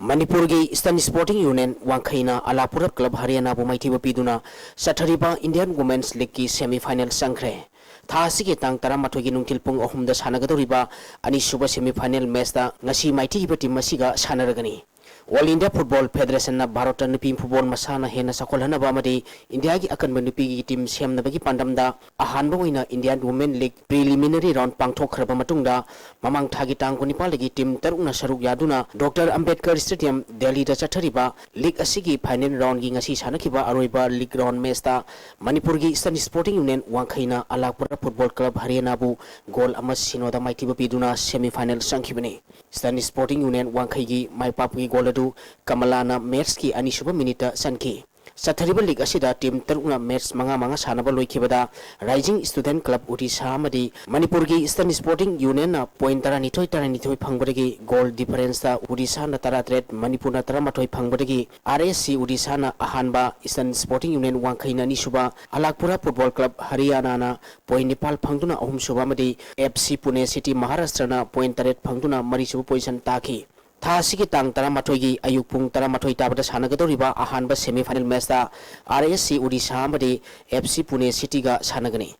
ꯃꯅꯤꯄꯨꯔꯒꯤ Eastern Sporting Union ꯋꯥꯡꯈꯩꯅ ꯑꯂꯥꯄꯨꯔ Club ꯍꯔꯤꯌꯥꯅꯥꯕꯨ ꯃꯥꯏꯊꯤꯕ ꯄꯤꯗꯨꯅ ꯆꯠꯊꯔꯤꯕ Indian Women's Leagueꯀꯤ semi final ꯆꯪꯈ꯭ꯔꯦ꯫ ꯊꯥ ꯑꯁꯤꯒꯤ ꯇꯥꯡ ꯇꯔꯥꯃꯥꯊꯣꯏꯒꯤ ꯅꯨꯡꯊꯤꯜ ꯄꯨꯡ ꯑꯍꯨꯝꯗ ꯁꯥꯟꯅꯒꯗꯧꯔꯤꯕ ꯑꯅꯤꯁꯨꯕ semi final matchꯇ ꯉꯁꯤ ꯃꯥꯏꯊꯤꯈꯤꯕ team ꯑꯁꯤꯒ ꯁꯥꯟꯅꯔꯒꯅꯤ꯫ All India Football Federation ꯅ ꯚꯥꯔꯠꯇ ꯅꯨꯄꯤ ꯐꯨꯠꯕꯣꯜ ꯃꯁꯥꯟꯅ ꯍꯦꯟꯅ ꯆꯥꯎꯈꯠꯍꯟꯅꯕ ꯑꯃꯗꯤ ꯏꯟꯗꯤꯌꯥꯒꯤ ꯑꯀꯟꯕ ꯅꯨꯄꯤꯒꯤ ꯇꯤꯝ ꯁꯦꯝꯅꯕꯒꯤ ꯄꯥꯟꯗꯝꯗ ꯑꯍꯥꯟꯕ ꯑꯣꯏꯅ Indian Women League preliminary round ꯄꯥꯡꯊꯣꯛꯈ꯭ꯔꯕ ꯃꯇꯨꯡꯗ, ꯃꯃꯥꯡ ꯊꯥꯒꯤ ꯇꯥꯡ ꯀꯨꯟꯅꯤꯄꯥꯜꯗꯒꯤ ꯇꯤꯝ ꯇꯔꯨꯛꯅ ꯁꯔꯨꯛ ꯌꯥꯗꯨꯅ Doctor Ambedkar Stadium, ꯗꯦꯜꯂꯤꯗ ꯆꯠꯊꯔꯤꯕ ꯂꯤꯒ ꯑꯁꯤꯒꯤ ꯐꯥꯏꯅꯦꯜ ꯔꯥꯎꯟꯒꯤ ꯉꯁꯤ ꯁꯥꯟꯅꯈꯤꯕ ꯑꯔꯣꯏꯕ ꯂꯤꯒ ꯔꯥꯎꯟ ꯃꯦꯆꯇ ꯃꯅꯤꯄꯨꯔꯒꯤ Eastern Sporting Union ꯋꯥꯡꯈꯩꯅ ꯑꯂꯥꯛꯄꯨꯔ ꯐꯨꯠꯕꯣꯜ ꯀ꯭ꯂꯕ ꯍꯔꯤꯌꯥꯅꯥꯕꯨ ꯒꯣꯜ ꯑꯃ ꯁꯤꯅꯣꯗ ꯃꯥꯏꯊꯤꯕ ꯄꯤꯗꯨꯅ semi final ꯆꯪꯈꯤꯕꯅꯤ꯫ Eastern Sporting Union ꯋꯥꯡꯈꯩꯒꯤ ꯃꯥꯏꯄꯥꯛꯄꯒꯤ ꯒꯣꯜ ꯑꯗꯨ ꯀꯃꯂꯥꯅ ꯃꯦꯆꯀꯤ ꯑꯅꯤꯁꯨꯕ ꯃꯤꯅꯤꯠꯇ ꯆꯟꯈꯤ꯫ ꯆꯠꯊꯔꯤꯕ ꯂꯤꯒ ꯑꯁꯤꯗ ꯇꯤꯝ ꯇꯔꯨꯛꯅ ꯃꯦꯆ ꯃꯉꯥ ꯃꯉꯥ ꯁꯥꯟꯅꯕ ꯂꯣꯏꯈꯤꯕꯗ, Rising Student Club Odisha ꯑꯃꯗꯤ ꯃꯅꯤꯄꯨꯔꯒꯤ Eastern Sporting Union ꯅ ꯄꯣꯏꯟ ꯇꯔꯥꯅꯤꯊꯣꯏ ꯇꯔꯥꯅꯤꯊꯣꯏ ꯐꯪꯕꯗꯒꯤ ꯒꯣꯜ ꯗꯤꯐꯔꯦꯟꯁꯇ Odisha ꯅ ꯇꯔꯥꯇꯔꯦꯠ, ꯃꯅꯤꯄꯨꯔꯅ ꯇꯔꯥꯃꯥꯊꯣꯏ ꯐꯪꯕꯗꯒꯤ R S C Odisha ꯅ ꯑꯍꯥꯟꯕ, Eastern Sporting Union ꯋꯥꯡꯈꯩꯅ ꯑꯅꯤꯁꯨꯕ, ꯑꯂꯥꯛꯄꯨꯔ ꯐꯨꯠꯕꯣꯜ ꯀ꯭ꯂꯕ ꯍꯔꯤꯌꯥꯅꯥꯅ ꯄꯣꯏꯟ ꯅꯤꯄꯥꯜ ꯐꯪꯗꯨꯅ ꯑꯍꯨꯝꯁꯨꯕ ꯑꯃꯗꯤ F C Pune City Maharashtra ꯅ ꯄꯣꯏꯟ ꯇꯔꯦꯠ ꯐꯪꯗꯨꯅ ꯃꯔꯤꯁꯨꯕ ꯄꯣꯖꯤꯁꯟ ꯇꯥꯈꯤ꯫ ꯊꯥ ꯑꯁꯤꯒꯤ ꯇꯥꯡ ꯇꯔꯥꯃꯥꯊꯣꯏꯒꯤ ꯑꯌꯨꯛ ꯄꯨꯡ ꯇꯔꯥꯃꯥꯊꯣꯏ ꯇꯥꯕꯗ ꯁꯥꯟꯅꯒꯗꯧꯔꯤꯕ ꯑꯍꯥꯟꯕ semi final ꯃꯦꯆꯇ R S C Odisha ꯑꯃꯗꯤ F C Pune City ꯒ ꯁꯥꯟꯅꯒꯅꯤ꯫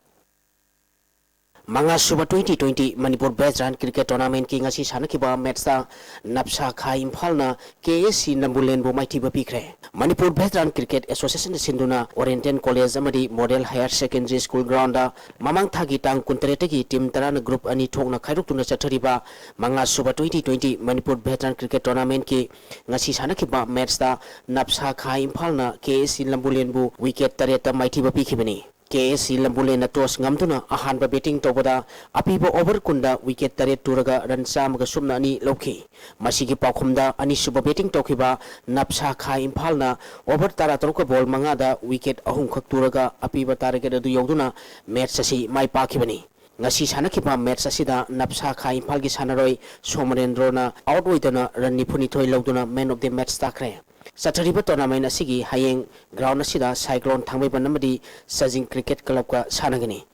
ꯃꯉꯥꯁꯨꯕ twenty twenty Manipur Veteran Cricket Tournament ꯀꯤ ꯉꯁꯤ ꯁꯥꯟꯅꯈꯤꯕ ꯃꯦꯆꯇ ꯅꯞꯁꯥ ꯈꯥ ꯏꯝꯐꯥꯜꯅ K S C ꯂꯝꯕꯨꯂꯦꯟꯕꯨ ꯃꯥꯏꯊꯤꯕ ꯄꯤꯈ꯭ꯔꯦ꯫ ꯃꯅꯤꯄꯨꯔ Veteran Cricket Association ꯅ ꯁꯤꯟꯗꯨꯅ Oriental College ꯑꯃꯗꯤ Model Higher Secondary School ground ꯗ ꯃꯃꯥꯡ ꯊꯥꯒꯤ ꯇꯥꯡ ꯀꯨꯟꯇꯔꯦꯠꯇꯒꯤ ꯇꯤꯝ ꯇꯔꯥꯅ group ꯑꯅꯤ ꯊꯣꯛꯅ ꯈꯥꯏꯗꯣꯛꯇꯨꯅ ꯆꯠꯊꯔꯤꯕ ꯃꯉꯥꯁꯨꯕ twenty twenty Manipur Veteran Cricket Tournament ꯀꯤ ꯉꯁꯤ ꯁꯥꯟꯅꯈꯤꯕ ꯃꯦꯆꯇ ꯅꯞꯁꯥ ꯈꯥ ꯏꯝꯐꯥꯜꯅ K S C ꯂꯝꯕꯨꯂꯦꯟꯕꯨ ꯋꯤꯀꯦꯠ ꯇꯔꯦꯠꯇ ꯃꯥꯏꯊꯤꯕ ꯄꯤꯈꯤꯕꯅꯤ꯫ K S C ꯂꯝꯕꯨꯂꯦꯟꯅ toss ꯉꯝꯗꯨꯅ ꯑꯍꯥꯟꯕ batting ꯇꯧꯕꯗ ꯑꯄꯤꯕ over ꯀꯨꯟꯗ ꯋꯤꯀꯦꯠ ꯇꯔꯦꯠ ꯇꯨꯔꯒ ꯔꯟ ꯆꯥꯝꯃꯒ ꯁꯨꯞꯅ ꯑꯅꯤ ꯂꯧꯈꯤ꯫ ꯃꯁꯤꯒꯤ ꯄꯥꯎꯈꯨꯝꯗ ꯑꯅꯤꯁꯨꯕ batting ꯇꯧꯈꯤꯕ ꯅꯞꯁꯥ ꯈꯥ ꯏꯝꯐꯥꯜꯅ over ꯇꯔꯥꯇꯔꯨꯛꯀ ball ꯃꯉꯥꯗ ꯋꯤꯀꯦꯠ ꯑꯍꯨꯝꯈꯛ ꯇꯨꯔꯒ ꯑꯄꯤꯕ target ꯑꯗꯨ ꯌꯧꯗꯨꯅ ꯃꯦꯆ ꯑꯁꯤ ꯃꯥꯏ ꯄꯥꯛꯈꯤꯕꯅꯤ꯫ ꯉꯁꯤ ꯁꯥꯟꯅꯈꯤꯕ ꯃꯦꯆ ꯑꯁꯤꯗ ꯅꯞꯁꯥ ꯈꯥ ꯏꯝꯐꯥꯜꯒꯤ ꯁꯥꯟꯅꯔꯣꯏ ꯁꯣꯃꯔꯦꯟꯗ꯭ꯔꯣꯅ out ꯑꯣꯏꯗꯅ ꯔꯟ ꯅꯤꯐꯨꯅꯤꯊꯣꯏ ꯂꯧꯗꯨꯅ man of the match ꯇꯥꯈ꯭ꯔꯦ꯫ ꯆꯠꯊꯔꯤꯕ tournament ꯑꯁꯤꯒꯤ ꯍꯌꯦꯡ ground ꯑꯁꯤꯗ Cyclone ꯊꯥꯡꯃꯩꯕꯟ ꯑꯃꯗꯤ ꯆꯥꯖꯤꯡ Cricket Club ꯀ ꯁꯥꯟꯅꯒꯅꯤ꯫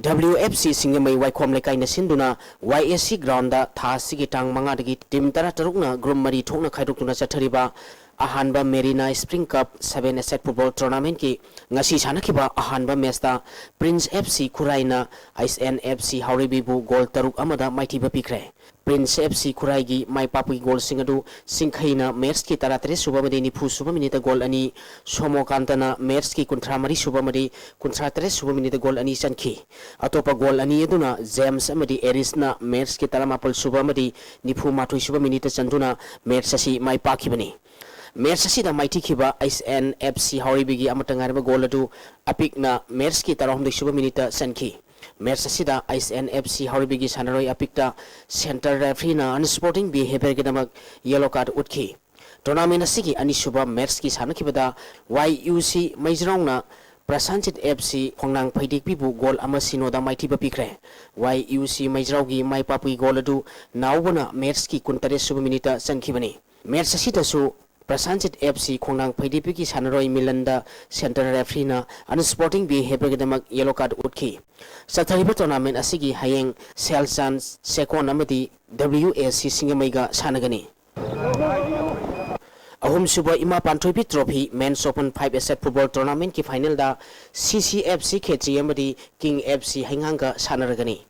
W F C ꯁꯤꯡꯖꯃꯩ ꯋꯥꯏꯈꯣꯝ ꯂꯩꯀꯥꯏꯅ ꯁꯤꯟꯗꯨꯅ Y A C ground ꯊꯥ ꯑꯁꯤꯒꯤ ꯇꯥꯡ ꯃꯉꯥꯗꯒꯤ ꯇꯤꯝ ꯇꯔꯥꯇꯔꯨꯛꯅ group ꯃꯔꯤ ꯊꯣꯛꯅ ꯈꯥꯏꯗꯣꯛꯇꯨꯅ ꯆꯠꯊꯔꯤꯕ ꯑꯍꯥꯟꯕ Merina Spring Cup seven-a-side football tournamentꯀꯤ ꯉꯁꯤ ꯁꯥꯟꯅꯈꯤꯕ ꯑꯍꯥꯟꯕ matchꯇ Prince F C ꯈꯨꯔꯥꯏꯅ S N F C ꯍꯥꯎꯔꯩꯕꯤꯕꯨ goal ꯇꯔꯨꯛ ꯑꯃꯗ ꯃꯥꯏꯊꯤꯕ ꯄꯤꯈ꯭ꯔꯦ꯫ Prince F C ꯈꯨꯔꯥꯏꯒꯤ ꯃꯥꯏ ꯄꯥꯛꯄꯒꯤ goalꯁꯤꯡ ꯑꯗꯨ ꯁꯤꯡꯈꯩꯅ matchꯀꯤ ꯇꯔꯥꯇꯔꯦꯠ ꯁꯨꯕ ꯑꯃꯗꯤ ꯅꯤꯐꯨ ꯁꯨꯕ minuteꯇ goal ꯑꯅꯤ, ꯁꯣꯃꯣꯀꯥꯟꯇꯅ matchꯀꯤ ꯀꯨꯟꯊ꯭ꯔꯥ ꯃꯔꯤ ꯁꯨꯕ ꯑꯃꯗꯤ ꯀꯨꯟꯊ꯭ꯔꯥ ꯇꯔꯦꯠ ꯁꯨꯕ minuteꯇ goal ꯑꯅꯤ ꯆꯟꯈꯤ꯫ ꯑꯇꯣꯞꯄ goal ꯑꯅꯤ ꯑꯗꯨꯅ James ꯑꯃꯗꯤ Arisꯅ matchꯀꯤ ꯇꯔꯥꯃꯥꯄꯜ ꯁꯨꯕ ꯑꯃꯗꯤ ꯅꯤꯐꯨ ꯃꯥꯊꯣꯏ ꯁꯨꯕ minuteꯇ ꯆꯟꯗꯨꯅ match ꯑꯁꯤ ꯃꯥꯏ ꯄꯥꯛꯈꯤꯕꯅꯤ꯫ Match ꯑꯁꯤꯗ ꯃꯥꯏꯊꯤꯈꯤꯕ S N F C ꯍꯥꯎꯔꯩꯕꯤꯒꯤ ꯑꯃꯠꯇ ꯉꯥꯏꯔꯕ goal ꯑꯗꯨ ꯑꯄꯤꯛꯅ matchꯀꯤ ꯇꯔꯥꯍꯨꯝꯗꯣꯏ ꯁꯨꯕ minuteꯇ ꯆꯟꯈꯤ꯫ Match ꯑꯁꯤꯗ S N F C ꯍꯥꯎꯔꯩꯕꯤꯒꯤ ꯁꯥꯟꯅꯔꯣꯏ ꯑꯄꯤꯛꯇ center refereeꯅ unsporting behaviourꯒꯤꯗꯃꯛ yellow card ꯎꯠꯈꯤ꯫ Tournament ꯑꯁꯤꯒꯤ ꯑꯅꯤꯁꯨꯕ matchꯀꯤ ꯁꯥꯟꯅꯈꯤꯕꯗ Y U C ꯃꯩꯖ꯭ꯔꯥꯎꯅ Prasanjit F C ꯈꯣꯡꯅꯥꯡ ꯐꯩꯗꯦꯛꯄꯤꯕꯨ goal ꯑꯃ ꯁꯤꯅꯣꯗ ꯃꯥꯏꯊꯤꯕ ꯄꯤꯈ꯭ꯔꯦ꯫ Y U C ꯃꯩꯖ꯭ꯔꯥꯎꯒꯤ ꯃꯥꯏ ꯄꯥꯛꯄꯒꯤ goal ꯑꯗꯨ ꯅꯥꯎꯕꯅ matchꯀꯤ ꯀꯨꯟꯇꯔꯦꯠ ꯁꯨꯕ minuteꯇ ꯆꯟꯈꯤꯕꯅꯤ꯫ Match ꯑꯁꯤꯗꯁꯨ Prasanjit F C ꯈꯣꯡꯅꯥꯡ ꯐꯩꯗꯦꯛꯄꯤꯒꯤ ꯁꯥꯟꯅꯔꯣꯏ ꯃꯤꯂꯟꯗ center refereeꯅ unsporting behaviourꯒꯤꯗꯃꯛ yellow card ꯎꯠꯈꯤ꯫ ꯆꯠꯊꯔꯤꯕ tournament ꯑꯁꯤꯒꯤ ꯍꯌꯦꯡ ꯁꯦꯜꯆꯥꯟ ꯁꯦꯀꯣꯟ ꯑꯃꯗꯤ W A C ꯁꯤꯡꯖꯃꯩꯒ ꯁꯥꯟꯅꯒꯅꯤ꯫ ꯑꯍꯨꯝꯁꯨꯕ ꯏꯃꯥ ꯄꯥꯟꯊꯣꯏꯕꯤ trophy men's open five-a-side football tournamentꯀꯤ finalꯗ C C F C ꯈꯦꯇ꯭ꯔꯤ ꯑꯃꯗꯤ King F C ꯍꯩꯉꯥꯡꯒ ꯁꯥꯟꯅꯔꯒꯅꯤ꯫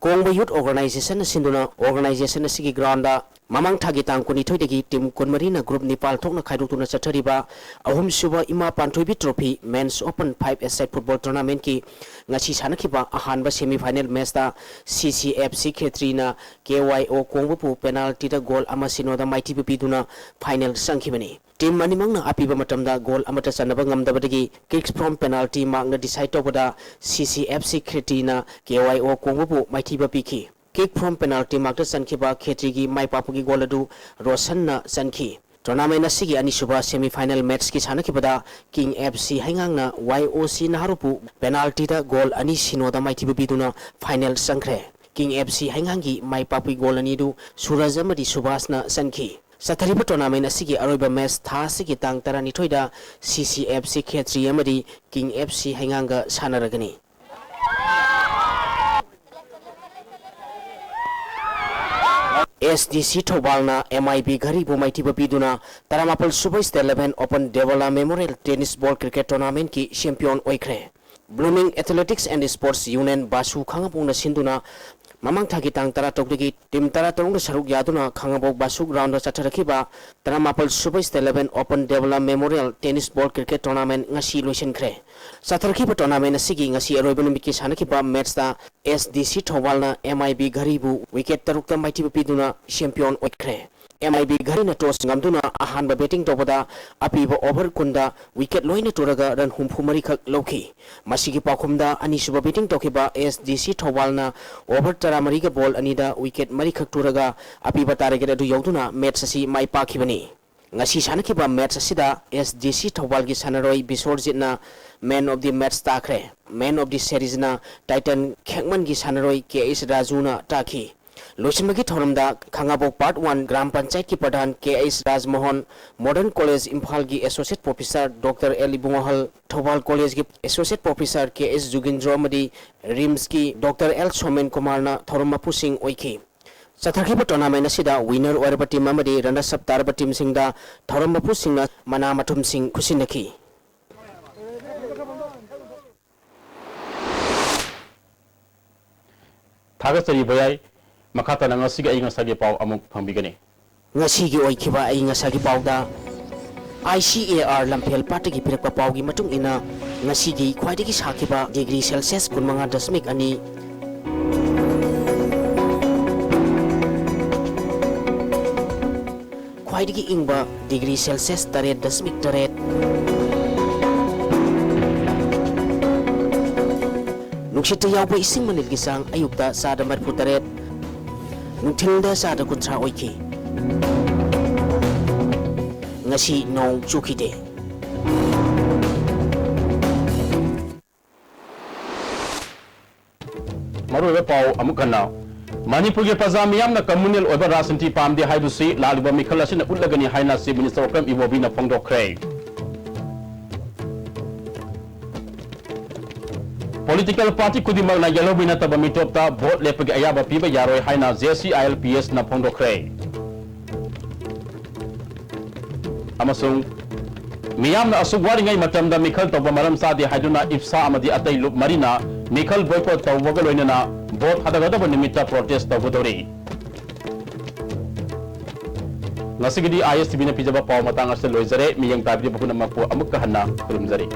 ꯀꯣꯡꯕ Youth Organisationꯅ ꯁꯤꯟꯗꯨꯅ organization ꯑꯁꯤꯒꯤ groundꯗ ꯃꯃꯥꯡ ꯊꯥꯒꯤ ꯇꯥꯡ ꯀꯨꯟꯅꯤꯊꯣꯏꯗꯒꯤ team ꯀꯨꯟꯃꯔꯤꯅ group ꯅꯤꯄꯥꯜ ꯊꯣꯛꯅ ꯈꯥꯏꯗꯣꯛꯇꯨꯅ ꯆꯠꯊꯔꯤꯕ ꯑꯍꯨꯝꯁꯨꯕ ꯏꯃꯥ ꯄꯥꯟꯊꯣꯏꯕꯤ trophy men's open five-a-side football tournamentꯀꯤ ꯉꯁꯤ ꯁꯥꯟꯅꯈꯤꯕ ꯑꯍꯥꯟꯕ semi final matchꯇ C C F C ꯈꯦꯇ꯭ꯔꯤꯅ K Y O ꯀꯣꯡꯕꯕꯨ penaltyꯗ goal ꯑꯃ ꯁꯤꯅꯣꯗ ꯃꯥꯏꯊꯤꯕ ꯄꯤꯗꯨꯅ final ꯆꯪꯈꯤꯕꯅꯤ꯫ Team ꯑꯅꯤꯃꯛꯅ ꯑꯄꯤꯕ ꯃꯇꯝꯗ goal ꯑꯃꯠꯇ ꯆꯟꯅꯕ ꯉꯝꯗꯕꯗꯒꯤ kick from penalty markꯅ decide ꯇꯧꯕꯗ C C F C ꯈꯦꯇ꯭ꯔꯤꯅ K Y O ꯀꯣꯡꯕꯕꯨ ꯃꯥꯏꯊꯤꯕ ꯄꯤꯈꯤ꯫ Kick from penalty markꯇ ꯆꯟꯈꯤꯕ ꯈꯦꯇ꯭ꯔꯤꯒꯤ my ꯄꯥꯛꯄꯒꯤ goal ꯑꯗꯨ ꯔꯣꯁꯟꯅ ꯆꯟꯈꯤ꯫ Tournament ꯑꯁꯤꯒꯤ ꯑꯅꯤꯁꯨꯕ semi final matchꯀꯤ ꯁꯥꯟꯅꯈꯤꯕꯗ King F C ꯍꯩꯉꯥꯡꯅ Y O C ꯅꯍꯥꯔꯨꯞꯄꯨ penaltyꯗ goal ꯑꯅꯤ ꯁꯤꯅꯣꯗ ꯃꯥꯏꯊꯤꯕ ꯄꯤꯗꯨꯅ final ꯆꯪꯈ꯭ꯔꯦ꯫ King F C ꯍꯩꯉꯥꯡꯒꯤ ꯃꯥꯏ ꯄꯥꯛꯄꯒꯤ goal ꯑꯅꯤꯗꯨ ꯁꯨꯔꯖ ꯑꯃꯗꯤ ꯁꯨꯕꯥꯁꯅ ꯆꯟꯈꯤ꯫ ꯆꯠꯊꯔꯤꯕ tournament ꯑꯁꯤꯒꯤ ꯑꯔꯣꯏꯕ match ꯊꯥ ꯑꯁꯤꯒꯤ ꯇꯥꯡ ꯇꯔꯥꯅꯤꯊꯣꯏꯗ C C F C ꯈꯦꯇ꯭ꯔꯤ ꯑꯃꯗꯤ King F C ꯍꯩꯉꯥꯡꯒ ꯁꯥꯟꯅꯔꯒꯅꯤ꯫ S D ꯁꯤ ꯊꯧꯕꯥꯜꯅ ꯑꯦꯝ ꯑꯥꯏ ꯕꯤ ꯘꯔꯤꯕꯨ ꯃꯥꯏꯊꯤꯕ ꯄꯤꯗꯨꯅ ꯇꯔꯥꯃꯥꯄꯜ ꯁꯨꯕ State Eleven Open Devala Memorial Tennis Ball Cricket Tournamentꯀꯤ champion ꯑꯣꯏꯈ꯭ꯔꯦ꯫ Blooming Athletics and Sports Union ꯕꯥꯁꯨ ꯈꯥꯉꯕꯣꯛꯅ ꯁꯤꯟꯗꯨꯅ ꯃꯃꯥꯡ ꯊꯥꯒꯤ ꯇꯥꯡ ꯇꯔꯥꯇꯔꯨꯛꯇꯒꯤ team ꯇꯔꯥꯇꯔꯨꯛꯅ ꯁꯔꯨꯛ ꯌꯥꯗꯨꯅ ꯈꯥꯉꯕꯣꯛ ꯕꯥꯁꯨ groundꯗ ꯆꯠꯊꯔꯛꯈꯤꯕ ꯇꯔꯥꯃꯥꯄꯜ ꯁꯨꯕ State Eleven Open Devala Memorial Tennis Ball Cricket Tournament ꯉꯁꯤ ꯂꯣꯏꯁꯤꯟꯈ꯭ꯔꯦ꯫ ꯆꯠꯊꯔꯛꯈꯤꯕ tournament ꯑꯁꯤꯒꯤ ꯉꯁꯤ ꯑꯔꯣꯏꯕ ꯅꯨꯃꯤꯠꯀꯤ ꯁꯥꯟꯅꯈꯤꯕ matchꯇ ꯑꯦꯁ ꯗꯤ ꯁꯤ ꯊꯧꯕꯥꯜꯅ ꯑꯦꯝ ꯑꯥꯏ ꯕꯤ ꯘꯔꯤꯕꯨ wicket ꯇꯔꯨꯛꯇ ꯃꯥꯏꯊꯤꯕ ꯄꯤꯗꯨꯅ champion ꯑꯣꯏꯈ꯭ꯔꯦ꯫ ꯑꯦꯝ ꯑꯥꯏ ꯕꯤ ꯘꯔꯤꯅ toss ꯉꯝꯗꯨꯅ ꯑꯍꯥꯟꯕ batting ꯇꯧꯕꯗ ꯑꯄꯤꯕ over ꯀꯨꯟꯗ wicket ꯂꯣꯏꯅ ꯇꯨꯔꯒ run ꯍꯨꯝꯐꯨ ꯃꯔꯤꯈꯛ ꯂꯧꯈꯤ꯫ ꯃꯁꯤꯒꯤ ꯄꯥꯎꯈꯨꯝꯗ ꯑꯅꯤꯁꯨꯕ batting ꯇꯧꯈꯤꯕ ꯑꯦꯁ ꯗꯤ ꯁꯤ ꯊꯧꯕꯥꯜꯅ over ꯇꯔꯥꯃꯔꯤꯒ ball ꯑꯅꯤꯗ wicket ꯃꯔꯤꯈꯛ ꯇꯨꯔꯒ ꯑꯄꯤꯕ target ꯑꯗꯨ ꯌꯧꯗꯨꯅ match ꯑꯁꯤ ꯃꯥꯏ ꯄꯥꯛꯈꯤꯕꯅꯤ꯫ ꯉꯁꯤ ꯁꯥꯟꯅꯈꯤꯕ match ꯑꯁꯤꯗ ꯑꯦꯁ ꯗꯤ ꯁꯤ ꯊꯧꯕꯥꯜꯒꯤ ꯁꯥꯟꯅꯔꯣꯏ ꯕꯤꯁꯣꯔꯖꯤꯠꯅ man of the match ꯇꯥꯈ꯭ꯔꯦ꯫ Man of the seriesꯅ Titan ꯈꯦꯛꯃꯟꯒꯤ ꯁꯥꯟꯅꯔꯣꯏ ꯀꯦ ꯑꯩꯆ ꯔꯥꯖꯨꯅ ꯇꯥꯈꯤ꯫ ꯂꯣꯏꯁꯤꯟꯕꯒꯤ ꯊꯧꯔꯝꯗ ꯈꯥꯉꯕꯣꯛ Part One ꯒ꯭ꯔꯥꯝ ꯄꯟꯆꯥꯌꯠꯀꯤ pradhan K H Rajmohan, Modern College ꯏꯝꯐꯥꯜꯒꯤ Associate Professor doctor L Ibungohal, Thoubal ꯀꯣꯂꯦꯖꯀꯤ Associate Professor K H Jugindro ꯑꯃꯗꯤ ꯔꯤꯝꯁꯀꯤ ꯗꯣꯛꯇꯔ ꯑꯦꯜ ꯁꯣꯃꯦꯟ ꯀꯨꯃꯥꯔꯅ ꯊꯧꯔꯝ ꯃꯄꯨꯁꯤꯡ ꯑꯣꯏꯈꯤ꯫ ꯆꯠꯊꯈꯤꯕ tournament ꯑꯁꯤꯗ winner ꯑꯣꯏꯔꯕ team ꯑꯃꯗꯤ runners up ꯇꯥꯔꯕ teamꯁꯤꯡꯗ ꯊꯧꯔꯝ ꯃꯄꯨꯁꯤꯡꯅ ꯃꯅꯥ ꯃꯊꯨꯝꯁꯤꯡ ꯈꯨꯠꯁꯤꯟꯅꯈꯤ꯫ ꯊꯥꯒꯠꯆꯔꯤ ꯚꯌꯥꯏ꯫ ꯃꯈꯥ ꯇꯥꯅ ꯉꯁꯤꯒꯤ ꯑꯏꯪ ꯑꯁꯥꯒꯤ ꯄꯥꯎ ꯑꯃꯨꯛ ꯐꯪꯕꯤꯒꯅꯤ꯫ ꯉꯁꯤꯒꯤ ꯑꯣꯏꯈꯤꯕ ꯑꯏꯪ ꯑꯁꯥꯒꯤ ꯄꯥꯎꯗ, ꯑꯥꯏ ꯁꯤ ꯑꯦ ꯑꯥꯔ ꯂꯝꯐꯦꯜ ꯄꯥꯠꯇꯒꯤ ꯄꯤꯔꯛꯄ ꯄꯥꯎꯒꯤ ꯃꯇꯨꯡ ꯏꯟꯅ, ꯉꯁꯤꯒꯤ ꯈ꯭ꯋꯥꯏꯗꯒꯤ ꯁꯥꯈꯤꯕ degree Celsius ꯀꯨꯟꯃꯉꯥ ꯗꯁꯃꯤꯛ ꯑꯅꯤ, ꯈ꯭ꯋꯥꯏꯗꯒꯤ ꯏꯪꯕ degree Celsius ꯇꯔꯦꯠ ꯗꯁꯃꯤꯛ ꯇꯔꯦꯠ꯫ ꯅꯨꯡꯁꯤꯠꯇ ꯌꯥꯎꯕ ꯏꯁꯤꯡ ꯃꯅꯤꯜꯒꯤ ꯆꯥꯡ ꯑꯌꯨꯛꯇ ꯆꯥꯗ ꯃꯔꯤꯐꯨ ꯇꯔꯦꯠ, ꯅꯨꯡꯊꯤꯜꯗ ꯆꯥꯗ ꯀꯨꯟꯊ꯭ꯔꯥ ꯑꯣꯏꯈꯤ꯫ ꯉꯁꯤ ꯅꯣꯡ ꯆꯨꯈꯤꯗꯦ꯫ ꯃꯔꯨꯑꯣꯏꯕ ꯄꯥꯎ ꯑꯃꯨꯛ ꯍꯟꯅ꯫ ꯃꯅꯤꯄꯨꯔꯒꯤ ꯄ꯭ꯔꯖꯥ ꯃꯤꯌꯥꯝꯅ communal ꯑꯣꯏꯕ ꯔꯥꯖꯅꯤꯇꯤ ꯄꯥꯝꯗꯦ ꯍꯥꯏꯕꯁꯤ ꯂꯥꯛꯂꯤꯕ ꯃꯤꯈꯜ ꯑꯁꯤꯅ ꯎꯠꯂꯒꯅꯤ ꯍꯥꯏꯅ Chief Minister ꯀ꯭ꯔꯝ ꯏꯕꯣꯕꯤꯅ ꯐꯣꯡꯗꯣꯛꯈ꯭ꯔꯦ꯫ Political party ꯈꯨꯗꯤꯡꯃꯛꯅ ꯌꯦꯜꯍꯧꯕꯤ ꯅꯠꯇꯕ ꯃꯤꯇꯣꯞꯇ vote ꯂꯦꯞꯄꯒꯤ ꯑꯌꯥꯕ ꯄꯤꯕ ꯌꯥꯔꯣꯏ ꯍꯥꯏꯅ J C I L P S ꯅ ꯐꯣꯡꯗꯣꯛꯈ꯭ꯔꯦ꯫ ꯑꯃꯁꯨꯡ ꯃꯤꯌꯥꯝꯅ ꯑꯁꯨꯛ ꯋꯥꯔꯤꯉꯩ ꯃꯇꯝꯗ ꯃꯤꯈꯜ ꯇꯧꯕ ꯃꯔꯝ ꯆꯥꯗꯦ ꯍꯥꯏꯗꯨꯅ ꯏꯞꯁꯥ ꯑꯃꯗꯤ ꯑꯇꯩ ꯂꯨꯞ ꯃꯔꯤꯅ ꯃꯤꯈꯜ boycott ꯇꯧꯕꯒ ꯂꯣꯏꯅꯅ vote ꯊꯥꯗꯒꯗꯕ ꯅꯨꯃꯤꯠꯇ protest ꯇꯧꯒꯗꯧꯔꯤ꯫ ꯉꯁꯤꯒꯤꯗꯤ I S T V ꯅ ꯄꯤꯖꯕ ꯄꯥꯎ ꯃꯇꯥꯡ ꯑꯁꯤꯗ ꯂꯣꯏꯖꯔꯦ꯫ ꯃꯤꯠꯌꯦꯡ ꯇꯥꯕꯤꯔꯤꯕ ꯄꯨꯝꯅꯃꯛꯄꯨ ꯑꯃꯨꯛꯀ ꯍꯟꯅ ꯈꯨꯔꯨꯝꯖꯔꯤ꯫